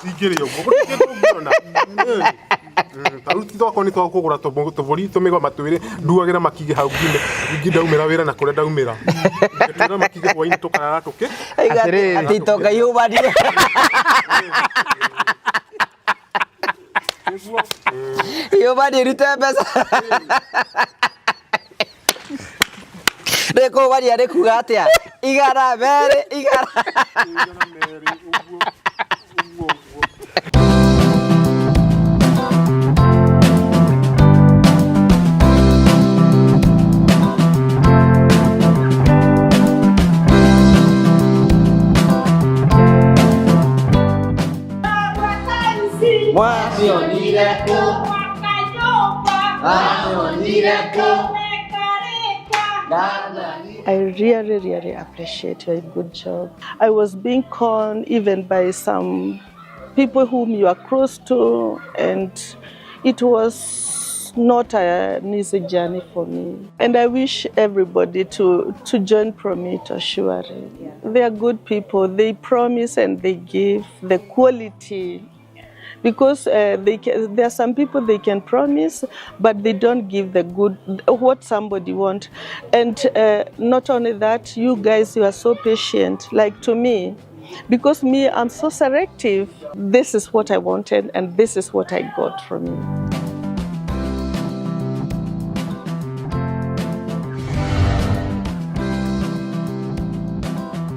Cingĩrĩ ũguo. Gũtirĩ kĩndũ ũngĩona. Ta rĩu twakwa nĩ twa kũgũra tũbũri tũmĩgoma twĩrĩ nduagĩra makigĩ hau ngime ndaumĩra wĩra na kũrĩa ndaumĩra. Ngĩtuĩra makigĩ hwainĩ tũkarara tũkĩ. Atĩrĩrĩ. Atĩ itonga ihũmanie. Ihũmanie irute mbeca. Rĩ kũhũmania nĩ kuga atĩa? Igana merĩ igana. Igana merĩ ũguo ũguo ũguo. Mwacionire kũ? Mwacionire kũ? I really, really appreciate your good job. I was being conned even by some people whom you are close to, and it was not an easy journey for me. And I wish everybody to join Promito, surely. Yeah. They are good people. They promise and they give the quality. Because there are some people they can promise, but they don't give the good, what somebody wants. And not only that, you guys, you are so patient. Like to me, because me, I'm so selective. This is what I wanted, and this is what I got from you.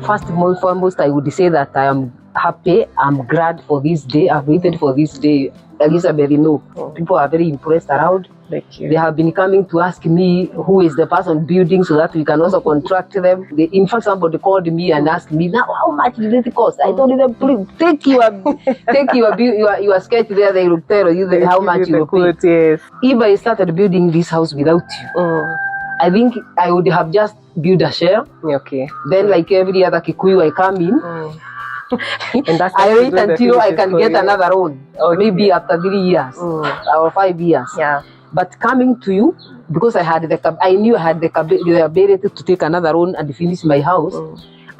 First and foremost, I would say that I am happy. I'm glad for this day. I've waited for this day. Elizabeth, you know, people are very impressed around. Thank you. They have been coming to ask me who is the person building so that we can also contract them. In fact, somebody called me and asked me, now how much did it cost? I told them, please take your sketch there. They will tell you how much you will pay. Yes. If I started building this house without you, I think I would have just built a shell. Okay. Then, like every other Kikuyu, I come in. And that's I wait until I can get another loan, okay. Maybe after 3 years or 5 years. Yeah. But coming to you, because I knew I had the ability to take another loan and finish my house.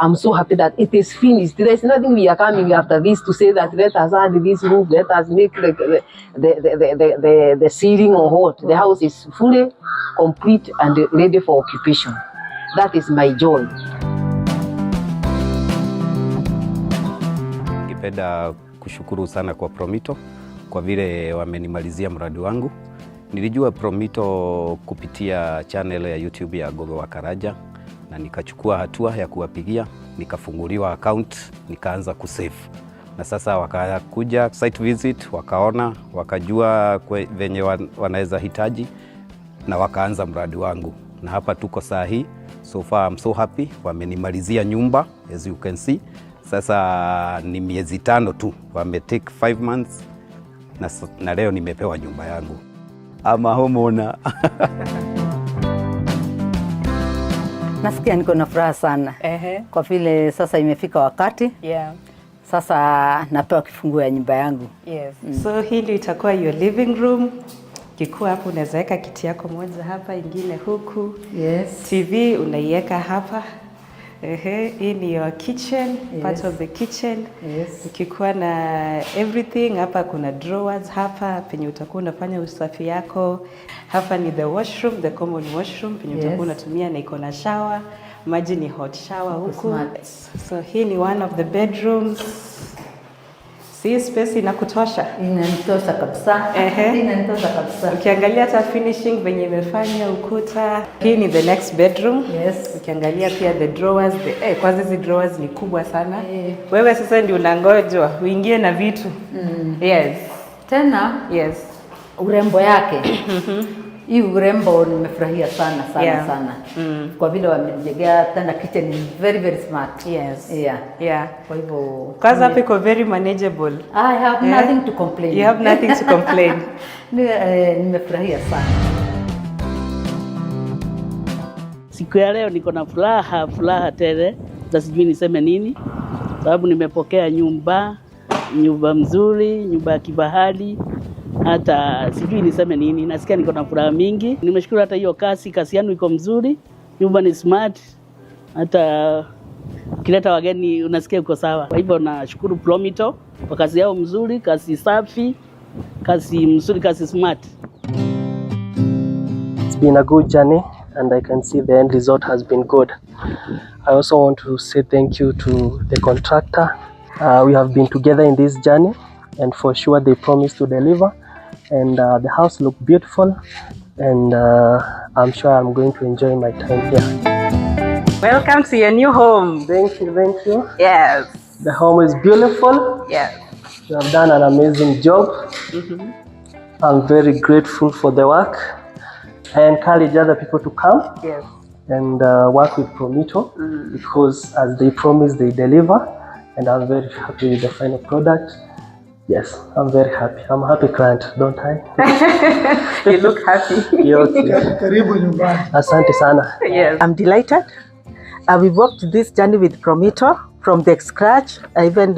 I'm so happy that it is finished. There is nothing we are coming after this to say that let us add this roof, let us make the ceiling or what. The house is fully complete and ready for occupation. That is my joy. Ningependa kushukuru sana kwa Promito kwa vile wamenimalizia mradi wangu. Nilijua Promito kupitia channel ya YouTube ya Gogo wa Karaja na nikachukua hatua ya kuwapigia, nikafunguliwa account, nikaanza kusave. Na sasa wakakuja site visit, wakaona, wakajua venye wanaweza hitaji na wakaanza mradi wangu. Na hapa tuko saa hii, so far I'm so happy, wamenimalizia nyumba as you can see. Sasa ni miezi 5 tu, wame take 5 months na leo nimepewa nyumba yangu. I'm a homeowner. Nasikia niko na furaha sana. Kwa vile sasa imefika wakati. Yeah. Sasa napewa kifunguo ya nyumba yangu. Yes. So hii ndio itakuwa your living room. Kikuwa hapo unaweza weka kiti yako moja hapa, ingine huku. Yes. TV unaiweka hapa. Hii ni your kitchen, yes. Part of the kitchen. Yes. Ukikuwa na everything hapa, kuna drawers hapa penye utakuwa unafanya usafi yako. Hapa ni the washroom, the common washroom penye utakuwa unatumia, na iko na shower Maji ni hot shower huku. So hii ni one of the bedrooms. Si space inakutosha? Inanitosha kabisa. Ehe. Inanitosha kabisa. Ukiangalia hata finishing venye imefanya ukuta. Hii ni the next bedroom. Yes. Ukiangalia pia the drawers, kwanza hizi drawers ni kubwa sana. Wewe sasa ndio unangojwa uingie na vitu. Yes. Tena yes. Urembo yake. Hii urembo nimefurahia sana sana sana. Kwa vile wamejengea tena kitchen ni very very smart. Yes. Yeah. Yeah. Kwa hivyo kwanza hapa iko very manageable. I have nothing to complain. You have nothing to complain. Nimefurahia sana. Siku ya leo niko na furaha tele, hata sijui niseme nini, sababu nimepokea nyumba mzuri, nyumba ya kifahari. Hata sijui niseme nini, nasikia niko na furaha mingi. Nimeshukuru hata hiyo kasi yangu iko mzuri, nyumba ni smart, hata ukileta wageni unasikia uko sawa. Kwa hivyo nashukuru Promito kwa kazi yao mzuri, kazi safi, kazi mzuri, kazi smart. It's been a good journey and I can see the end result has been good. I also want to say thank you to the contractor. We have been together in this journey and for sure they promised to deliver, and the house looked beautiful, and I'm sure I'm going to enjoy my time here. Welcome to your new home. Thank you, thank you. Yes. The home is beautiful. Yes. You have done an amazing job. I'm very grateful for the work. I encourage other people to come yes. and work with Promito because as they promise, they deliver, and I'm very happy with the final product. Yes, I'm very happy. I'm a happy client, don't I? You look happy. Okay. Karibu nyumbani. Asante sana. Yes. I'm delighted. We worked this journey with Promito from the scratch, even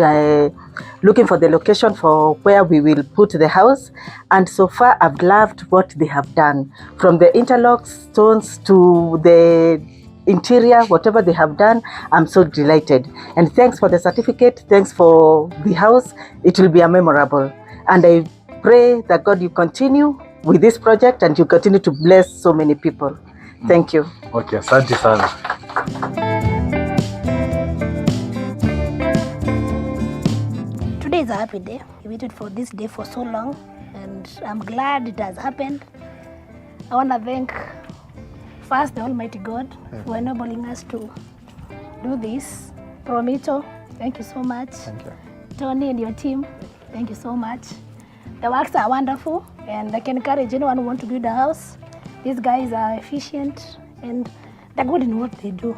looking for the location for where we will put the house. And so far, I've loved what they have done. From the interlock stones to the interior, whatever they have done, I'm so delighted. And thanks for the certificate, thanks for the house. It will be a memorable. And I pray that God, you continue with this project and you continue to bless so many people. Thank you. Okay, asante sana. Today is a happy day. We waited for this day for so long, and I'm glad it has happened. I want to thank first the Almighty God for enabling us to do this. Promito, thank you so much. Thank you. Tony and your team, thank you so much. The works are wonderful, and I can encourage anyone who wants to build a house. These guys are efficient and they're good in what they do.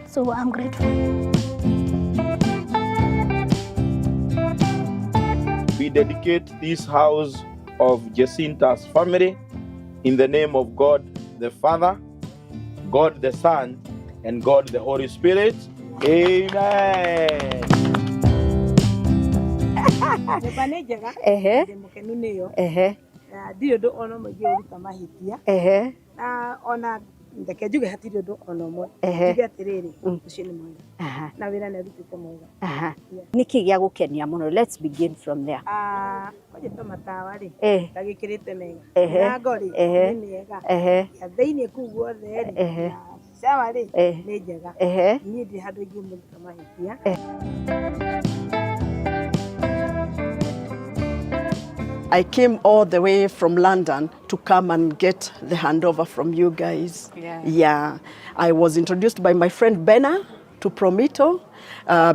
So I'm grateful. We dedicate this house of Jecinta's family in the name of God the Father, God the Son, and God the Holy Spirit. Amen. Nyũmba nĩ njega, Ehe. ndĩ mũkenu nĩyo. Ehe. Na ndirĩ ũndũ ona ũmwe ingĩũruta mahĩtia. Ehe. Na ona ndeke njuge hatirĩ ũndũ ona ũmwe. Ehe. Njuge atĩrĩrĩ, ũcio nĩ mwega. Aha. Na wĩra nĩ arutĩte mwega. Aha. Nĩkĩ gĩa gũkenia mũno? Let's begin from there. Kwanja ta matawa rĩ, Eh. ndagĩkĩrĩte mega. Ehe. Mĩrango rĩ, Ehe. nĩ mĩega. Ehe. Ya thĩiniĩ kũu guothe rĩ, Ehe. na shower rĩ, Eh. nĩ njega. Ehe. Niĩ ndirĩ handũ ingĩmũruta mahĩtia. I came all the way from London to come and get the handover from you guys. Yeah. Yeah. I was introduced by my friend Benna to Promito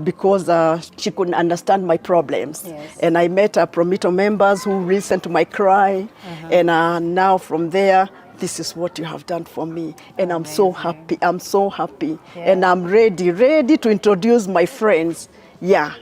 because she couldn't understand my problems. Yes. And I met Promito members who listened to my cry. And now from there, this is what you have done for me. And I'm so happy. I'm so happy. Yeah. And I'm ready to introduce my friends. Yeah,